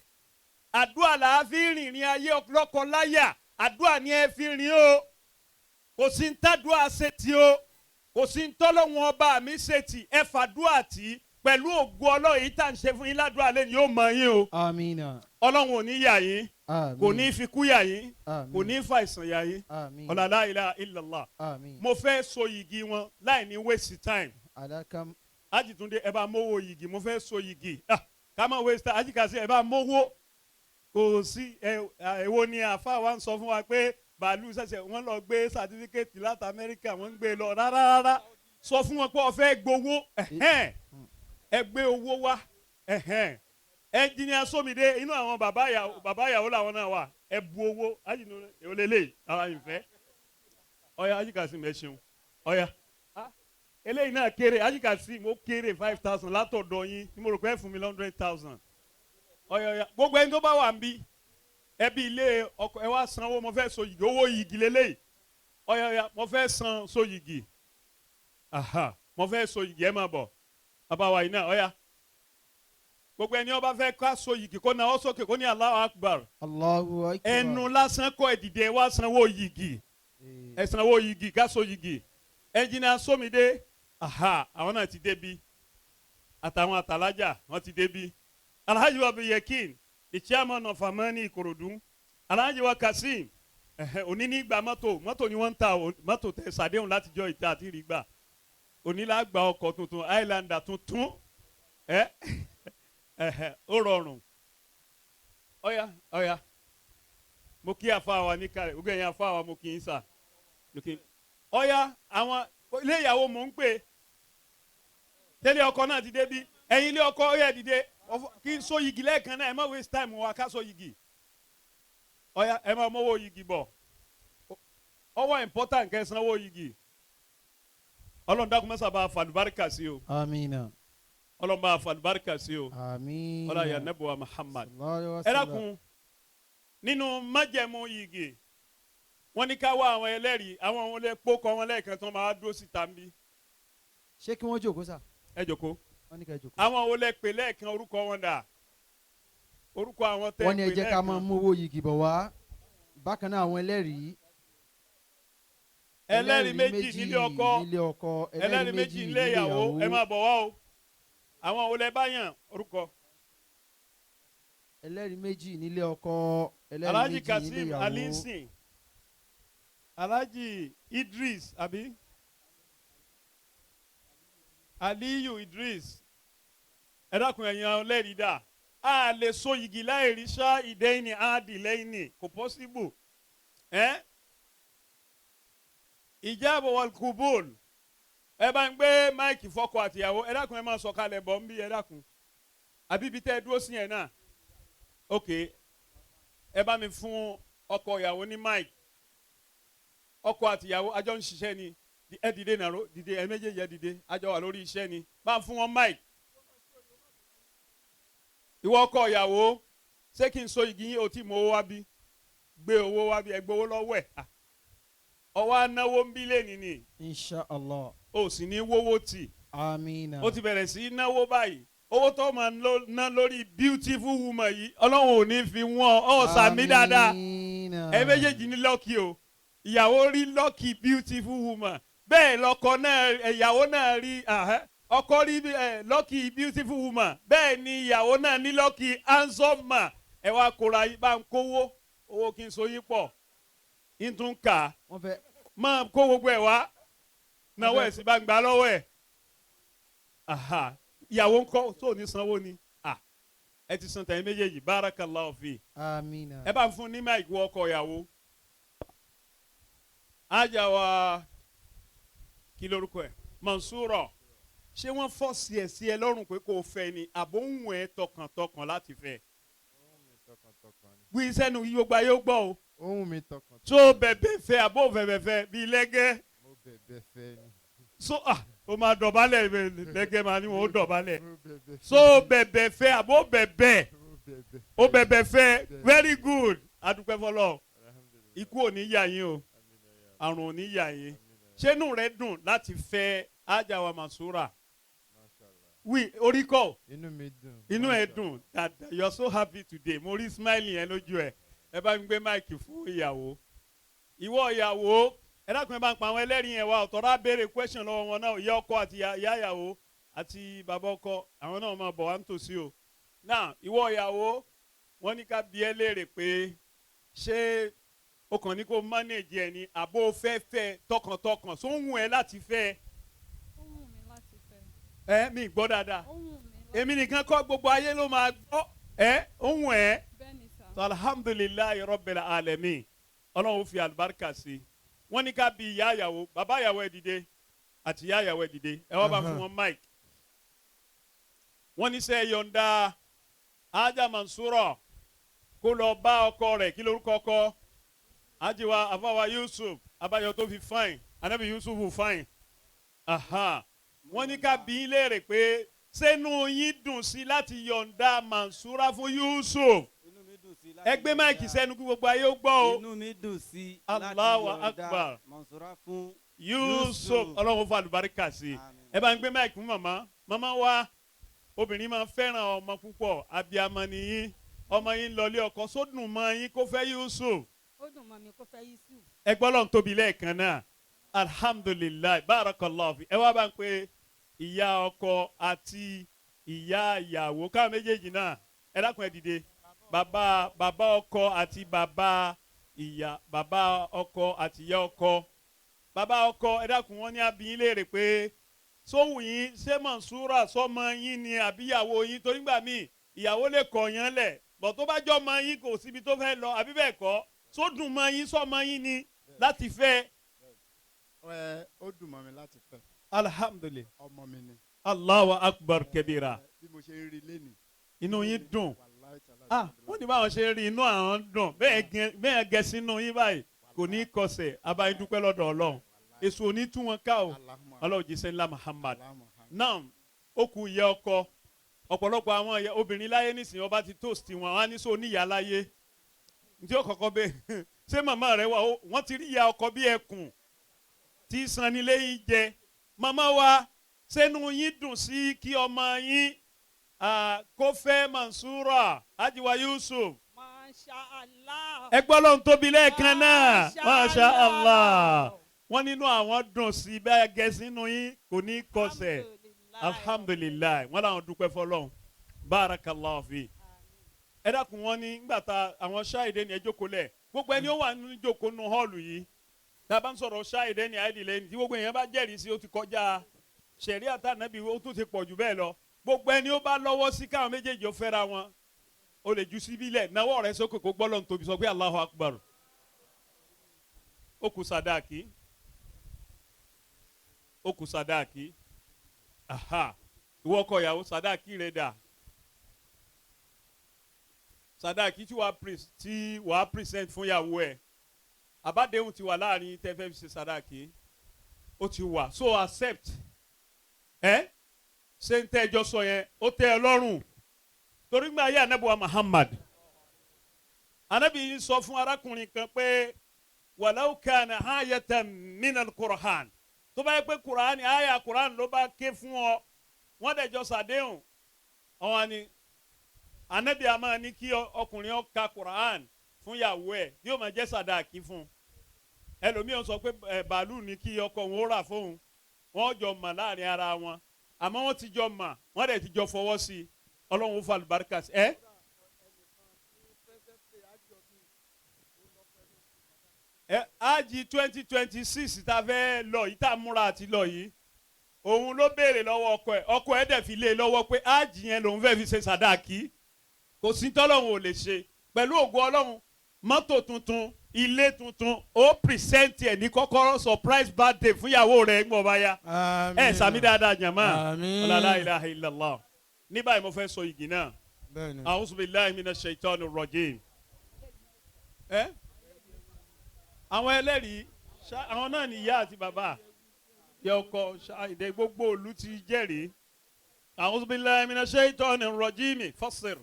Àdúrà là á fi rìnrìn ayé lọ́kọ-láyà. Àdúrà ni ẹ fi rìn o. Kò sí ń tàdúrà ṣe tí o, kò sí ń tọ́lọ́wọ́n ọba mi ṣe tì. Ẹ fàdúrà tì í pẹ̀lú ògo Ọlọ́run. Yìí tá à ń ṣe fún yín ládùúrà lẹ́nu yóò mọ yín o. Amina. Ọlọ́run ò ní yà yín. Àmín. Kò ní fi kú yà yín. Àmín. Kò ní fa ìsàn yà yín. Àmín. Ọ̀là la ilaha illallah. Àmín. Mo fẹ́ so yìgì wọn láì ní waste time. Alakam. Ajitunde, ẹ bá mówó yìgì, mo fẹ́ so yìgì. Ah, ká má waste time. Ajíkàsí, ẹ bá mówó. Kò sí ẹ. Èwo ni àfa wa ń sọ fún wa pé bàálù ṣẹ̀ṣẹ̀ wọ́n lọ gbé certificate láti Amẹ́ríkà, wọ́n ń gbé lọ? Rárá rárá, sọ fún wọn pé o fẹ́ gbowó. Ẹ̀hẹ́n. Ẹ gbé owó wá. Ẹ̀hẹ́n. Ẹnjìnìà Sómìdé, inú àwọn bàbá ìyàwó làwọn náà wà. Ẹ bu owó. Ajínigbé, èwo lélẹ́yìí ara ìfẹ́? Ọ̀ya, Ajíkàsí, mẹ́ ṣeun. Ọ̀ya, eléyìí náà kéré. Ajíkàsí, mo kéré, 5,000 látọ̀dọ̀ yín ní. Mo rò pé ẹ fún mi 100,000. Ọ̀ya ọ̀ya, gbogbo ẹni tó bá wà ń bí ẹbí ilé ọkọ, ẹ wá sanwó. Mo fẹ́ so yìgì, owó yìgì lélẹ́yìí. Ọ̀ya ọ̀ya, mo fẹ́ san so yìgì. Aha, mo fẹ́ so yìgì. Ẹ máa bọ̀, bàbá wa yìí náà. Ọ̀ya, gbogbo ẹni ó bá fẹ́ ká so yìgì, kó náà ó sókè, kó ní Allahu Akbar. Allahu Akbar. Ẹnu lásán kọ́. Ẹ dìde wá sanwó yìgì. Ẹ sanwó yìgì, ká so yìgì. Ẹnjìnìà Sómìdé, aha, àwọn náà ti débi, àtàwọn àtàlájà wọn ti débi. Alhaji wa Yekin, the chairman of Amani Ikorodu, Alhaji wa Kasim, òní ní gba mọ́tò. Mọ́tò ni wọ́n ń ta o, mọ́tò tẹ sàdéhùn látijọ́ ìta àti ìrì gbà. Òní la gba ọkọ̀ tuntun, Highlander tuntun. Ẹ ẹhẹ, ó rọrùn. Ọ̀ya ọ̀ya, mo kí àfa wa ní kárẹ̀. Gbogbo ẹ̀yin àfa wa, mo kì í sà. Ọ̀ya, àwọn ilé ìyàwó mò ń pè. Tẹ́lẹ̀ ọkọ náà ti débi. Ẹ̀yin ilé ọkọ, ọ̀ya, dìde kí n so yìgì lẹ́ẹ̀kan náà. Ẹ má waste time wa, ká so yìgì. Ọ̀ya, ẹ má mọ́wọ́ yìgì bọ̀. Ọwọ́ important kẹ́ sanwó yìgì. Ọlọ́run dákun, mẹ́sà bá falùbáríkà sí o. Amina. Ọlọ́run bá falùbáríkà sí o. Àmín. Ọlọ́run yà nẹ́bùwà Muhammad. Sallallahu alaihi Ẹ wasallam. dákun, nínú májẹ̀mú yìgì, wọ́n ní ká wá àwọn ẹlẹ́rìí. Àwọn ohun lè kpókọ wọn lẹ́ẹ̀kan tí wọ́n máa dúró síta ń bí. Ṣé kí wọ́n jókòó sà? Ẹ jókòó. Wọ́n ní ká jókòó. Àwọn wo lẹ pè lẹ́ẹ̀kan? Orúkọ wọn dà? Orúkọ àwọn tẹ́ Wọ́n ní ẹ pè jẹ́ ká máa lẹ́ẹ̀kan. mú owó yìgì bọ̀ wá. Bákan náà, àwọn ẹlẹ́rìí. Ẹlẹ́rìí méjì nílé ọkọ. Nílé ọkọ. Ẹlẹ́rìí méjì nílé ìyàwó. Ẹ máa bọ̀ wá o. Àwọn wo lẹ bá yàn orúkọ? Ẹlẹ́rìí méjì nílé ọkọ, ẹlẹ́rìí Alhaji méjì nílé Kazeem ìyàwó. Alinsin, Alhaji Idris, àbí Aliyu Idris. Ẹ dákun, ẹ̀yin ẹlẹ́rìí dà? A lè so yìgì láì rí ṣá ìdẹ́yìn áàdì lẹ́yìn, kò possible. Ẹ́ ìjábọ̀ wal kubul. Ẹ bá ń gbé mic fọ́kọ àtìyàwó. Ẹ dákun, ẹ máa sọ̀kalẹ̀ bọ̀ ń bí. Ẹ dákun, àbí ibi tẹ́ ẹ dúró sí yẹn náà? Ok, ẹ bá mi fún ọkọ ìyàwó ní mic. Ọkọ àtìyàwó àjọ ń ṣiṣẹ́ ni. Ẹ dìde, nàró, dìde. Ẹ méjèèjì, ẹ dìde. Àjọ wà lórí iṣẹ́ ni. Bá ń fún wọn mic. Ìwọ ọkọ ìyàwó, ṣé kí n so igi yín? O tí mo owó wá bí, gbé owó wá bí. Ẹ gbowó lọ́wọ́ ẹ̀. Ah, ọwọ́ anáwó ń bí lẹ́ni ni. Insha Allah. O sì ní wówó tì. Amina. Ó ti bẹ̀rẹ̀ sí í náwó báyìí. Owó tó máa ná lórí beautiful woman yìí, Ọlọ́run ò ní fi wọ́n ọ́. Sàmì dáadáa. Amina. Ẹ méjèèjì ní lucky o. Ìyàwó rí lucky beautiful woman, bẹ́ẹ̀ lọ́kọ náà, ìyàwó náà rí ahẹ́, ọkọ rí lucky beautiful woman, bẹ́ẹ̀ ni ìyàwó náà ní lucky handsome man. Ẹ wá kóra yín, bá ń kówó owó kí n so yín pọ̀ n tún kà á. Wọ́n fẹ́ Máa kó gbogbo ẹ̀ wá, náwó ẹ̀ sí, bá ń gbà lọ́wọ́ ẹ̀. Aha, ìyàwó ńkọ́? Tó ní sanwó ni. Ah, ẹ ti san tẹ̀yìn méjèèjì. Barakallahu fi. Amina. Ẹ bá ń fún ní mic, wọ ọkọ ìyàwó. Ájà wa, kí lórúkọ ẹ? Mansuro. Ṣé wọ́n force ẹ̀ sí ẹ lọ́rùn pé kò fẹ́ ni, àbó ń wẹ̀ ẹ́ tọkàntọkàn láti fẹ́? Wí sẹ́nu yí, gbogbo ayé ó gbọ́ o. Ohun mi tọkàntọkàn. Tó bẹ̀bẹ̀ fẹ́, àbó bẹ̀bẹ̀ fẹ́ bíi lẹ́gẹ́? Mo bẹ̀bẹ̀ fẹ́ ni. So ah, o máa dọ̀bálẹ̀ lẹ́gẹ̀ẹ́ máa ní wọn ó dọ̀bálẹ̀. So bẹ̀bẹ̀ fẹ́ àbó bẹ̀bẹ̀? Ó bẹ̀bẹ̀ fẹ́. Very good, adúpẹ́ fọlọ́. Ikú ò ní yà yín o, àrùn ò ní yà yín. Ṣé inú rẹ dùn láti fẹ́ Ajawa Mansura? Wí orí kọ́. Inú mi dùn. Inú ẹ dùn dáadáa. You are so happy today. Mo rí smile yẹn lójú ẹ. Ẹ bá ń gbé máìkì fún ìyàwó. Ìwọ ìyàwó, ẹ dákun, ẹ bá ń pa àwọn ẹlẹ́rìí yẹn wá. Ọ̀tọ̀rọ̀ á béèrè question lọ́wọ́ wọn náà. Ìyá ọkọ àti ìyá ìyàwó àti bàbá ọkọ, àwọn náà máa bọ̀ wá nítòsí o. Now, ìwọ ìyàwó, wọ́n ní ká bi ẹ́ léèrè pé ṣé o kàn ní kó manage ẹ ní àbó fẹ́ fẹ́ tọkàntọkàn, sóhun ẹ láti fẹ́? Ó wù mí láti fẹ́. Ẹ mi gbọ́ dáadáa. Ó wù mí láti. Èmi nìkan kọ́, gbogbo ayé ló máa gbọ́ ẹ. Ohun ẹ? Bẹ́ẹ̀ ni sà. So alhamdulillahi rabbil alamin, Ọlọ́run fi àlùbáríkà sí i. Wọ́n ní ká bi ìyá ìyàwó, bàbá ìyàwó, ẹ dìde, àti ìyá ìyàwó, ẹ dìde. Ẹ wá bá fún wọn mic. Wọ́n ní sẹ́ yọ̀ǹda Aja Mansura kó lọ bá ọkọ rẹ̀? Kí lórúkọ ọkọ? Ajiwa afawa Yusuf abayọ tó fi fine, anabi Yusuf fine. Aha, wọ́n ní ká bi í léèrè pé sẹ́nu yín dùn sí láti yọ̀ǹda Mansura fún Yusuf? Inú mi dùn sí láti Ẹ gbé mic sẹ́nu kí gbogbo ayé ó gbọ́ o. Inú mi dùn sí láti Allahu yọ̀ǹda Akbar. Mansura fún Yusuf. Ọlọ́run fún àlùbáríkà sí i. Ẹ bá ń gbé mic fún màmá. Màmá wa, obìnrin máa ń fẹ́ràn ọmọ púpọ̀, abiyamọ nìyí. Ọmọ yín lọlé ọkọ, sódùn mọ́ yín kó fẹ́ Yusuf? Ó dùn mọ́ mi kó fẹ́ Yusuf. Ẹ gbọ́ lọ́n tóbi lẹ́ẹ̀kan náà. Alhamdulillahi, barakallahu fi. Ẹ wá bá ń pe ìyá ọkọ àti ìyá ìyàwó, káwọn méjèèjì náà, ẹ dákun, ẹ dìde. Bàbá ọkọ àti bàbá ìyá, bàbá ọkọ àti ìyá ọkọ. Bàbá ọkọ, ẹ dákun, wọn ní abiyin léèrè pé sóhùn yín, ṣé Mansura sọmọ yín ni àbíyàwó yín? Torí gbà míì ìyàwó lè kọ̀ yán lẹ̀ bọ̀, tó bá jọ ọmọ yín, kò síbi tó fẹ́ lọ, àbí bẹ́ẹ̀ kọ́? Sódùn mọ́ yín, sọmọ yín ni láti fẹ́? Ẹ ó dùn mọ́ mi láti fẹ́. Alhamdulillahi. Ọmọ mi ni. Allahu akbar kebira. Bí mo ṣe ń rí lẹ́nìí. Inú yín dùn. Wàláhì tàláhì. Ah, wọ́n ní báwọn ṣe rí, inú àwọn dùn bẹ́ẹ̀. Bẹ́ẹ̀ gẹ sínú yín báyìí, kò ní í kọsẹ̀. Abayín dúpẹ́ lọ́dọ̀ Ọlọ́run. Èso ò ní tú wọn ká o. Ọlọ́run jíṣẹ́ ńlá Muhammad. Náà ó kù ìyá ọkọ. Ọ̀pọ̀lọpọ̀ àwọn ìyá obìnrin láyé nísìnyí, ọba ti toast wọn, wọn á ní sọ oníyàá láyé ntí ó kọ́kọ́ bẹ́ẹ̀, ṣé màmá rẹ wà? Wọ́n ti rí ìyá ọkọ bí ẹkùn tí sanilé yín jẹ. Màmá wa, sẹ́nu yín dùn sí kí ọmọ yín kó fẹ́ Mansura Ajiwa Yusuf? Masha Allah. Ẹ gbọ́ lọ́n tóbi lẹ́ẹ̀kan náà. Masha Allah. Wọ́n nínú àwọn dùn sí bẹ́ẹ̀ gẹ́ sínú yín, kò ní kọsẹ̀. Alhamdulillahi, wọ́n làwọn dúpẹ́ fọlọ́hún. Barakallahu fi. Ẹ dákun, wọn ní nígbà tá àwọn ṣáìdé ni, ẹ jókòó lẹ̀. Gbogbo ẹni ó wà nínú jókòó nínú hall yìí, tá a bá ń sọ̀rọ̀ ṣáìdé ni àìdílé ni tí gbogbo èèyàn bá jẹ́rìí sí, ó ti kọjá ṣẹ̀ríà tànàbí, ó tún ti pọ̀ jù bẹ́ẹ̀ lọ. Gbogbo ẹni ó bá lọ́wọ́ sí káwọn méjèèjì ó fẹ́ra wọn, ó lè ju síbí lẹ̀, náwó rẹ̀ sókè, kó gbọ́ lọ́n tóbi, sọ pé Allahu Akbar. Ó kù sàdáàkì, ó kù sàdáàkì. Aha, ìwọ ọkọ ìyàwó, sàdáàkì rẹ̀ dà? Sàdáàkì tí wàá present fún ìyàwó ẹ̀, àbádéhùn ti wà láàrin tẹ́ fẹ́ fi ṣe sàdáàkì, ó ti wà. So accept ẹ. Ṣé ń tẹ́ ẹjọ́ sọ yẹn, ó tẹ́ ẹ lọ́rùn? Torí gbà ayé anabi wa Muhammad, anabi yìí sọ fún arákùnrin kan pé walau kana ayatan minal Qur'an, tó bá yẹ pé Qur'an, àyà Qur'an ló bá ké fún ọ, wọ́n dẹ̀ jọ sàdéhùn ọ̀hún ni. Anabi a máa ní kí ọkùnrin ó ka Qur'an fún ìyàwó ẹ̀, yóò máa jẹ́ sàdáàkì fún un. Ẹlòmíràn sọ pé ẹ bàálù ní kí ọkọ òun ó rà fóun. Wọ́n jọ mọ̀ láàrin ara wọn, àmọ́ wọ́n ti jọ mọ̀, wọ́n dẹ̀ ti jọ fọwọ́ sí i. Ọlọ́run ó fa àlùbáríkà sí ẹ. Ẹ ájì 2026 tá a fẹ́ lọ yìí, tá a múra àti lọ yìí, òun ló béèrè lọ́wọ́ ọkọ ẹ̀. Ọkọ ẹ̀ dẹ̀ fi lé e lọ́wọ́ pé ájì yẹn lòun fẹ́ fi ṣe sàdáàkì. Kò sí tọ́lọ́run ò lè ṣe. Pẹ̀lú ògo Ọlọ́run, mọ́tò tuntun, ilé tuntun, ó present ẹ̀ ní kọ́kọ́rọ́, surprise birthday fún ìyàwó rẹ̀ ń gbọ́ báyà. Ẹ sàmì dáadáa jàmá. La ilaha illallah. Ní báyìí, mo fẹ́ sọ igi náà. A'udhu billahi minash shaitani rrajim. Ẹ àwọn ẹlẹ́rìí, àwọn náà ní ìyá àti bàbá. Yẹ ọkọ ṣáìdẹ gbogbo òlu ti jẹ́rìí. A'udhu billahi minash shaitani rrajim fasir.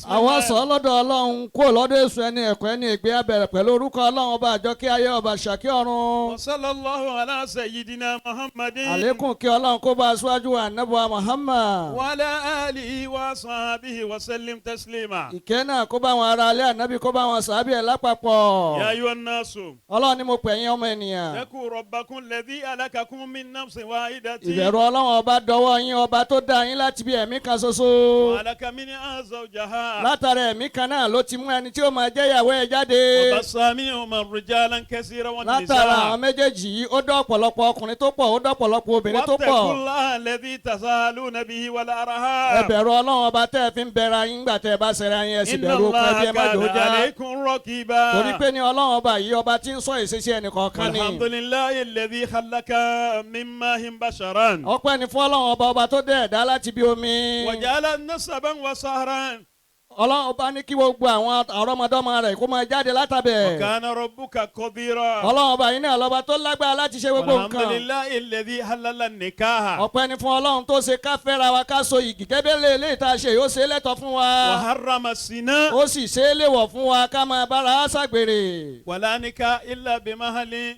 Àwọn sọ lọ́dọ̀ Ọlọ́run kó lọ́dọ̀ èṣù ẹni ẹ̀kọ́ ẹni ègbé abẹ̀rẹ̀ pẹ̀lú orúkọ Ọlọ́run ọba àjọkẹ́ ayé ọba ṣàkí ọ̀run. Wa sallallahu ala sayyidina Muhammadin. Àlékún kí Ọlọ́run kó bá aṣáájú ànábọ̀ Muhammad. Wa ala alihi wa sahbihi wa sallim taslima. Ìkẹ́ náà kó bá wọn ará alẹ́ ànábì kó bá wọn sàábì ẹ̀ lápapọ̀. Ya ayyuhan nasu. Ọlọ́run ni mo pè yín ọmọ ènìyàn. Taqu rabbakum alladhi khalaqakum min nafsin wahidatin. Ìbẹ̀rù Ọlọ́run ọba dọwọ́ yín ọba tó dá yín láti bí ẹ̀mí kan ṣoṣo. Wa khalaqa minha zawjaha. Látara ẹ̀mí kan náà ló ti mú ẹni tí ó máa jẹ́ ìyàwó ẹ̀ jáde. Wa bassa minhuma rijalan kasiran wa nisaa. Látara àwọn méjèèjì yìí ó dá ọ̀pọ̀lọpọ̀ ọkùnrin tó pọ̀ ó dá ọ̀pọ̀lọpọ̀ obìnrin tó pọ̀. Wattaqullaha alladhi tasaaluna bihi wal arham. Ẹ bẹ̀rù Ọlọ́run ọba tẹ́ ẹ fi ń bẹ̀rẹ̀ ayín gbà tẹ́ ẹ bá ṣẹra yín ẹ sì Inna bẹ̀rù okun ẹbí ẹ má Allaha jò ó kana já. alaykum raqiba. Torí pé ní Ọlọ́run ọba yìí ọba tí ń sọ ìṣesí ẹnìkọ̀ọ̀kan ni. Alhamdulillahi alladhi khalaqa min ma'in basharan. Ọpẹ́ ni fún Ọlọ́run ọba ọba tó dẹ̀ ẹ̀dá láti bí omi. Wa ja'ala nasaban wa sahran. Ọlọ́run ọba ní kí gbogbo àwọn àrọ́mọdọ́mọ rẹ̀ kó máa jáde látàbẹ̀. Wa kana rabbuka qadira. Ọlọ́run ọba yìí náà lọ́ba tó lágbára láti ṣe gbogbo nǹkan. Alhamdulillahi alladhi halala nikaha. Ọpẹ́ ni fún Ọlọ́run tó ṣe ká fẹ́ra wa ká so igi kẹ́bẹ́lẹ́ eléyìí tá a ṣe yóò ṣe é lẹ́tọ̀ọ́ fún wa. Wa harrama zina. Ó sì ṣe é léwọ̀ fún wa ká máa bára ṣàgbèrè. Wala nikaha illa bimahalin.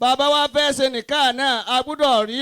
Bàbá wa fẹ́ ṣe nìkan náà a gbúdọ̀ rí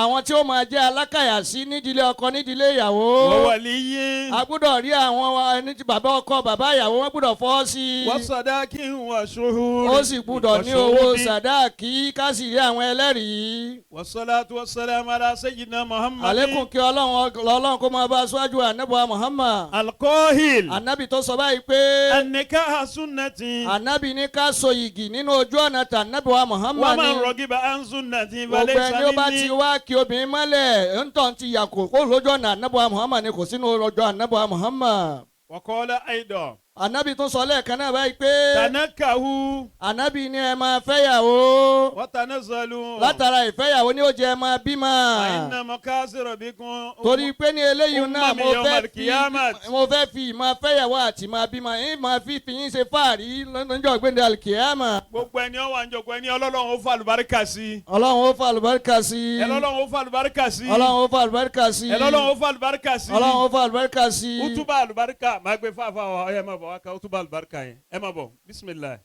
àwọn tí ó máa jẹ́ alákàyà sí nídìílé ọkọ nídìílé ìyàwó. Wa waliyyin. A gbúdọ̀ rí àwọn ẹni tí bàbá ọkọ bàbá ìyàwó wọn gbúdọ̀ fọ́ sí i. Wa sadakin wa shuhur. Ó sì gbúdọ̀ ní owó sàdáàkì ká sì rí àwọn ẹlẹ́rìí. Wassalatu wassalamu ala sayyidina Muhammad. Àlékún kí Ọlọ́run kó máa bá aṣáájú ànábì Muhammad. Alkohil. Ànábì tó sọ báyìí pé. An-nikahu sunnati. Ànábì ní ká so yìgì nínú ojú ọ̀nà tànábì wa Muhammad. Wa man ragiba an sunnati Gbogbo falaysa ẹni ó bá ti minni. wá kí obìnrin mọ́lẹ̀ ńtọ́ ti yà kó kó lójú ọ̀nà ànábì Muhammad ni kò sínú ọjọ́ ànábì Muhammad. Wa qala aidan. Ànábì tún sọ lẹ́ẹ̀kan náà báyìí pé. Tanakahu. Ànábì ni ẹ máa fẹ́yàwó. Wa tanazzalu. Látara ìfẹ́yàwó ni ó jẹ́ ẹ máa bímọ. Fa inna makasira bikum. Torí pé ní eléyìí náà Ummami yawmal qiyamah. mo fẹ́ fi ìmọ̀ fẹ́yàwó àti máa bímọ yín máa fi yín ṣe fáàrí lọ́jọ́ gbẹ̀ndẹ̀ alikiyama. Gbogbo ẹni ó wà ń jókòó ẹni Ọlọ́run ó fa àlùbáríkà sí. Ọlọ́run ó fa àlùbáríkà sí. Ẹ lọ́lọ́run ó fa àlùbáríkà sí. Ọlọ́run ó fa àlùbáríkà sí. Ẹ lọ́lọ́run ó fa àlùbáríkà sí. Ọlọ́run ó fa àlùbáríkà sí. Utuba àlùbáríkà máa gbé fáfá wa ẹ máa bọ̀ wá ka utuba àlùbáríkà yẹn ẹ máa bọ̀ bisimilayi.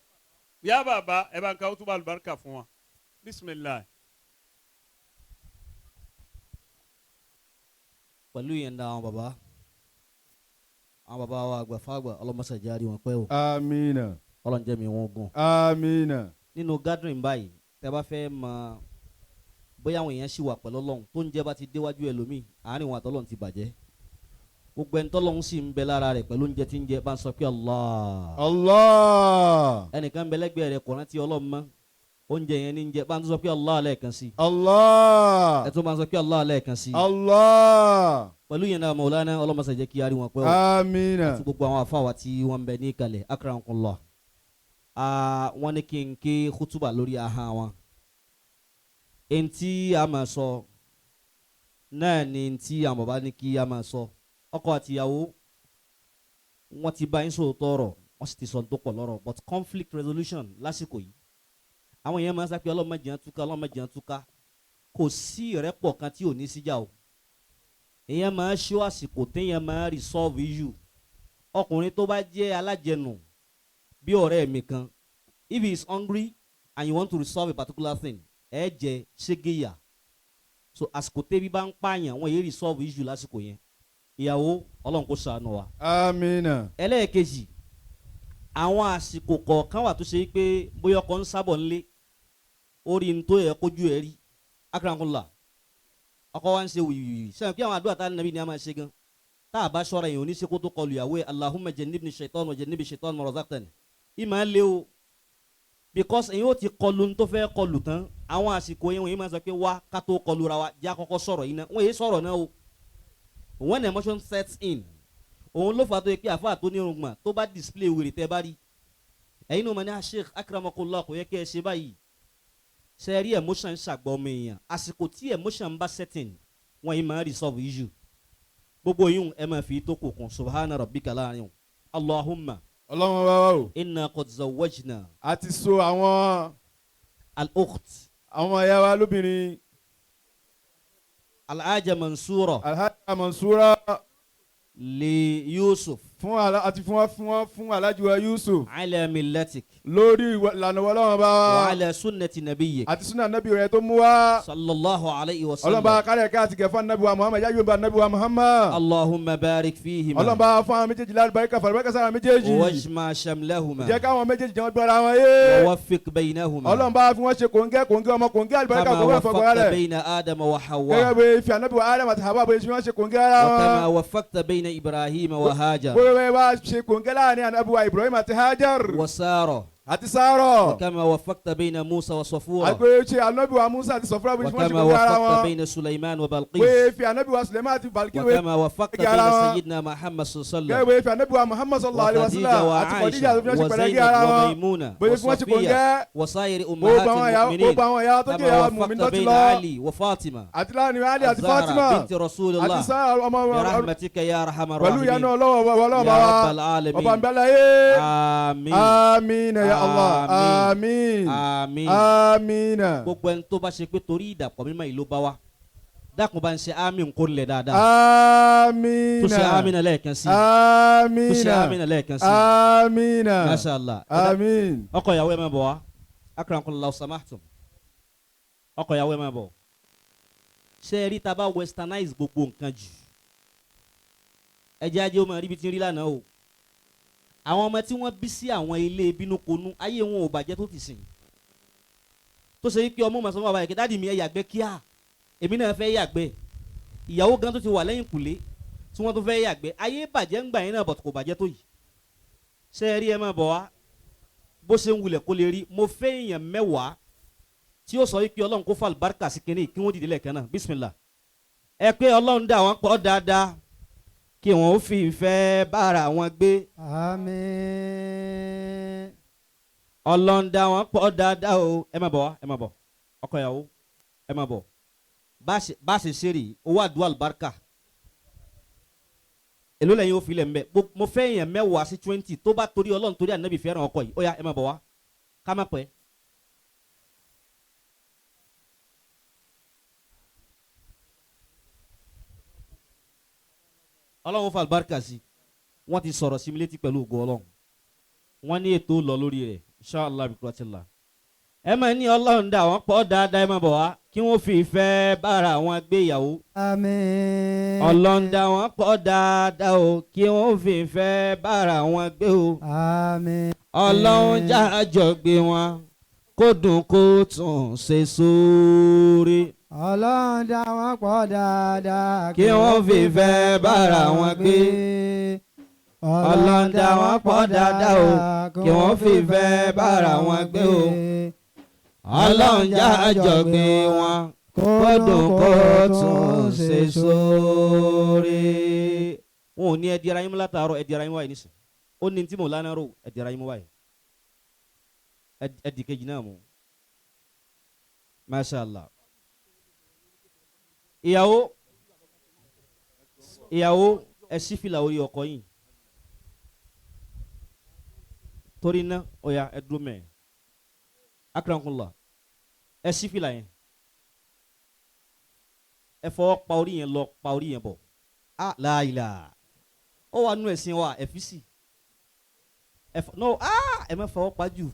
Yá bàbá ẹ bá ń ka utuba àlùbáríkà fún wa bisimilayi. Pẹ̀lú ìyẹ̀ǹda àwọn bàbá wa àgbà fáàgbà ọlọ́mọṣẹ́ jáde wọn pẹ́ o. Amina. Ọlọ́run jẹ́ mi wọn gùn. Amina. Nínú gathering báyìí tẹ́ bá fẹ́ mọ bóyá àwọn èèyàn ṣì wà pẹ̀lú Ọlọ́run tó ń jẹ́ bá ti déwájú ẹlòmíì àárín wọn àtọ́lọ́run ti bàjẹ́. Gbogbo ẹni tọ́lọ́run sì ń bẹ lára rẹ̀ pẹ̀lú oúnjẹ tí ń jẹ bá ń sọ pé Allah. Allah. Ẹnìkan ń bẹ lẹ́gbẹ̀ẹ́ rẹ̀ kò rántí Ọlọ́run mọ́ oúnjẹ yẹn ní ń jẹ bá ń sọ pé Allah lẹ́ẹ̀kan sí. Allah. Ẹ tún bá ń sọ pé Allah lẹ́ẹ̀kan sí. Allah. Pẹ̀lú yẹn náà Maulana ọlọ́mọṣẹ́ jẹ́ kí a rí wọn pẹ́ o. Amina. Àti gbogbo àwọn afáwà tí wọ́n ń bẹ ní ìkàlẹ̀ akramakumullah. Wọ́n ní kí n ké kútùbà lórí ahọ́n wọn. Eŋti a máa sọ náà ni ntí àwọn bàbá ní kí a máa sọ. Ọkọ àtìyàwó wọ́n ti bá yín sòótọ́ ọ̀rọ̀ wọ́n sì ti sọ tó pọ̀ lọ́rọ̀ but conflict resolution lásìkò yìí àwọn èèyàn máa ń sá pé Ọlọ́run má jẹ́ túká Ọlọ́run má jẹ́ túká kò sí ìrẹ́pọ̀ kan tí ò ní síjà o. Èèyàn máa ń ṣó àsìkò téèyàn máa ń resolve issue. Ọkùnrin tó bá jẹ́ alájẹnù bí ọ̀rẹ́ mi kan, if he is hungry and you want to resolve a particular thing, ẹ jẹ ṣégeyà. So àsìkò tẹ́bí bá ń pààyàn wọ́n yéé resolve issue lásìkò yẹn. Ìyàwó Ọlọ́run kó ṣàánú wa. Amina. Ẹlẹ́ẹ̀kejì, àwọn àsìkò kọ̀ọ̀kan wà tó ṣe pé bóyá ọkọ ń sábọ̀ ńlé ó rí n tó yẹ kójú ẹ rí akrakunla ọkọ wa ń ṣe wìwìwì sẹ́yìn pé àwọn àdúrà tá a nàbí ni a máa ṣe gan tá a bá ṣọ́ra èèyàn oníṣe kó tó kọlu ìyàwó ẹ Allahumma jannibni shaitan wa jannibi shaitan ma razaqtani ìmọ̀ ẹ lé o because èyàn ó ti kọlu n tó fẹ́ kọlu tán àwọn àsìkò yẹn wọ́n yìí máa sọ pé wá ká tó kọlu ra wa já kọ́kọ́ sọ̀rọ̀ yìí náà wọ́n yìí sọ̀rọ̀ náà o. When emotion sets in òun ló fà á tó yẹ pé àfáà tó ní irùngbọ̀n tó bá display wèrè tẹ́ bá rí ẹ̀yin náà mọ̀ ní Sheikh akramakullah kò yẹ kí ẹ ṣe báyìí ṣe rí emotion ṣàgbọ́ ọmọ èèyàn àsìkò tí emotion bá setting wọ́n yìí máa resolve issue gbogbo yìí ẹ máa fi tó kù kún subhana rabbika láàrin o Allahumma. Ọlọ́run bá wà o. Inna qad zawwajna. A ti so àwọn. Al-ukht. Àwọn ẹ̀yà wa lóbìnrin. Alhaja Mansura. Alhaja Mansura. Li Yusuf. Fún àti fún Alhaji wa Yusuf. Ala millatik. Lórí ìlànà Ọlọ́run bá wa. Wa ala sunnati nabiyyik. Àti sunna nabi rẹ̀ tó mú wá. Sallallahu alayhi wa sallam. Ọlọ́run bá kárẹ̀ ká àti gẹ̀fà nabi wa Muhammad yáyọ̀ bá nabi wa Muhammad. Allahumma barik fihima. Ọlọ́run bá fún àwọn méjèèjì lálùbáríkà fàlùbáríkà sára méjèèjì. Wajma shamlahuma. Jẹ́ káwọn méjèèjì jẹun gbọ́ra wọn yé. Wa waffiq baynahuma. Ọlọ́run bá fi wọ́n ṣe kòńgẹ́ kòńgẹ́ ọmọ kòńgẹ́ àlùbáríkà Kama kòńgẹ́ àfọ̀gbọ́n waffaqta rẹ̀. bayna Adama wa Hawa. Gẹ́gẹ́ bí fi ànábì wa Adam àti Hawa bóyá fi wọ́n ṣe kòńgẹ́ ara Wa kama wọn. waffaqta bayna Ibrahima wa Hajar. Bóyá wá ṣe kòńgẹ́ láàrin ànábì wa Ibrahim àti Hajar. Wa Sara. Àti Sárọ̀. Wa kama waffaqta bayna Musa wa Safura. Àgbẹ̀ ṣe ànábì wa Musa àti Sọfúra bóyá Wa fi wọ́n ṣe kama kòńgẹ́ ara waffaqta wọn. bayna Sulaiman wa Balqis. Bóyá fi ànábì wa Sulaiman àti Balqis Wa kama waffaqta kòńgẹ́ ara bayna wọn. Sayyidina Muhammad sallallahu alayhi Gẹ́gẹ́ wa sallam. bí fi ànábì wa Muhammad sallallahu alayhi wa وخديجة sallam àti Khadija وعائشة fi wọ́n ṣe pẹ̀lẹ́ وزينب gẹ́ ara wọn. وميمونة Bóyá fi wọ́n ṣe وصفية kòńgẹ́. وسائر Gbogbo أمهات àwọn ìyá المؤمنين gbogbo àwọn ìyá tó jẹ́ كما ìyá mùmí وفقت tó ti بين lọ. علي وفاطمة Àti láàrin Ali àti الزهرة Fatima. بنت رسول Àti الله Sárà ọmọ برحمتك يا أرحم pẹ̀lú الراحمين ìyanu Ọlọ́run Ọlọ́run يا bá رب wa. العالمين Ọba nbẹ́láyé. آمين Àmín ya Allah. Àmín. Àmín. Àmín. Àmín. Gbogbo ẹni tó bá ṣe pé torí ìdàpọ̀ mímọ́ yìí ló bá wa dákun bá ń ṣe àmín kó lẹ̀ dáadáa Àmín. tó ṣe àmín lẹ́ẹ̀kan sí Àmín. tó ṣe àmín lẹ́ẹ̀kan sí Àmín. Masha Allah. Àmín. Ọkọ ìyàwó ẹ máa bọ̀ wá akramakumullahu samahtum ọkọ ìyàwó ẹ máa bọ̀ ṣé ẹ rí ta bá westernize gbogbo nǹkan jù ẹ jẹ́ ajé ó máa rí ibi tí ń rí lánàá o àwọn ọmọ tí wọ́n bí sí àwọn ilé bínúkonú ayé wọn ò bàjẹ́ tó ti sìn tó ṣe wípé ọmọ màsán bàbá yìí kí dáàdì mi ẹ yàgbẹ́ kíá èmi náà fẹ́ yàgbẹ́ ìyàwó gan tó ti wà lẹ́yìn kùlé tí wọ́n tó fẹ́ yàgbẹ́ ayé bàjẹ́ ń gbà yín náà bọ̀t kò bàjẹ́ tó yìí ṣé ẹ rí ẹ máa bọ̀ wá bó ṣe ń wulẹ̀ kó lè rí mo fẹ́ èèyàn mẹ́wàá tí ó sọ wípé Ọlọ́run kó fàlùbáríkà sí kinní kí wọ́n dìde lẹ́ẹ̀kan náà bísímìlà ẹ pé Ọlọ́run dá wọn pọ̀ dáadáa kí wọ́n ó fi ìfẹ́ bára wọn gbé Àmín. Ọlọ́run dá wọn pọ̀ dáadáa o ẹ má bọ̀ wá ẹ má bọ̀ ọkọ ìyàwó ẹ má bọ̀ bá a ṣe ṣe rèé owó àdúrà àlùbáríkà èló lẹ́yìn ó filẹ̀ mbẹ́ mo fẹ́ èèyàn mẹ́wàá sí 20 tó bá torí Ọlọ́run torí ànábì fẹ́ràn ọkọ yìí ó yá ẹ má bọ̀ wá ká má pẹ́. Ọlọ́run fa àlùbáríkà sí wọ́n ti sọ̀rọ̀ sí mi létí pẹ̀lú ògo Ọlọ́run wọ́n ní ètò lọ lórí rẹ̀ inshallah bikuratillah ẹ máa ní Ọlọ́run dá wọn pọ̀ dáadáa ẹ máa bọ̀ wá kí wọ́n fi ìfẹ́ bára wọn gbé ìyàwó Àmín. Ọlọ́run dá wọn pọ̀ dáadáa o kí wọ́n fi ìfẹ́ bára wọn gbé o Àmín. Ọlọ́run jájọ gbé wọn kó dùn kó tún ṣe sóore Ọlọ́run dá wọn pọ̀ dáadáa kí wọ́n fi ìfẹ́ bára wọn gbé Ọlọ́run dá wọn pọ̀ dáadáa o kí wọ́n fi ìfẹ́ bára wọn gbé o Ọlọ́run jájọ gbé wọn kó dùn kó tún ṣe sóore. Wọn ò ní ẹ di ara yín mú látàárọ̀ ẹ di ara yín wáyé nísìn ó ní tí mò ń lánàá rò ẹ di ara yín mú wáyé ẹ di kejì náà mú Masha Allah. Ìyàwó ìyàwó ẹ ṣí fìlà orí ọkọ yìí torí náà ọ̀yà ẹ dúró mẹ́ẹ̀ akramakumullah ẹ ṣí fìlà yẹn ẹ fọwọ́ pa orí yẹn lọ pa orí yẹn bọ̀ a láìla ó wà nù ẹ̀sìn wa ẹ fi sí ẹ fọ no a ẹ má fọwọ́ pa jù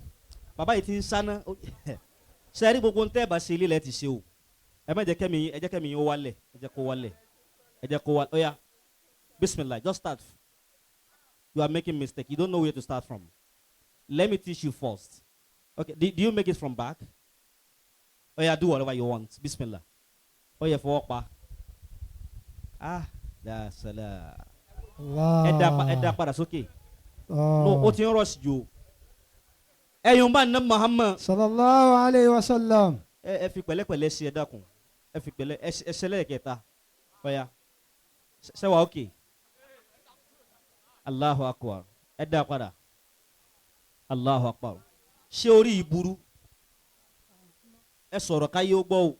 bàbá yìí ti ń sáná sẹ́rí gbogbo ń tẹ́ ẹ bá ṣe ilé lẹ́ ti ṣe o ẹ má jẹ́ kẹ́mi ẹ jẹ́ kẹ́mi yín ó wálẹ̀ ẹ jẹ́ kó wálẹ̀ ẹ jẹ́ kó wálẹ̀ ó yá bismillah just start. You are making mistake. You don't know where to start from. Let me teach you first. Okay, do you make it from back? Oh yeah, do whatever you want. Bismillah. Oh yeah, for pa. Ah, that's a Allah. Ẹ dá padà sókè. No, ó ti ń rush jù. Ẹ̀yin bá ná Muhammad. Sallallahu alayhi wa sallam. Ẹ fi pẹ̀lẹ́pẹ̀lẹ́ sí ẹ dákun. Ẹ fi pẹ̀lẹ́ ẹ ṣẹlẹ̀ kẹta. Ọ̀ya. Ṣé wà ókè? Allahu akbar. Ẹ dá padà. Allahu akbar. Ṣé orí yìí burú? Ẹ sọ̀rọ̀ káyé ó gbọ́ o.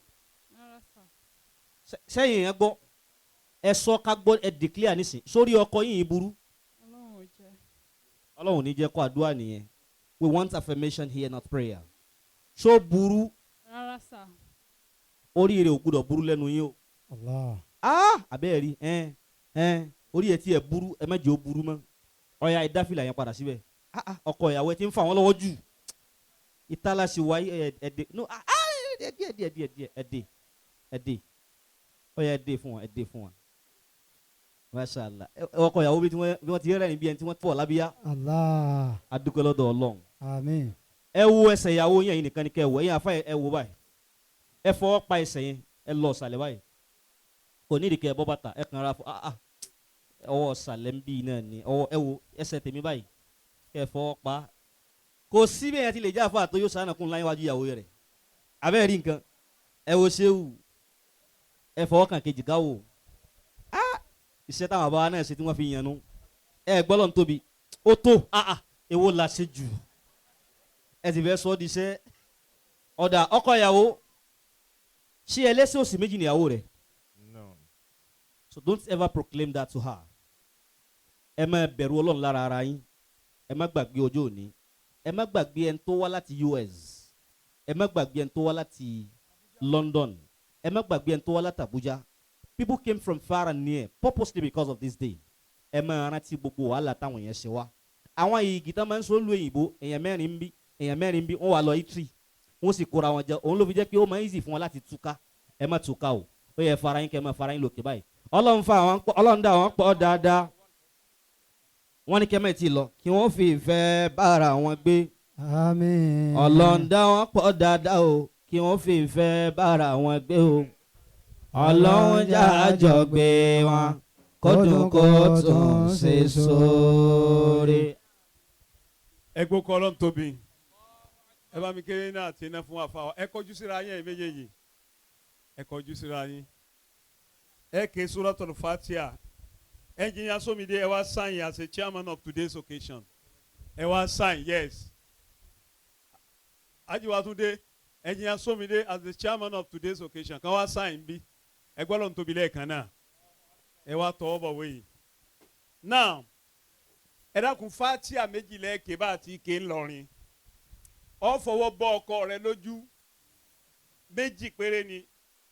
Sẹ́yìn yẹn gbọ́. Ẹ sọ ká gbọ́ ẹ declare nísìn. Sórí ọkọ yìí burú. Ọlọ́run ní jẹ́ kó àdúrà nìyẹn. We want affirmation here, not prayer. Ṣó burú? Rárá sà. Orí rẹ̀ ò gbúdọ̀ burú lẹ́nu yín o. Allah. Ah, àbẹ́ẹ̀ rí ẹ ẹ orí ẹ tí ẹ burú ẹ má jẹ́ ó burú mọ́. Ọ̀ya ẹ dá fìlà yẹn padà síbẹ̀. Ah ah, ọkọ ìyàwó ẹ ti ń fà wọ́n lọ́wọ́ jù. Ìtàlá sì wáyé ẹ ẹ dé no ah ah díẹ̀ díẹ̀ díẹ̀ díẹ̀ díẹ̀ ẹ dé ẹ dé ọ̀ya ẹ dé fún wọn ẹ dé fún wọn. Masha Allah. Ọkọ ìyàwó bí wọ́n ti rẹ́rìn bí ẹni tí wọ́n pọ̀ lábíyá. Allah. A dúpẹ́ lọ́dọ̀ Ọlọ́run. Àmín. Ẹ wo ẹsẹ̀ ìyàwó yẹn nìkan ni kẹ́ ẹ wò ẹ̀yin àfa ẹ wò báyìí. Ẹ fọwọ́ pa ẹsẹ̀ yẹn ẹ lọ ọ̀sàlẹ̀ báyìí. Kò ní ìdíkẹ́ ẹ bọ́ bàtà ẹ kàn ra fọ ah ah ọwọ́ ọ̀sàlẹ̀ ń bí náà ni ọwọ́ ẹ wo ẹsẹ̀ tèmi báyìí kẹ́ ẹ fọwọ́ pa. Kò sí bẹ́ẹ̀ yẹn ti lè jẹ́ àfa àtọ́ yóò sànà kún láyé wájú ìyàwó rẹ̀. Abẹ́ rí nǹkan ẹ wo ṣéwù ẹ fọwọ́ kàn kejì ká wò. Ah iṣẹ́ táwọn àbáwá náà ṣe tí wọ́n fi yànnú ẹ gbọ́ lọ́n tóbi ó tó ah ah èwo la ṣe jù ẹ sì fẹ́ sọ ọ́ di iṣẹ́ ọ̀dà ọkọ ìyàwó ṣé ẹlẹ́sìn òsì méjì níyàwó rẹ̀. No. So don't ever proclaim that to her. Ẹ má bẹ̀rù Ọlọ́run lára ara yín, ẹ má gbàgbé ọjọ́ òní, ẹ má gbàgbé ẹni tó wá láti US, ẹ má gbàgbé ẹni tó wá láti London, ẹ má gbàgbé ẹni tó wá láti Abuja. People came from far and near purposely because of this day. Ẹ máa rántí gbogbo wàhálà táwọn yẹn ṣe wá. Àwọn igi tán máa ń sọ lu òyìnbó èèyàn mẹ́rin ń bí èèyàn mẹ́rin ń bí wọ́n wà lọ Italy wọ́n sì kóra wọn jẹ òun ló fi jẹ́ pé ó máa ń easy fún wọn láti túká. Ẹ má túká o, ó yẹ fara yín kẹ́ ẹ máa fara yín lòkè báyìí. Ọlọ́run fa àwọn pọ̀ Ọlọ́run dá àwọn pọ̀ dáadáa. Wọ́n ní kẹ́mẹ́ tí lọ kí wọ́n fi ìfẹ́ bára wọn gbé. Àmín. Ọlọ́run dá wọn pọ̀ dáadáa o kí wọ́n fi ìfẹ́ bára wọn gbé o. Ọlọ́run jájọ gbé wọn kó dùn kó tún ṣe sóore. Ẹ gbó kọ́ Ọlọ́run tóbi. Ẹ bá mi kéré náà àti iná fún àfa wa. Ẹ kọjú síra yín ẹ̀yin méjèèjì. Ẹ kọjú síra yín. Ẹ ké Suratul Fatiha. Engineer Somide ẹ wá sign as a chairman of today's occasion. Ẹ wá sign, yes. Ajiwatunde, Engineer Somide as the chairman of today's occasion. Kan wá sign bí. Ẹ gbọ́ Ọlọ́run tóbi lẹ́ẹ̀kan náà. Ẹ wá tọwọ́ bọ̀ wéyìí. Now, ẹ dákun Fatiha méjì lẹ́ẹ̀kẹ́ bá àti ike ńlọrin. Ọ fọwọ́ bọ́ ọkọ rẹ lójú méjì péré ni.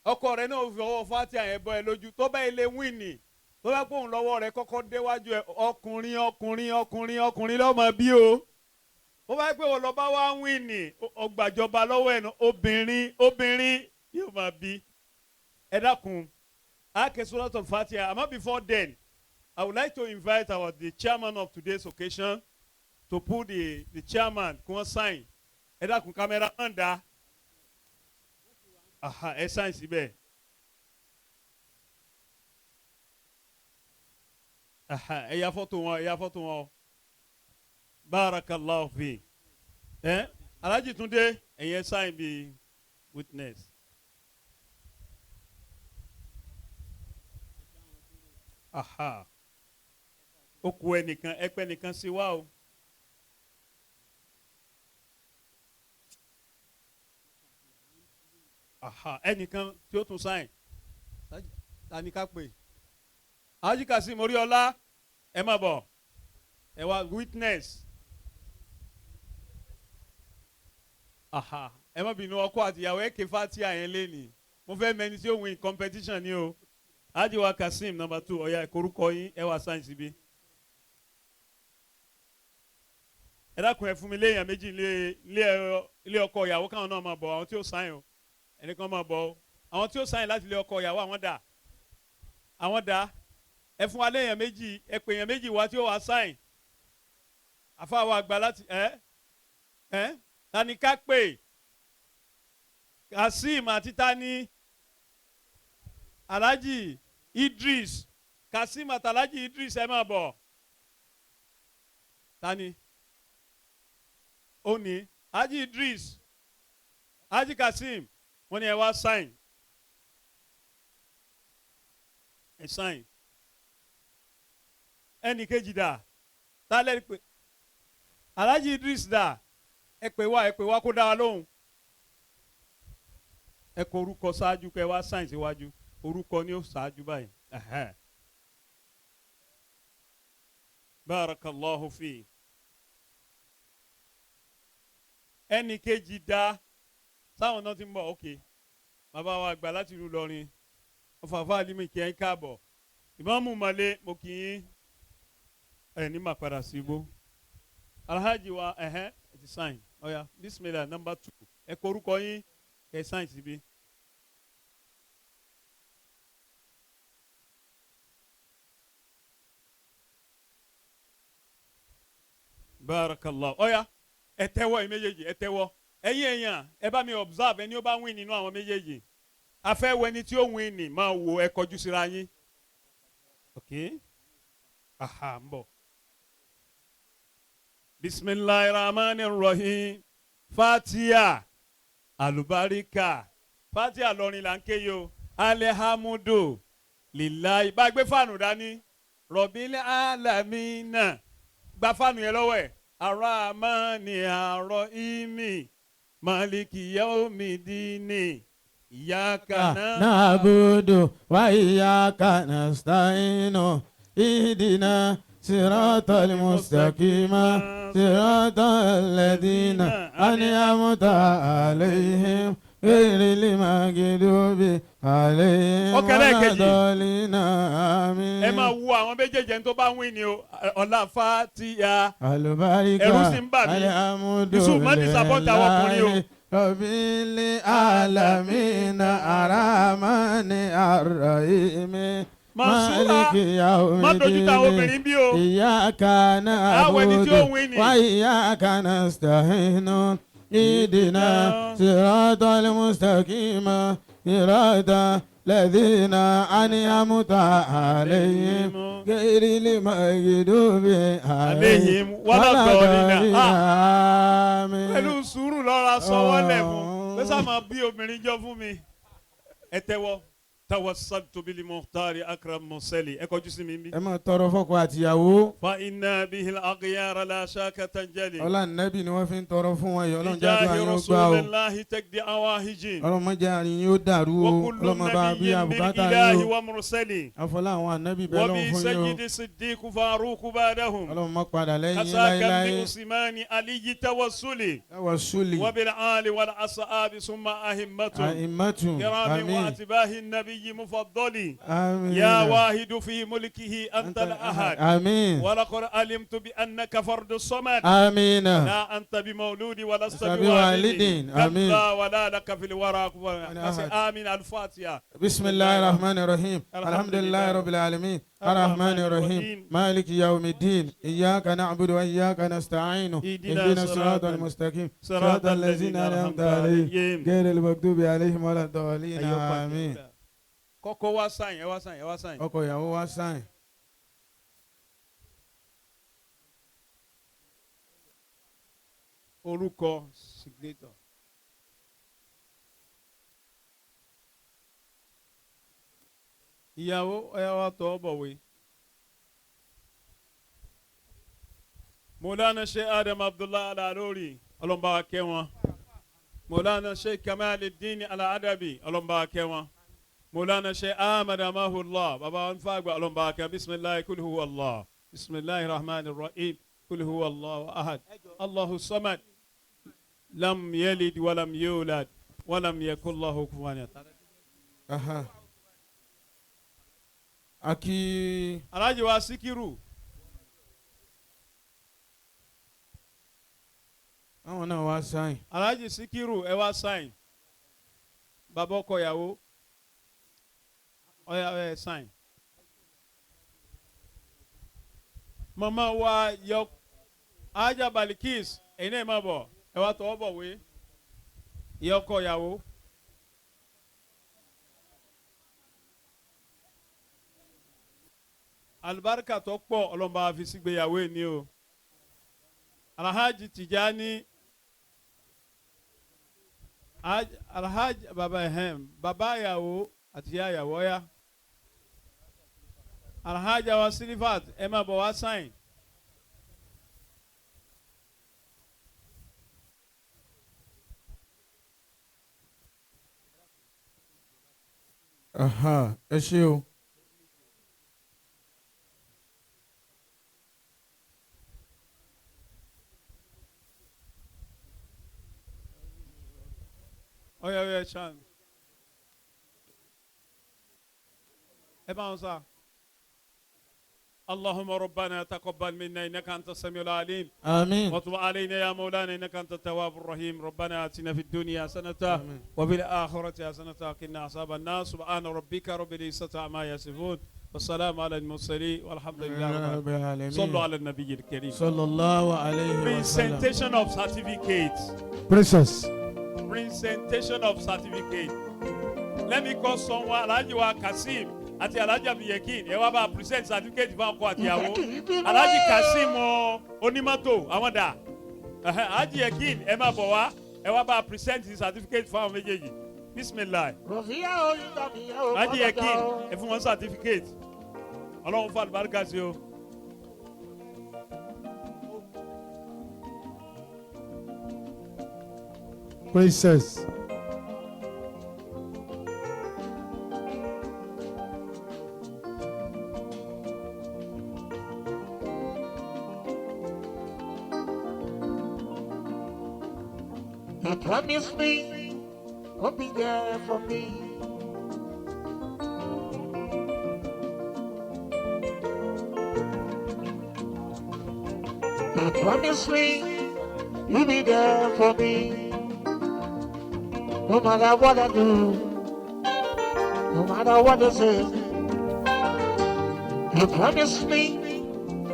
Ọkọ rẹ náà fọwọ́ Fatiha yẹn bọ́ ẹ lójú. Tó bá ilé wíìnì tó bá pòun lọ́wọ́ rẹ kọ́kọ́ déwájú ẹ ọkùnrin ọkùnrin ọkùnrin ọkùnrin lọ́mọ bí o. Ó bá pé wọ́n lọ bá wá wíìnì ọgbàjọba lọ́wọ́ ẹ̀ obìnrin obìnrin yóò máa bí. Ẹ dákun a ké Suratul Fatiha. Àmọ́ before then, I would like to invite the chairman of today's occasion to put the chairman kí wọ́n sign. Ẹ dákun cameraman dá. Aha, ẹ sign síbẹ̀. Aha, ẹ ya fọ́tò wọn, ẹ ya fọ́tò wọn. Barakallahu fi. Ẹ Alhaji Tunde, ẹ̀yin ẹ sign bí witness. Aha. Ó kù ẹnìkan, ẹ pẹ́ nìkan sí wa o. Aha, ẹnìkan tí ó tún sign. Ta ni ká pè? Alhaji Kasim Oríọlá, ẹ má bọ̀. Ẹ wá witness. Aha, ẹ má bínú ọkọ àtìyàwó ẹ ké Fatiha yẹn lénìí. Mo fẹ́ mẹni tí ó win competition ni o. Alhaji wa Kasim number 2, ọ̀ya ẹ korúkọ yín, ẹ wá sign síbí. Ẹ dákun ẹ fún mi léèyàn méjì ilé ọkọ ìyàwó káwọn náà máa bọ̀, àwọn tí ó sign o. Ẹnìkan máa bọ̀ o. Àwọn tí ó sign láti ilé ọkọ ìyàwó àwọn dà. Àwọn dà. Ẹ fún wa léèyàn méjì, ẹ pè èèyàn méjì wá tí ó wá sign. Àfa wa àgbà láti ẹ ẹ ta ni ká pè? Kasim àti ta ni? Alhaji Idris. Kasim àti Alhaji Idris ẹ máa bọ̀. Ta ni? Ó ní Alhaji Idris, Alhaji Kasim, wọ́n ní ẹ wá sign. Ẹ sign. Ẹnì kejì dà, ta lẹ́nu pé Alhaji Idris dà, ẹ pè wá kó dá wa lóhùn. Ẹ kọ orúkọ ṣáájú kẹ wá sign síwájú, orúkọ ni ó ṣáájú báyìí. Barakallahu fi. Ẹnì kejì dá, sáwọn náà ti ń bọ̀, ok. Bàbá wa àgbà láti ìlú Ìlọrin. Ọ̀fàfà Alimi kí ẹ ń káàbọ̀. Ìmáàmù Male mo kì í ẹ̀ ní màá padà sí igbó. Alhaji wa ẹ̀hẹ́ ẹ ti sign. Ọ̀ya bismillah number 2. Ẹ kọ orúkọ yín ẹ sign síbí. Barakallah. Ọ̀ya ẹ tẹ́wọ́ ẹ méjèèjì ẹ tẹ́wọ́. Ẹ̀yin èèyàn ẹ bá mi observe ẹni ó bá win nínú àwọn méjèèjì. Afẹ́ wo ẹni tí ó win ní máa wo ẹ kọjú síra yín. Ok. Aha ń bọ̀. Bismillahir Rahmanir Rahim. Fatiha alubarika. Fatiha lọrin là ń ké yìí o. Alihamudu lillahi. Bá a gbé fáànù dání. Rọ̀bílẹ̀ alamina. Gba fáànù yẹn lọ́wọ́ ẹ̀. Aramani arọ́ìmì. Maliki yaumidini. Iyaka na'budu wa iyyaka nasta'inu. Ihdina siratal mustaqima. Siratal ladina an'amta alayhim. Ghayril maghdubi alayhim waladdallin. Àmín. Ẹ máa wo àwọn méjèèjì ẹni tó bá wí ni o. Ọlá Fatiha. Àlùbáríkà. Ẹ̀rù sì ń bà mí. Yusuf má disappoint àwọn ọkùnrin o. Rabbil alamina aramani arrahimi. Maliki yawmidini. Iyyaka na'budu wa iyyaka nasta'inu. Ihdina siratal mustaqima. Siratal ladhina an'amta alayhim. Ghayril maghdubi alayhim waladdallin. Àmín. Pẹ̀lú sùúrù lọ́ra sọ́wọ́ lẹ̀ fún. Pẹ́sà máa bí obìnrin jọ fún mi. Ẹ tẹ́wọ́. Tawassaltu bil Muhtari akram mursali. Ẹ kọjú sí mi bí. Ẹ máa tọrọ fọ́kọ àtìyàwó. Fa inna bihil aghyara la shaka tanjali. Ọlá nẹ́bì ni wọ́n fi ń tọrọ fún wọn yìí. Ọlọ́run jẹ́ àdúrà Bijahi yín ó gbà o. rasulillahi taqdi awahijin. Ọlọ́run má jẹ́ àárín yín ó dàrú o. Wa kullu Ọlọ́run má bá bí nabiyyin bil àbùkátà ilahi yín o. wa mursali. Àfọlá àwọn ànábì bẹ́ẹ̀ Wa lọ́hùn bi fún yín o. sayyidi siddiq faruq ba'dahum. Ọlọ́run má padà lẹ́yìn yín Kasaka bi láéláé. usmani aliyi tawassuli. Tawassuli. Wa bil ali wal ashabi summa ahimmatun. Ahimmatun. Kirami wa Àmín. atbahi nabiyyi mufaddali. آمين. يا واحد في ملكه أنت الأحد. آمين. ولقد علمت بأنك فرد الصمد. آمين. لا أنت بمولود ولست بوالد. بوالد. آمين. كلا ولا لك في الورى كفوا. أحد. آمين. الفاتحة. بسم الله الرحمن الرحيم. الحمد لله رب العالمين. الرحمن الرحيم. مالك يوم الدين. إياك نعبد وإياك نستعين. اهدنا الصراط المستقيم. صراط الذين أنعمت عليهم غير المغضوب عليهم ولا الضالين. آمين. Kọ́kọ́ wá sáyìn, ẹ wá sáyìn, ẹ wá sáyìn. Ọkọ ìyàwó wá sáyìn. Orúkọ signature. Ìyàwó ọ̀yà wa tọ́ bọ̀wé. Mọ̀lánà Sheikh Adam Abdullahi Al-Alori, ọlọ́mọba wa kẹ́ wọn. Mọ̀lánà Sheikh Kamaluddin Al-Adabi, ọlọ́mọba wa kẹ́ wọn. Mọ̀lánà Sheikh Ahmad Amahullah, bàbá wọn fàgbà ọlọ́mọba wa kẹ́. Bisimilahi kul huwa Allah. Bisimilahi rahman rahim. Kul huwa Allahu ahad. Allahu samad. Lam yalid walam yulad walam yakul lahu kufuwan ahad. Aha. Aki. Alhaji wa Sikiru. Àwọn náà wá sáyìn. Alhaji Sikiru ẹ wá sáyìn. Bàbá ọkọ ìyàwó. Ọya ẹ sáyìn. Màmá wa yọ Aja Balikis ẹ̀yin náà má bọ̀ ẹ wá tọwọ́ bọ̀ wé. Ìyá ọkọ ìyàwó. Alibarika tó pọ̀ ọlọ́mọba fi sígbéyàwó ẹ̀ ní o. Alhaji Tijani Alhaji baba ehem baba ìyàwó àti ìyá ìyàwó ya. Alhaji awa Silifat ẹ máa bọ̀ wá sáyìn. Aha, ẹ ṣé o. Oya oya ṣan. Ẹ bá wọn sá. اللهم ربنا تقبل منا انك انت السميع العليم. آمين. وتب علينا يا مولانا انك انت التواب الرحيم. ربنا اتنا في الدنيا حسنه وفي الاخره حسنه وقنا عذاب النار. سبحان ربك رب العزه عما يصفون والسلام على المرسلين والحمد لله رب العالمين. صلوا على النبي الكريم. صلى الله عليه وسلم. Presentation of certificates. Princess. Presentation of certificate. Let me call someone. Alhaji wa Kasim àti Alhaji Abiyekin, ẹ wá bá present certificate fún ọkọ àtìyàwó. Alhaji Kasim o, onímọ́tò àwọn dà. Alhaji Yekin, ẹ má bọ̀ wá, ẹ wá bá present certificate fún àwọn méjèèjì. Bismillah. Alhaji Yekin, ẹ fún wọn certificate. Ọlọ́run fún àlùbáríkà sí o. Princess. You promised me you'll be there for me. You promised me you'll be there for me. No matter what I do, no matter what I say. You promised me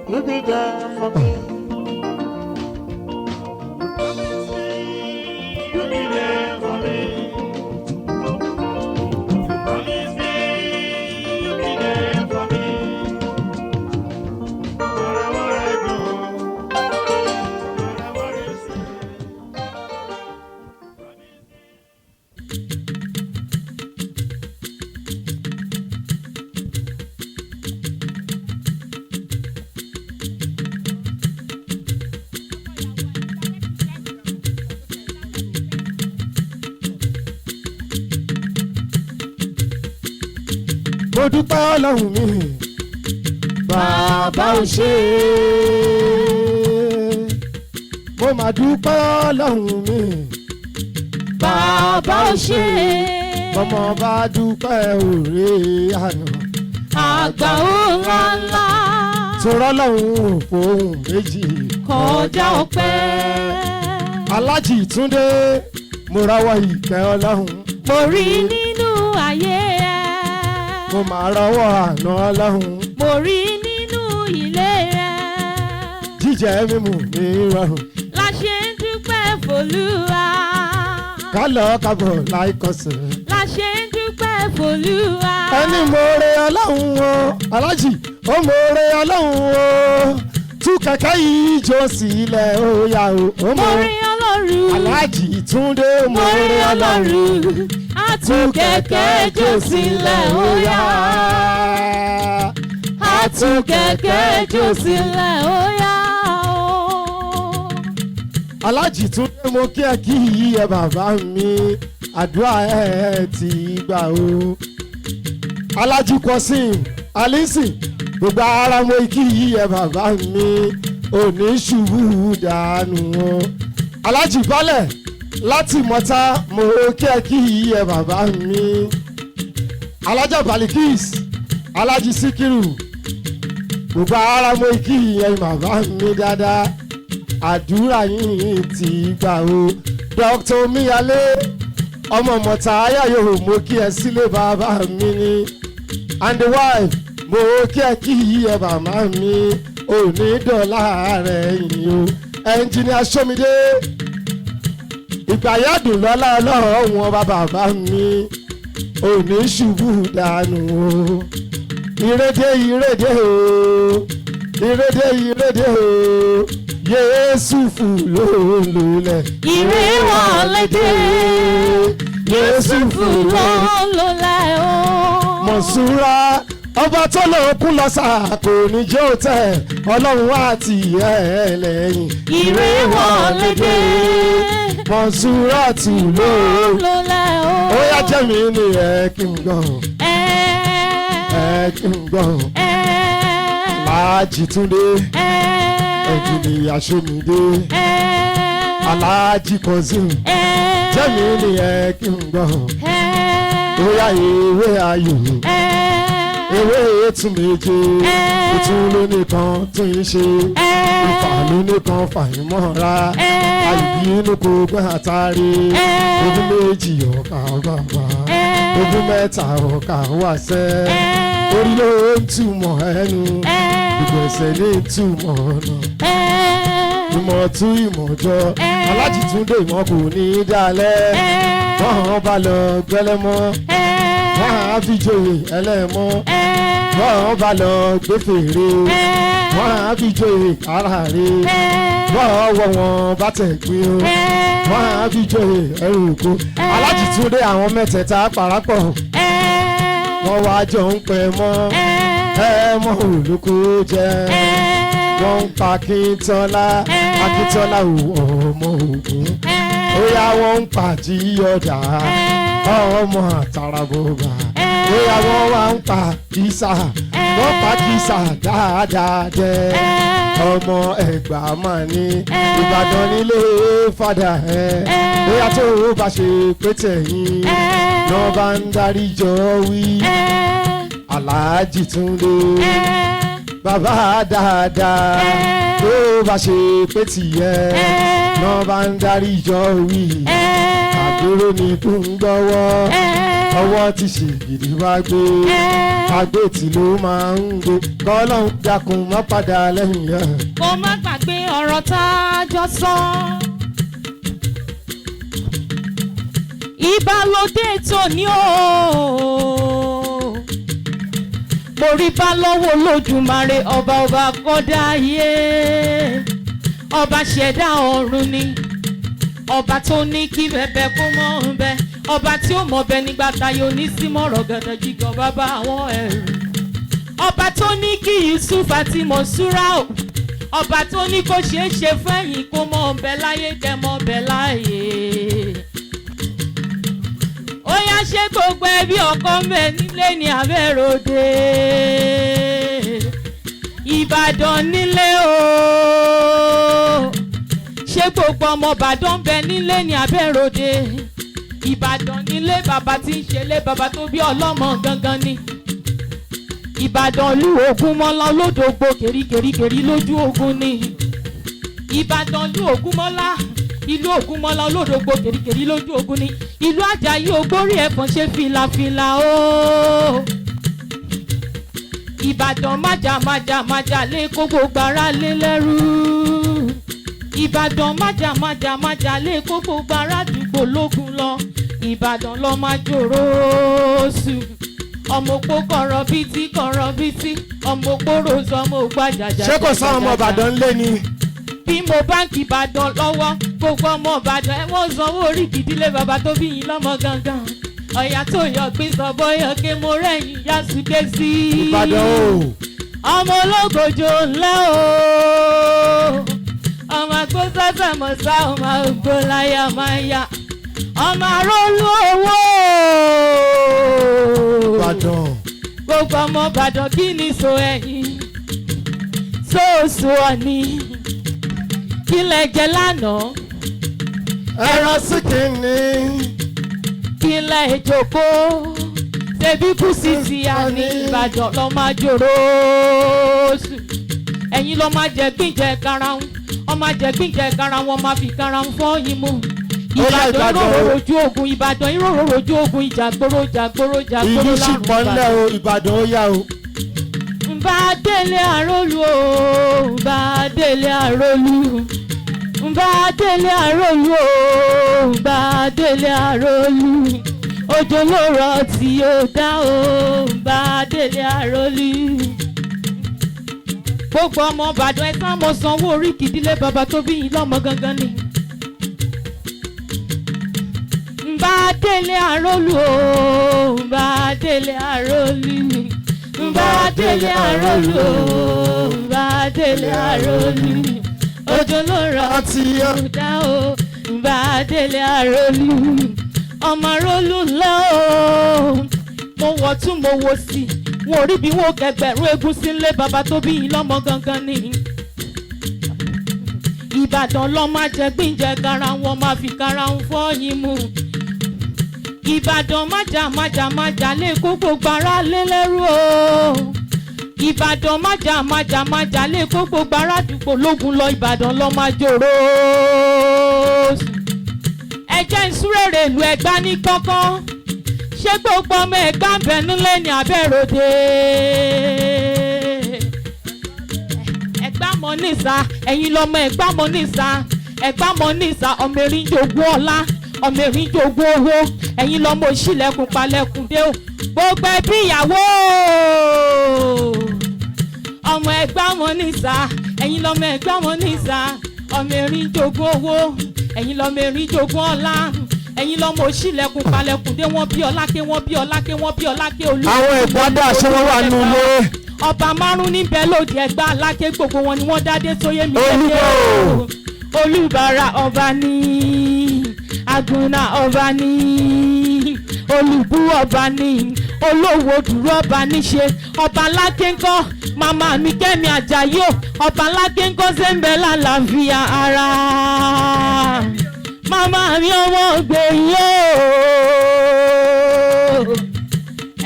you'll be there for me. You'll be there for me. You promise me you'll be there for me. No matter what I do, no matter what you say. Mo dúpẹ́ ọlọ́run mi, bàbá ò ṣe é. Mo mà dúpẹ́ ọlọ́run mi, bàbá ò ṣe é. Ọmọ bá dúpẹ́ òré àná. Àgbà ńlá ńlá. Torọ́ lọ́hùn ò fohùn méjì. Kọjá ọpẹ́. Alájì Túndé, mo rawọ́ ìkẹ́ ọlọ́run. Mo rí nínú ayé ẹ. Mo máa rọwọ́ àná ọlọ́run. Mo rí nínú ilé ẹ. Jíjẹ mímu ní rọrùn. La ṣe ń dúpẹ́ f'Olúwa. Ká lọ kábọ̀ láìkọsẹ̀. La ṣe ń dúpẹ́ f'Olúwa. Ẹni mòore ọlọ́run o, Alájì, ó mòore ọlọ́run o. Tú kẹ̀kẹ́ yìí jó sílẹ̀ ó yá o. Ó Mo rí ọlọ́run. Alájì Túndé Mo rí mòore ọlọ́run. ọlọ́run. Àtú kẹ̀kẹ́ jó sílẹ̀ ó yá. Àtú kẹ̀kẹ́ jó sílẹ̀ ó yá o. Alájì Túndé mo kí ẹ kí yí ẹ bàbá mi, àdúrà ẹ ti gbà o. Alájì Kọ́sìn Alísì, gbogbo ara mo kí yí ẹ bàbá mi, òní ṣubú dànù o. Alájì Balẹ̀ láti Mọ́tà mo kí ẹ kí yí ẹ bàbá mi. Alájà Balikis, Alájì Síkírù, gbogbo ara mo kí yí ẹ bàbá mi dáadáa, àdúrà yìí ti gbà o. Dr. Omíyalé ọmọ mọ̀tà ayáyò mo kí ẹ sílé bàbá mi ni, and the wife mo kí ẹ kí ẹ bàbá mi, òní dọ̀là rẹ̀ yìí o. Ẹnjìnìà Sọmídé ìgbà yàdùn lọ́lá ọlọ́run ọba bàbá mi, òní ṣubú dànù o. Ìrédé ìrédé o, ìrédé ìrédé o, Yéésùfù ló lulẹ̀. Ire wọlé dé. Yéésùfù ló lulẹ̀ o. Mọ̀súra ọba tó lókun lọ sáà kò ní jẹ́ òtẹ́ ọlọ́run àti ẹ̀ lẹ́yìn. Ire wọlé dé. Mọ̀súra tù ló lulẹ̀ o. Ó yá jẹ́ mi ní ẹ kí n gbọ́. Ẹ kí n gbọ́. Aláàjì Túndé. Ẹ̀jìnìyà Ṣómìdé. Aláàjì Kọ́sìn. Jẹ́ mi ní ẹ kí n gbọ́. Ó yá ewé ayò. Ewé ètùn méje, ìtún ló nìkan tún ń ṣe, ìfà ló nìkan fàyín mọ́ra, àìbínú kò gbọ́n àtàrí, ogún méjì ọ̀kà bàbà, ogún mẹ́ta ọ̀kà wàṣẹ́, orí ló ń túmọ̀ ẹnu, ìgbọ̀nsẹ̀ ní túmọ̀ ọ̀nà, ìmọ̀ tún ìmọ̀ jọ, Aláàjì Túndé ìmọ̀ kò ní í dalẹ̀, wọ́n bá lọ gbẹ́lẹ́mọ́, wọ́n á fi joyè ẹlẹ́mọ́, wọ́n bá lọ gbé fèrè, wọ́n á fi joyè aráre, wọ́n wọ wọn bá tẹ̀ gbé o, wọ́n á fi joyè ẹrù oko. Aláàjì Túndé àwọn mẹ́tẹ̀ẹ̀ta parapọ̀, wọ́n wá jọ ń pẹ́ mọ́, ẹ mọ́ olùkó jẹ́, wọ́n ń pa Akíntọ́lá, Akíntọ́lá ọmọ Ògún, ó yá wọ́n ń pa Jíyọ̀dá, ọmọ àtàràbọ̀gà, ó yá wọ́n wá ń pa Kìsà, wọ́n pa Kìsà dáadáa jẹ́, ọmọ Ẹ̀gbá máa ní Ìbàdàn nílé fàdà ẹ̀, ó yá tó o bá ṣe pété yín náà bá ń darí jọ wí. Aláàjì Túndé bàbá dáadáa, tó bá ṣe pé tìyẹ náà bá ń darí jọ wí. Àbúrò ní kú ń gbọ́wọ́, ọwọ́ ti ṣì gidi wá gbé, àgbètì ló máa ń gbé, kọ́lọ́hún dákun má padà lẹ́yìn ẹ̀. Kó má gbàgbé ọ̀rọ̀ tá a jọ sọ. Ìbálòdé tòní o, mo rí bá lọ́wọ́ Olódùmarè ọba ọba kọ́dá ayé, ọba ṣẹ̀dá ọ̀run ni, ọba tó ní kí bẹ̀bẹ̀ kó mọ́ ń bẹ, ọba tí ó mọ̀ bẹ nígbà táyé onísímọ̀rọ̀ gẹ̀dẹ̀ jígan bàbá àwọn ẹ̀rù, ọba tó ní kí Yusuf àti Mọ̀súrà o, ọba tó ní kó ṣeé ṣe fẹ́yìn kó mọ̀ ń bẹ láyé kẹ́ mọ̀ ń bẹ láyé. Ó yá ṣé gbogbo ẹbí ọkọ ń bẹ nílé ní Abẹ́ròde, Ìbàdàn nílé o, ṣé gbogbo ọmọ Ìbàdàn ń bẹ nílé ní Abẹ́ròde, Ìbàdàn nílé bàbá tí ń ṣe lé bàbá tó bí ọlọ́mọ gangan ni, Ìbàdàn lú Ògúnmọ́lá olódògbò kèríkèríkèrí lójú ogun ni, Ìbàdàn lú Ògúnmọ́lá, ìlú Ògúnmọ́lá olódògbò kèríkèrí lójú ogun ni, ìlú Àjàyí ògbórí ẹ̀fọn ṣe fìlàfìlà o, Ìbàdàn májà májà májà lé kó gbogbo ara lé lẹ́rú, Ìbàdàn májà májà májà lé kó gbogbo ara àdúgbò lógun lọ, Ìbàdàn lọ máa jòrò sùn, ọmọ òpó kọ̀rọ̀ bítí kọ̀rọ̀ bítí, ọmọ òpó ròzọ ọmọ òpó àjàjà. Ṣé kò sáwọn ọmọ Ìbàdàn lé ni? Bí mo báńkì Ìbàdàn lọ́wọ́, gbogbo ọmọ Ìbàdàn ẹ wọ́n sanwó orí ìdílé bàbá tó bí yín lọ́mọ gangan, ọ̀yà tó yọ pín sọ bọ́yọ̀ ké mo rẹ̀yìn yásùké sí. Ìbàdàn o. Ọmọ ológojò ńlẹ́ o, ọmọ àgbo sẹ́sẹ̀ mọ̀sá, ọmọ àgbo láyà máa yá, ọmọ àrólú owó. Ìbàdàn. Gbogbo ọmọ Ìbàdàn kí ni so ẹ̀yìn sóòsù ọ̀nì, kí lẹ jẹ lánàá? Ẹran síkìnì. Kí lẹ jókòó? Ṣebí kù sí ti àní Ìbàdàn lọ máa jòrò sùn. Ẹ̀yin lọ máa jẹ gbíjẹ karahun, ọ máa jẹ gbíjẹ karahun, ọ máa fi karahun fọ́ yín mú. Ìbàdàn ìrorò rojú ogun, Ìbàdàn ìrorò rojú ogun, ìjàgbóró jàgbóró jàgbóró Ìlú sì lárùn pọ̀ ńlẹ̀ Ìbàdàn. o, Ìbàdàn ó yá o. Nbá délé àrólù o, nbá délé àrólù, nbá délé àrólù o, nbá délé àrólù, òjò ló rọ̀ tí ó dá o, nbá délé àrólù. Gbogbo ọmọ Ìbàdàn ẹ sá mo sanwó orí kìdílé bàbá tó bí yín lọ́mọ gangan ni. Nbá délé àrólù o, nbá délé àrólù, nbá délé àrólù o, nbá délé àrólù, òjò ló rọ̀ tí ó dá o, nbá délé àrólù, ọmọ àrólù ńlá o, mo wọ̀ tún mo wò sí, wọn ò rí bí wọn ò kẹgbẹ̀rún eégún sí ńlé bàbá tó bí yín lọ́mọ gangan ni. Ìbàdàn lọ́ máa jẹ gbíǹjẹ karahun, wọn máa fi karahun fọ́ yín mu. Ìbàdàn májà májà májà lè kó gbogbo ara lé lẹ́rú o. Ìbàdàn májà májà májà lè kó gbogbo ara àdúgbò lógun lọ. Ìbàdàn lọ máa jòrò. Ẹ jẹ́ ń súrèrè ìlú Ẹ̀gbá ní kánkán. Ṣé gbogbo ọmọ Ẹ̀gbá ń bẹ nílé ní Abẹ́ròde? Ẹ̀gbá mọ nísà, ẹ̀yin lọmọ Ẹ̀gbá mọ nísà. Ẹ̀gbá mọ nísà, ọmọ erin jogún ọlá, ọmọ erin jogún owó. Ẹ̀yin lọmọ òṣìlẹ̀kùn palẹ̀kùn dé o. Gbogbo ẹbí ìyàwó ọmọ Ẹ̀gbá mọ nísà, ẹ̀yin lọmọ Ẹ̀gbá mọ nísà, ọmọ erin jogún owó, ẹ̀yin lọmọ erin jogún ọlá, ẹ̀yin lọmọ òṣìlẹ̀kùn palẹ̀kùn dé. Wọ́n bí ọlá ké, wọ́n bí ọlá ké, wọ́n bí ọlá ké olú. Àwọn Ẹ̀gbá dà, ṣé wọ́n wà nù ilé? Ọba márùn níbẹ̀ lòdì Ẹ̀gbá Aláké, gbogbo wọn ni wọ́n dádé sóyè mi Olúbọ̀. Olúbàrà ọba ní, Àgùnà ọba ní, Olùbú ọba ní, Olówó dúró ọba níṣe. Ọba Aláké ńkọ́? Màmá mi Kẹ́mi Àjàyí o, ọba Aláké ńkọ́? Ṣe ń bẹ lálàáfíà ara? Màmá mi ọmọ gbèyí o.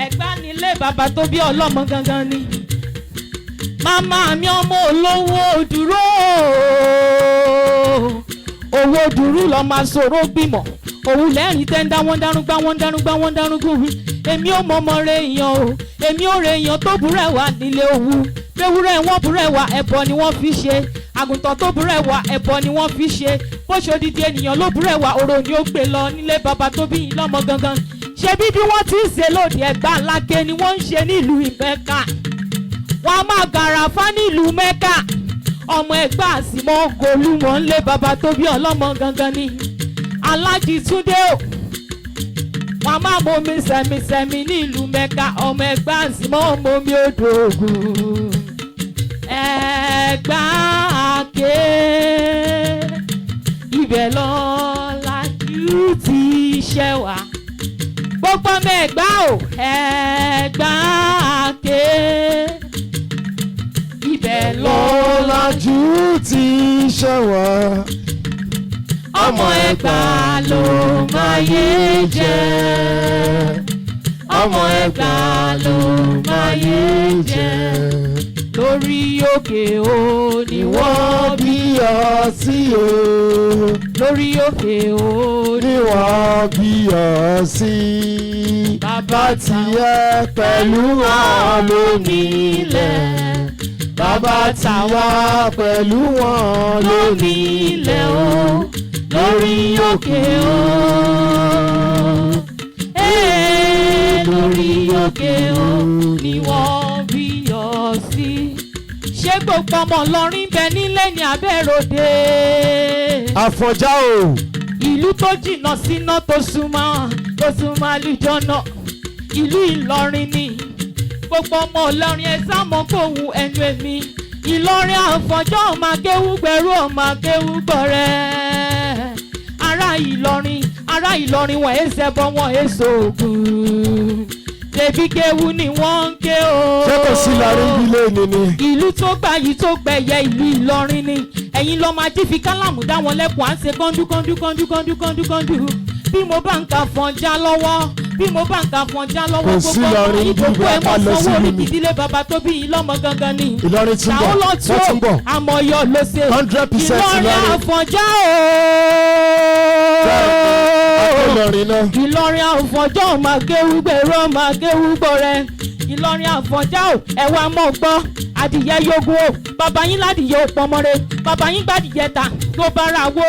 Ẹ̀gbá nílé bàbá tó bí ọlọ́mọ gangan ni. Màmá mi ọmọ olówó dúró, owó dúró lọ máa sọ̀rọ̀ gbìmọ̀ òun lẹ́rìn tẹ́ ń dá wọ́n dárúgbá wọ́n dárúgbá wọ́n dárúgbó wí. Èmi ò mọ̀mọ́ rẹ̀ èèyàn o, èmi ò rẹ̀ èèyàn tó burẹ̀ wá nílé òwú. Léwúrẹ́ wọn burẹ̀ wá, ẹbọ ni wọ́n fi ṣe. Àgùntàn tó burẹ̀ wá, ẹbọ ni wọ́n fi ṣe. Bó ṣe odidi ènìyàn ló burẹ̀ wá, oró ni ó gbé lọ nílé bàbá tó bí yín lọ́mọ gangan. Ṣe bí bí wọ́n ti ń ṣe lòdì Ẹ̀gbá Aláké ni wọ́n ń ṣe nílùú Ìmẹ́ka. Wọ́n á máa gàràfá nílùú Mẹ́ka. Ọmọ Ẹ̀gbá àsìmọ́ Olúmọ̀ ńlé bàbá tó bí ọlọ́mọ gangan ni. Aláàjì Túndé o, wọ́n á máa momi sẹ̀mísẹ̀mí nílùú Mẹ́ka. Ọmọ Ẹ̀gbá àsìmọ́ momi odò Ògùn. Ẹ̀gbá Àké, ibẹ̀ lọ́làjú ti ṣẹ̀ wá. Gbogbo ọmọ Ẹ̀gbá o, Ẹ̀gbá Àké, ibẹ̀ Lọ́làjú ti ṣẹ̀ wá. Ọmọ Ẹ̀gbá ló máa yé jẹ. Ọmọ Ẹ̀gbá ló máa yé jẹ. Lórí òkè o ni wọ́n bí ọ sí o. Lórí òkè o ni wọ́n bí ọ sí. Bàbá tiẹ̀ pẹ̀lú wọn lónílẹ̀. Bàbá tàwa pẹ̀lú wọn lónílẹ̀ o. Lórí òkè o. Ee, lórí òkè o ni wọ́n bí ọ sí. Ṣé gbogbo ọmọ Ìlọrin bẹ nílé ní Abẹ́ròde? Àfọ̀njá o. Ìlú tó jìnnà síná tó súnmọ́ tó súnmọ́ àlùjọ́nà. Ìlú Ìlọrin ni. Gbogbo ọmọ Ìlọrin ẹ sá mọ́ kóhun ẹnu èmi. Ìlọrin Àfọ̀njá ọmọ akéwú gbẹrú ọmọ akéwú gbọrẹ. Ará Ìlọrin, ará Ìlọrin wọn èé ṣẹbọ wọn èé ṣoògùn. Ṣebí kéwú ni wọ́n ń ké o. Ṣé kò sí Ìlọrin bí lónìí ni? Ìlú tó gbayì tó gbẹ̀yẹ ìlú Ìlọrin ni. Ẹ̀yin lọ́ọ́ máa jí fi kálámù dá wọn lẹ́kùn, à ń ṣe kọ́ńdú kọ́ńdú kọ́ńdú kọ́ńdú kọ́ńdú kọ́ńdú. Bí mo bá ń ka Fọ̀njá lọ́wọ́, bí mo bá ń ka Fọ̀njá lọ́wọ́, Kò sí Ìlọrin bí gbogbo ẹ̀ ká mọ̀ lọ sanwó sí orí mi. ìdílé bàbá tó bí yín lọ́mọ gangan ni. Ìlọrin tún bọ̀, Làwọn lọ wọ́n tún bọ̀. Àmọ̀yọ̀ ló ṣe. 100% Ìlọrin Ìlọrin. Àfọ̀njá Bẹ́ẹ̀ni, o. Ìlọrin náà. Ìlọrin Àfọ̀njá ọmọ akéwú gbèrú ọmọ akéwú gbọrẹ. Ìlọrin Àfọ̀njá o, ẹ̀wà mọ̀ gbọ́. Adìyẹ yogun o, bàbá yín ládìyẹ ò pọnmọ́re, bàbá yín gbàdìyẹ ta ló bá ra wo.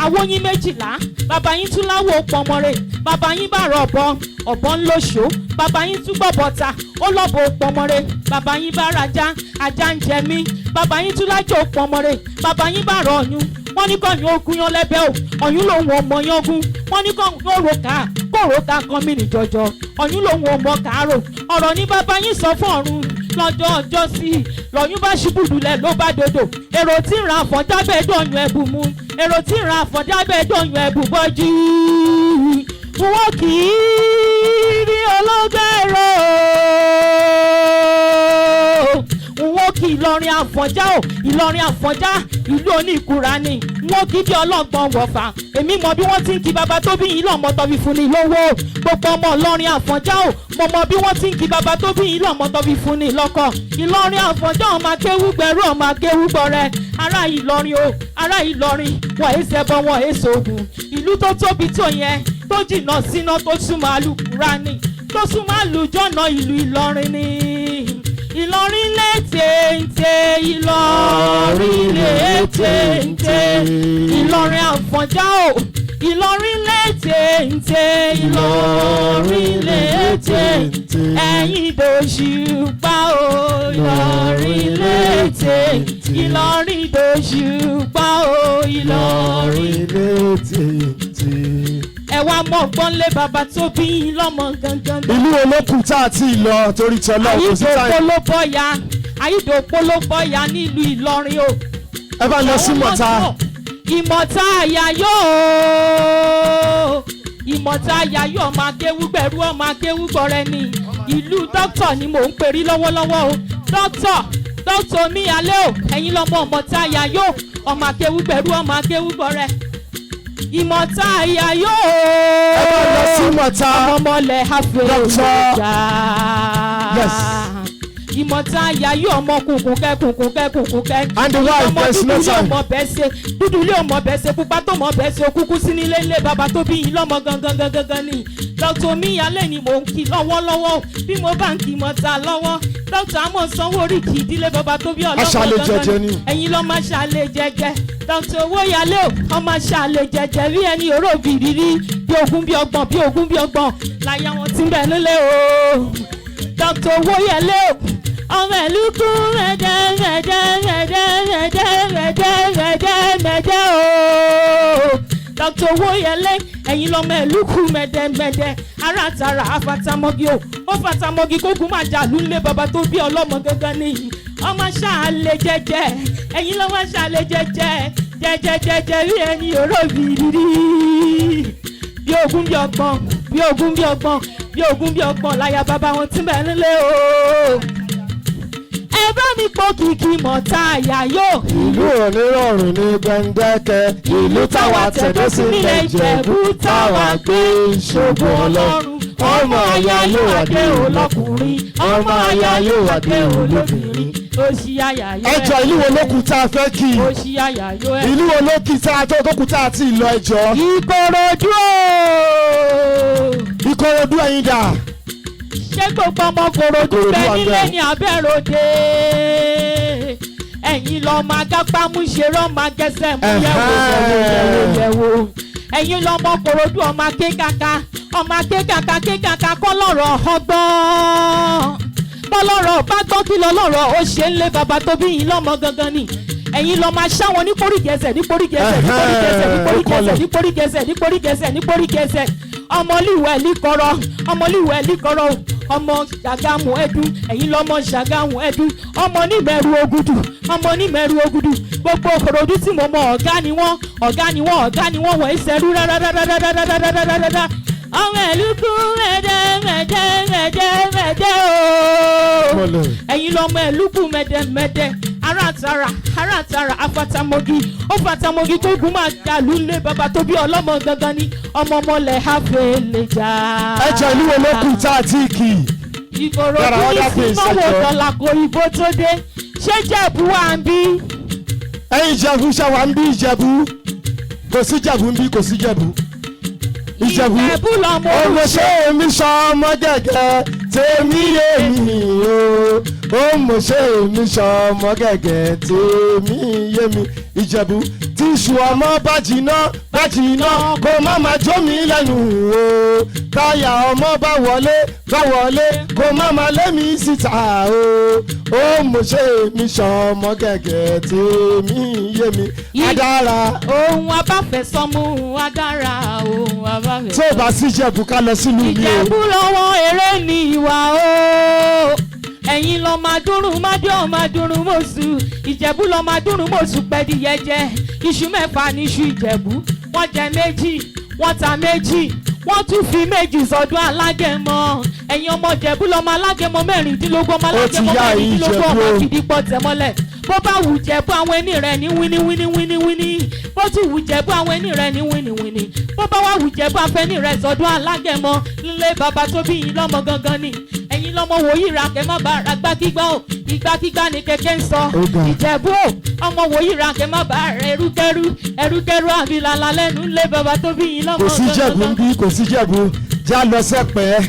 Àwo yín 12, bàbá yín tún láwo pọnmọ́re, bàbá yín bá rọ̀ ọ̀bọ, ọ̀bọ ń lóṣó, bàbá yín tún gbọ̀bọ̀ ta, ó lọ́bọ̀ ò pọnmọ́re, bàbá yín bá rajá, ajá ń jẹ mí, bàbá yín tún lájò pọnmọ́re, bàbá yín bá rọ̀ ọ̀yún, wọ́n ní kọ́yún ó gúnyán lẹ́bẹ̀ o, ọ̀yún lòun ò mọ̀ yán gún, wọ́n ní kọ́yún ó roka, kó roka kan mí ní jọjọ, ọ̀yún lòun ò mọ̀ kàárò. Ọ̀rọ̀ ní bàbá yín sọ fún ọ̀run lọ́jọ́ ọjọ́ sí i, lọ́yún bá ṣubú lulẹ̀ ló bá dodo. Èrò tí ń ra Àfọ̀njá bẹ́ẹ̀ dọ̀yún ẹ̀bù mu, èrò tí ń ra Àfọ̀njá bẹ́ẹ̀ dọ̀yún ẹ̀bù bọ́jú. Wọ́n kì í rí ọlọ́gbẹ́rọ̀. Wọ́n kì í Ìlọrin Àfọ̀njá. Àfọ̀njá o, Ìlọrin Àfọ̀njá, ìlú oníkura ni. Wọ́n kí bí ọlọ́gbọ́n wọ̀fà. Èmi mọ bí wọ́n ti ń kí bàbá tó bí yín lọ́mọ tó fi fún ni lówó. Gbogbo ọmọ Ìlọrin Àfọ̀njá o, mo mọ bí wọ́n ti ń kí bàbá tó bí yín lọ́mọ tó fi fún ni lọ́kọ. Ìlọrin Àfọ̀njá ọmọ akéwú gbẹrú ọmọ akéwú gbọrẹ. Ará Ìlọrin o, ará Ìlọrin, wọ́n èé ṣẹbọ, wọ́n èé ṣoògùn. Ìlú tó tóbi tó yẹn, tó jìnnà síná, tó súnmọ́ Àlùkùránì, tó súnmọ́ àlùjọ́nà, ìlú Ìlọrin ni. Ìlọrin létéńté, Ìlọrin létéńté, Ìlọrin Àfọ̀njá o, Ìlọrin létéńté, Ìlọrin létéńté, ẹ̀yìn dòṣùpá o, Ìlọrin létéńté, Ìlọrin dòṣùpá o, Ìlọrin létéńté. Ẹ wá mọ̀ gbọ́n lé bàbá tó bí yín lọ́mọ gangan. Ìlú olókùn tá a ti lọ torí tí Ọlọ́run kò sí Àyídòpó táyà. ló bọ́ya, Àyídòpó ló bọ́ya nílùú Ìlọrin o. Ẹ bá lọ sí Mọ̀ta. Ìmọ̀ta àyà yóò, Ìmọ̀ta àyà yóò, ọmọ akéwúgbẹ̀rú ọmọ akéwúgbọ̀rẹ́ ni. Ìlú dókítà ni mò ń perí lọ́wọ́lọ́wọ́ o. Dókítà, dókítà omíyalé o, ẹ̀yin lọ́mọ ìmọ̀ta àyà yóò, ọmọ akéwúgbẹ̀rú ọmọ akéwúgbọ̀rẹ́. Ìmọ̀ta àyà yóò. Ẹ bá lọ sí Mọ̀ta. Ọmọ mọ́lẹ̀ àfẹ́ Dókítà. òjà. Yes. Ìmọ̀ta àyà yóò, ọmọ kùnkùn kẹ́ kùnkùn kẹ́ kùnkùn kẹ́. And the wife, Ọmọ there's no dúdú ilé time. ọmọ bẹ́ẹ̀ ṣe, dúdú ilé ọmọ bẹ́ẹ̀ ṣe, pupa tó mọ̀ bẹ́ẹ̀ ṣe, òkúkú sí nílé ilé bàbá tó bí yín lọ́mọ gangan gangan gangan ni. Dr. Omíyalé ni mò ń kí lọ́wọ́lọ́wọ́. Bí mo bá ń kí Mọ̀ta lọ́wọ́, Dr. Amọ̀ sanwó orí kì í ìdílé bàbá tó bí ọlọ́mọ Aṣálẹ̀ gangan jẹjẹ ni. Ẹ̀yin lọ́ máa ṣàlẹ̀ jẹjẹ. Dr. Owóyalé o, ọmọ ṣàlẹ̀ jẹjẹ bí ẹni òró bìrìrì, bí ogún bí ọgbọ̀n, bí ogún bí ọgbọ̀n láyà wọn ti ń bẹ̀ nílé o. Dr. Owóyalé o, ọmọ ìlú kún mẹ́jẹ mẹ́jẹ mẹ́jẹ mẹ́jẹ mẹ́jẹ mẹ́jẹ mẹ́jẹ o. Dr. Owóyẹlé, ẹ̀yin lọ́mọ ìlú kú mẹ́dẹ́mẹ́dẹ́, ara tara afatamọ́gi o, ó fatamọ́gi kókun máa jà lúlé bàbá tó bí ọlọ́mọ gangan ni. Ọmọ ṣáàlẹ̀ jẹjẹ, ẹ̀yin lọ́mọ ṣáàlẹ̀ jẹjẹ jẹjẹ jẹjẹ bí ẹni òró bìrìrì, bí ogún bí ọgbọ̀n, bí ogún bí ọgbọ̀n, bí ogún bí ọgbọ̀n láyà bàbá wọn tí bẹ́ẹ̀ nílé o. Ẹ bá mi pọ̀ kìkì mọ̀ta àyà yóò. Ìlú onírọ̀rùn ní gbẹ̀ǹdẹ́kẹ̀, ìlú táwa tẹ̀dó sí ilẹ̀ Ìjẹ̀bú, táwa gbé ìṣògùn Ọlọ́run. Ọmọ àyà yóò wà dé o lọ́kùnrin, ọmọ àyà yóò wà dé o lóbìnrin. Òṣì àyà yóò. Ẹjọ́, ìlú wo ló kù tá a fẹ́ kí? Òṣì àyà yóò ẹ. Ìlú wo ló kì tá a tó kù tá a ti lọ, ẹjọ́? Ìkòròdú o. Ìkòròdú, ẹ̀yin dà? Ṣé gbogbo ọmọ Kòròdú Ìkòròdú bẹ wà nílé bẹ́ẹ̀. ní abẹ́ròde? Ẹ̀yin lọ máa gápá mú ṣeré, ọmọ agẹsẹ̀ mú yẹ̀wò yẹ̀wò yẹ̀wò yẹ̀wò. Ẹ̀yin lọ ọmọ Kòròdú, ọmọ akékaka, ọmọ akékaka kékaka kọ́ lọ́rọ̀ ọgbọ́n bọ́lọ́rọ̀ bá gbọ́ kí lọ́lọ́rọ̀ ó ṣe ń lé bàbá tó bí yín lọ́mọ gangan ni. Ẹ̀yin lọ máa ṣáwọn ní póríkẹsẹ̀ ní póríkẹsẹ̀ ní póríkẹsẹ̀ ní póríkẹsẹ̀ ní póríkẹsẹ̀ ní póríkẹsẹ̀ ní póríkẹsẹ̀. Ọmọlúwẹ̀ líkọrọ, ọmọlúwẹ̀ líkọrọ, ọmọ Ṣàgámù ẹdún, ẹ̀yin lọ́mọ Ṣàgámù ẹdún, ọmọ onímẹ̀rù ògùdù, ọmọ onímẹ̀rù ògùdù. Gbogbo Ìkòròdú tí mo mọ, ọ̀gá ni wọ́n, ọ̀gá ni wọ́n, ọ̀gá ni wọ́n, wọ́n ìṣẹ́rú rárárárárárárárárárá. Ọmọ ìlú kú mẹ́dẹ́ mẹ́dẹ́ mẹ́dẹ́ mẹ́dẹ́ o. Ẹ̀yin lọ́mọ ìlú kú mẹ́dẹ́ mẹ́dẹ́, ara tara ara tara afatamogi, ó fatamogi tó gùn máa dàlú lé bàbá tó bí ọlọ́mọ gangan ni. Ọmọ ọmọlẹ̀ hafe lè jà. Ẹjọ́, ìlú wo ló kù tá a ti kì í? Ìkòròdú There are ní other things, sínáwó ẹjọ́. dọ́là kò ìbò tó dé. Ṣé Jẹ̀bú wà ń bí? Ẹ̀yin Ìjẹ̀bú, ṣe wà ń bí? Ìjẹ̀bú, kò sí Ìjẹ̀bú ń bí, kò sí Ìjẹ̀bú. Ìjẹ̀bú. Ìjẹ̀bú lọmọ. Ọmọ ṣé èmi sọ ọmọ gẹ́gẹ́ tèmi yé mi o, ọmọ ṣé èmi sọ ọmọ gẹ́gẹ́ tèmi yé mi. Ìjẹ̀bú, tíṣù ọmọ bá jiná bá jiná, kó má má jó mi lẹ́nu o. Táyà ọmọ bá wọlé bá wọlé, kó má má lé mi síta o. Ọmọ ṣé èmi sọ ọmọ gẹ́gẹ́ tèmi yé mi. Adára. Ohun abáfẹ́sọ́mú adára, ohun abáfẹ́sọ́mú. Tí ò bá sí Ìjẹ̀bú, ká lọ sílùú mi o. Ìjẹ̀bú lọ́wọ́ eré ni ìwà o. Ẹ̀yin lọ máa dúrùn mádé, ọ̀ máa dúrùn mọ̀sù. Ìjẹ̀bú lọ máa dúrùn mọ̀sù pẹ́ẹ́dìyẹ jẹ. Iṣu mẹ́fà ní iṣu Ìjẹ̀bú. Wọ́n jẹ méjì, wọ́n ta méjì, wọ́n tún fi méjì sọdún alágẹmọ. Ẹ̀yin ọmọ Ìjẹ̀bú lọ́mọ alágẹmọ 16, ọmọ Ó ti alágẹmọ yá ẹ̀yin 16, Ìjẹ̀bú ọmọ o. fìdípọ̀ tẹ̀mọ́lẹ̀. Bó bá wù Jẹ̀bú àwọn ẹni rẹ̀ ní wíní wíní wíní wíní. Bó tún wù Jẹ̀bú àwọn ẹni rẹ̀ ní wíní wíní. Bó bá wà wù Jẹ̀bú afẹ́ni rẹ̀ sọdún alágẹmọ nílé bàbá tó bí yín lọ́mọ gangan ni. Ẹ̀yin lọ́mọ wò yíra kẹ́ má bàa ra gbákígbá o. Ìgbàkígbá ni kẹ̀kẹ́ ń sọ. Ìjẹ̀bú o, ọmọ wò yíra kẹ́ má bàa rẹ ẹrúkẹ́rú. Ẹrúkẹ́rú àbí lala lẹ́nu nílé bàbá tó bí yín lọ́mọ Kò sí gangan. Jẹ̀bú bí, kò sí Jẹ̀bú. Já lọ sẹ́pẹ́.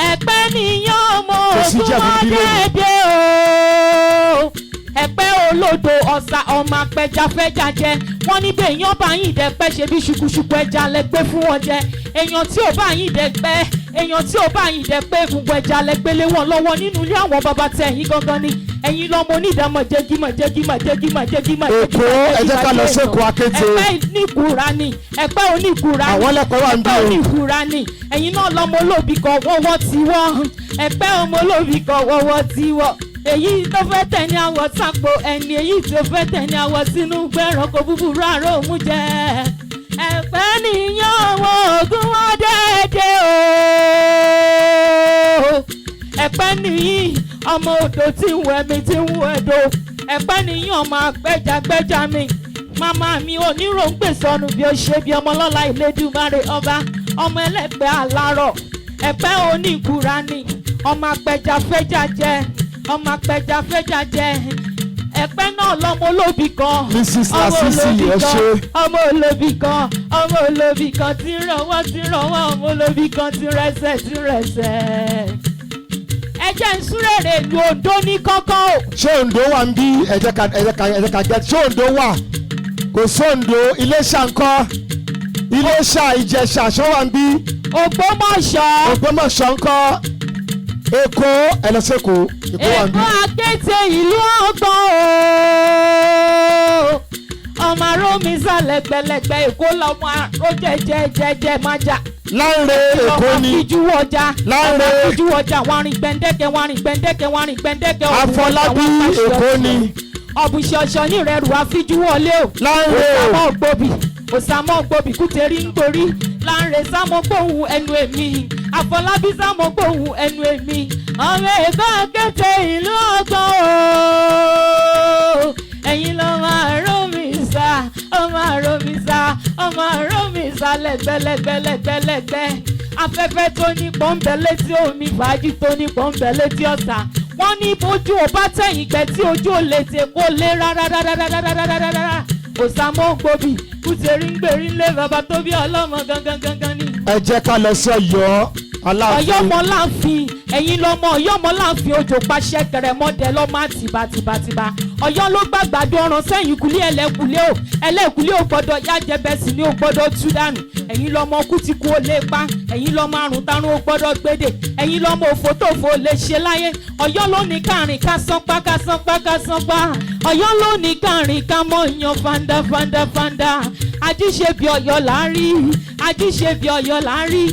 Ẹ̀pẹ́ nìyàn ọmọ Kò sí ògùn Jẹ̀bú bí lónìí. ọ̀dẹ́dẹ́ o. Ẹ̀pẹ́ olódò ọ̀sà ọmọ apẹja fẹ́ja jẹ. Wọ́n ní bẹ́ẹ̀ èèyàn bá yín dẹ́pẹ́ ṣe bí ṣùkúṣùkú ẹja lẹ gbé fún wọn jẹ. Èèyàn tí ò bá yín dẹ́pẹ́, èèyàn tí ò bá yín dẹ́pẹ́ egungun ẹja lẹ gbélé wọn lọ́wọ́ nínú ilé àwọn bàbá tẹ ẹ̀yìn gangan ni. Ẹ̀yin lọ́mọ onídàámọ̀ jẹ́gímọ̀ jẹ́gímọ̀ jẹ́gímọ̀ jẹ́gímọ̀. Èkó, ẹ jẹ́ ká lọ sẹ́kọ̀ọ́ Akéte. Ẹ̀pẹ́ oníkura ni, ẹ̀pẹ́ oníkura ni. Àwọn ẹlẹ́kọ̀ọ́ wà ń bí Ẹ̀pẹ́ o. oníkura ni. Ẹ̀yin náà lọ́mọ olóbì kan wọ́wọ́ ti wọ́. Ẹ̀pẹ́ ọmọ olóbì kan wọ́wọ́ ti wọ́. Èyí tó fẹ́ tẹ̀ ní àwọ̀ sápò ẹni, èyí tó fẹ́ tẹ̀ ní àwọ̀ sínú gbẹ̀rànkò búburú àrò òmù jẹ. Ẹ̀pẹ́ nìyàn ọmọ ògùn wọn déédéé o. Ẹ̀pẹ́ nìyí ọmọ odò tí ń wẹ̀ mi tí ń wẹ̀ do. Ẹ̀pẹ́ nìyí ọmọ agbẹ́jagbẹ́ja mi. Màmá mi oníròǹgbè sọnù bí ó ṣe bí ọmọ lọ́la Ìlédùmarè ọba ọmọ ẹlẹ́pẹ́ alárọ̀. Ẹ̀pẹ́ oníkura ni ọmọ apẹja fẹ́ja jẹ, ọmọ apẹja fẹ́ja jẹ. Ẹ̀pẹ́ náà lọ́mọ olóbì kan. Mrs. Ọmọ Lasisi, olóbì ẹ kan, ṣé. ọmọ olóbì kan, ọmọ olóbì kan tí ń rànwọ́ tí ń rànwọ́, ọmọ olóbì kan tí ń rẹsẹ̀ tí ń rẹsẹ̀. Ẹ jẹ́ ń súrèrè ìlú Oǹdó ní kọ́kọ́ o. Ṣé Oǹdó wà ń bí? Ẹ jẹ́ ká ẹ jẹ́ ká ẹ jẹ́ ká gẹ́. Ṣé Oǹdó wà? Kò sí Oǹdó. Iléṣà ńkọ́? Iléṣà, Ìjẹ̀ṣà ṣó wà ń bí? Ògbómọ̀ṣọ́. Ògbómọ̀ṣọ́ ńkọ́? Èkó, ẹ lọ sí Èkó. Èkó wà ń bí. Èkó Akéte ìlú ọgbọ́n o. Ọmọ arómi sálẹ̀ gbẹlẹ̀gbẹ́ Èkó lọ́mọ aró jẹjẹjẹjẹ máa jà. Láńre Èkó ni. Ọmọ àfijú ọjà. Láńre. Ọmọ àfijú ọjà wọn rìn gbẹ̀ndẹ́kẹ̀ wọn rìn gbẹ̀ndẹ́kẹ̀ wọn rìn gbẹ̀ndẹ́kẹ̀. Afọlábí Èkó ni. Ọ̀bùnṣe ọ̀ṣọ́ ní ìrẹ́rù àfijú wọlé o. Láńre o. Òsàmọ́ ògbóbì òsàmọ́ ògbóbì kútẹ́rì ń gorí. Láńre sámọ́ gbóhùn ẹnu èmi. Àfọlábí sámọ́ gbóhùn ẹnu èmi. Ọmọ Èkó Akéte ìlú ọgbọ́n o. Ẹ̀yin lọ máa ró mi sá, ọmọ àrò mi sá, ọmọ àrò mi sá lẹ́gbẹ́lẹ́gbẹ́lẹ́gbẹ́lẹ́gbẹ́. Afẹ́fẹ́ tó ní pọ́ńbẹ́ létí omi, fàájì tó ní pọ́ńbẹ́ létí ọ̀sà. Wọ́n ní bójú ò bá tẹ̀yìn gbẹ tí ojú ò lè tè kó lé rárárárárárárárá. Òsàmọ́ gbòbì kùtẹ̀rí ń gbèrí ńlẹ̀ bàbá tó bí ọlọ́mọ gangan gangan ni. Ẹ jẹ́ ká lọ sí Ọ̀yọ́ Aláàfin. Ọ̀yọ́mọláàfin, ẹ̀yin lọ́mọ Ọ̀yọ́mọláàfin òjò pàṣẹ kẹrẹmọdẹ lọ́mọ àtìbàtìbàtìbà. Ọ̀yọ́ ló gbàgbàdo ọ̀ràn sẹ́yìn kúlé ẹlẹ́kùlé o, ẹlẹ́kùlé ò gbọ́dọ̀ yá jẹbẹ sí ni ò gbọ́dọ̀ tú dànù. Ẹ̀yin lọ́mọ kú ti kú ó lè pa, ẹ̀yin lọ́mọ àrùn tarun ò gbọ́dọ̀ gbédè, ẹ̀yin lọ́mọ òfò tòfò lè ṣe láyé. Ọ̀yọ́ ló ní kárìn ká sánpá ká sánpá ká sánpá. Ọ̀yọ́ ló ní kárìn ká mọ̀ yan fanda fanda fanda. Ajíṣebí Ọ̀yọ́ là ń rí, ajíṣebí Ọ̀yọ́ là ń rí.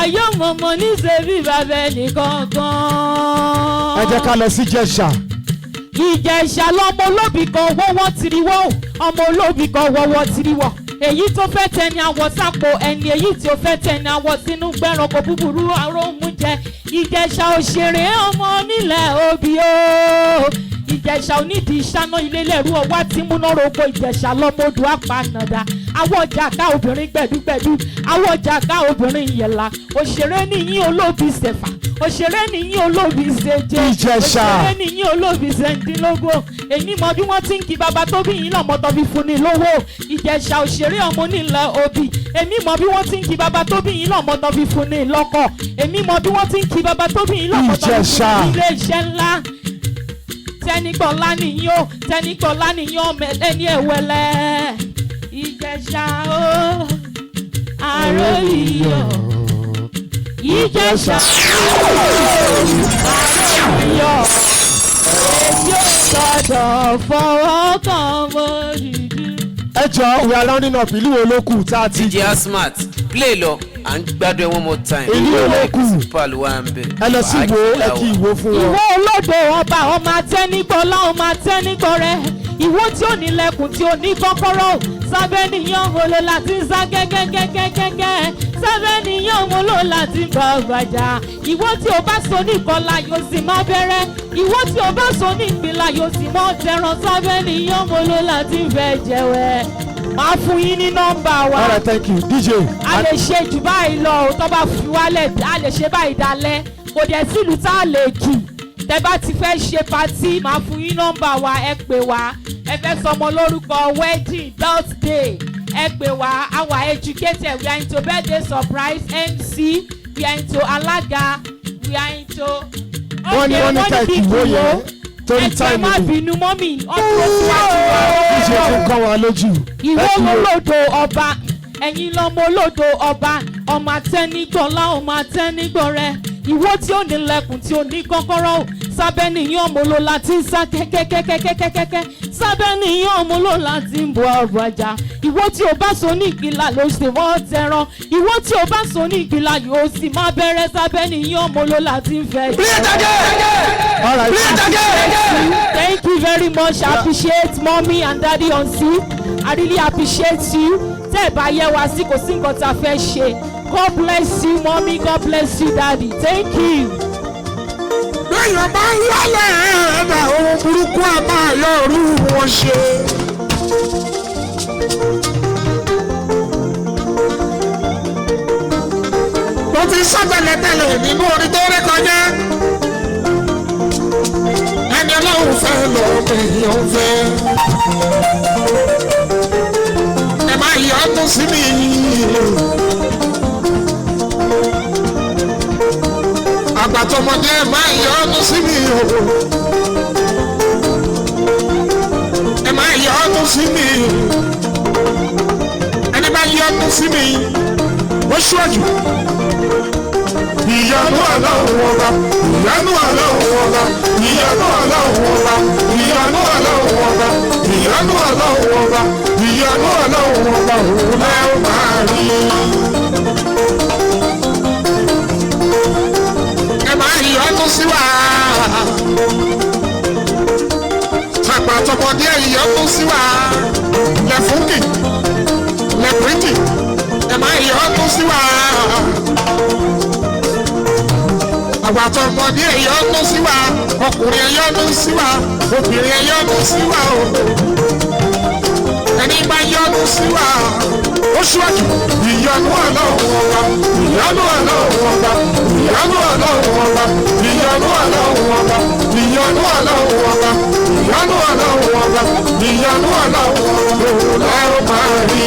Ọ̀yọ́ mọ̀mọ́ níṣẹ́ bí bàbá ẹnìkankan. Ẹ jẹ́ ká lọ sí Ìjẹ̀ṣà. Ìjẹ̀ṣà lọ́mọ olóbì kan wọ́wọ́ tiriwọ́ o, ọmọ olóbì kan wọ́wọ́ tiriwọ́. Èyí tó fẹ́ tẹni àwọ̀ sápò ẹni, èyí tí ó fẹ́ tẹni àwọ̀ sínú gbẹ̀rànkò búburú aróhùn jẹ. Ìjẹ̀ṣà òṣèré ọmọ nílẹ̀ òbí o. Ìjẹ̀ṣà onídìí ìṣáná ilé lẹ́rú ọwá tí múná roko. Ìjẹ̀ṣà lọ́mọdù apanàdà. Àwọn ọjà ká obìnrin gbẹ̀dúgbẹ̀dú, àwọn ọjà ká obìnrin yẹ̀là. Òṣèré nìyí olóbi ṣẹ̀fà, òṣèré nìyí olóbi ṣèje. Ìjẹ̀ṣà. Òṣèré nìyí olóbi ṣẹ̀ǹdínlógún. Èmi mọ bí wọ́n ti ń kí bàbá tó bí yín lọ́mọ tó fi fún ni lówó. Ìjẹ̀ṣà òṣèré ọmọ onílẹ̀ òbí. Èmi mọ bí wọ́n ti ń kí bàbá tó bí yín lọ́mọ tó fi fún ni lọ́kọ. Èmi mọ bí wọ́n ti ń kí bàbá tó bí yín lọ́mọ tó fi fún Ìjẹ̀ṣà. ni ilé iṣẹ́ ńlá. Tẹnigbọ̀lá nìyí o, tẹnigbọ̀lá nìyí ọmọ ẹlẹ́ni ẹ̀wẹ̀lẹ̀. Ìjẹ̀ṣà o, àròyọ̀. Ìjẹ̀ṣà àròyọ̀. Èyí ò gbọ́dọ̀ fọwọ́ kàn mọ́ dídí. Ẹ jọ, we are rounding up. Ìlú wo ló kù tá a ti. DJ Asmat, play lọ, à ń gbádùn ẹ one more time. Ìlú wo ló kù? Super ló wà ń bẹ. Ẹ lọ sí Ìwó, ẹ kí Ìwó fún wọn. Ìwó olódò ọba ọmọ atẹnigbọlá ọmọ atẹnigbọrẹ. Ìwọ tí ò ní lẹ̀kùn tí ò ní kọ́kọ́rọ́ o. Sábẹ́ nìyàn mo lò láti ń sá gẹ́gẹ́gẹ́gẹ́gẹ́. Sábẹ́ nìyàn mo lò láti ń bá ọgbàjà. Ìwọ tí o bá so ní ìkọlà yóò sì má bẹ̀rẹ̀. Ìwọ tí o bá so ní ìpìlà yóò sì mọ́ tẹran. Sábẹ́ nìyàn mo lò láti ń fẹ́ jẹ̀wẹ̀. Máa fún yín ní nọ́mbà wa. All right, thank you DJ. A lè ṣe jù báyìí lọ ò tó bá fi wálẹ̀, a lè ṣe báyìí dalẹ̀. Kò dẹ̀ sílùú tá a lè kì. Tẹ bá ti fẹ́ ṣe patí, máa fún yín nọ́mbà wa, ẹ pè wá. Ẹ fẹ́ sọmọ lórúkọ, wedding, birthday, ẹ pè wá. Our educated, we are into birthday surprise, MC, we are into alága, we are into. Wọ́n ní ká ìkìwó yẹn torí Ẹ jẹ́ time má ni. bínú mọ́mì, ọdún síwájú wa. DJ ti kọ́ wa lójú. Ìwọ olódo ọba, ẹ̀yin lọmọ olódo ọba, ọmọ atẹ́nigbọ̀lá, ọmọ atẹ́nigbọ̀rẹ́. Ìwọ tí ó ní lẹ̀kùn tí ó ní kọ́kọ́rọ́ o. Sábẹ́ nìyàn mo lò láti ń sá kẹ́kẹ́kẹ́kẹ́kẹ́kẹ́. Sábẹ́ nìyàn mo lò láti ń bọ ọ̀rọ̀ ajá. Ìwọ tí o bá so ní ìgbìlà ló ṣe wọ́n tẹran. Ìwọ tí o bá so ní ìgbìlà yóò sì máa bẹ̀rẹ̀. Sábẹ́ nìyàn mo lò láti ń fẹ́. All right. Thank you very much. I appreciate mommy and daddy on sea. I really appreciate you. Tẹ́ ẹ bá yẹ wá sí, kò sí nǹkan tá a fẹ́ ṣe. God bless you mommy, God bless you daddy. Thank you. Béèyàn bá ń wálẹ̀ ẹ̀ẹ́dà, ohun burúkú a máa yọ òru wọn ṣe. Mo ti sọ tẹ́lẹ̀tẹ́lẹ̀ nínú orin tó rí kọjá. Ẹni ọlọ́run fẹ́ lọ èèyàn fẹ́. Ẹ má yọ ọdún sí mi. Àgbàtọmọdé, ẹ má yọ ọdún sí mi o. Ẹ má yọ ọdún sí mi. Ẹni bá yọ ọdún sí mi, ó ṣíwájú. Ìyanu Ọlọ́run ọba, ìyanu Ọlọ́run ọba, ìyanu Ọlọ́run ọba, ìyanu Ọlọ́run ọba, ìyanu Ọlọ́run ọba, ìyanu Ọlọ́run ọba, òun náà ó máa rí. Ẹ máa yọnu sí wa. Tàgbàtọmọdé, ìyọnu sí wa. Lẹ́fúnkì, lẹ́pìrìtì, ẹ máa yọnu sí wa. Àgbàtọmọdé, ẹ̀yọ́nú sí wa. Ọkùnrin, ẹ̀yọ́nú sí wa. Obìnrin, ẹ̀yọ́nú sí wa o. Ẹni bá yọ́nú sí wa, ó ṣíwájú. Ìyọ́nú Ọlọ́run ọba, ìyọ́nú Ọlọ́run ọba, ìyọ́nú Ọlọ́run ọba, ìyọ́nú Ọlọ́run ọba, ìyọ́nú Ọlọ́run ọba, ìyọ́nú Ọlọ́run ọba, ìyọ́nú Ọlọ́run ọba, òun lẹ́rù máa rí.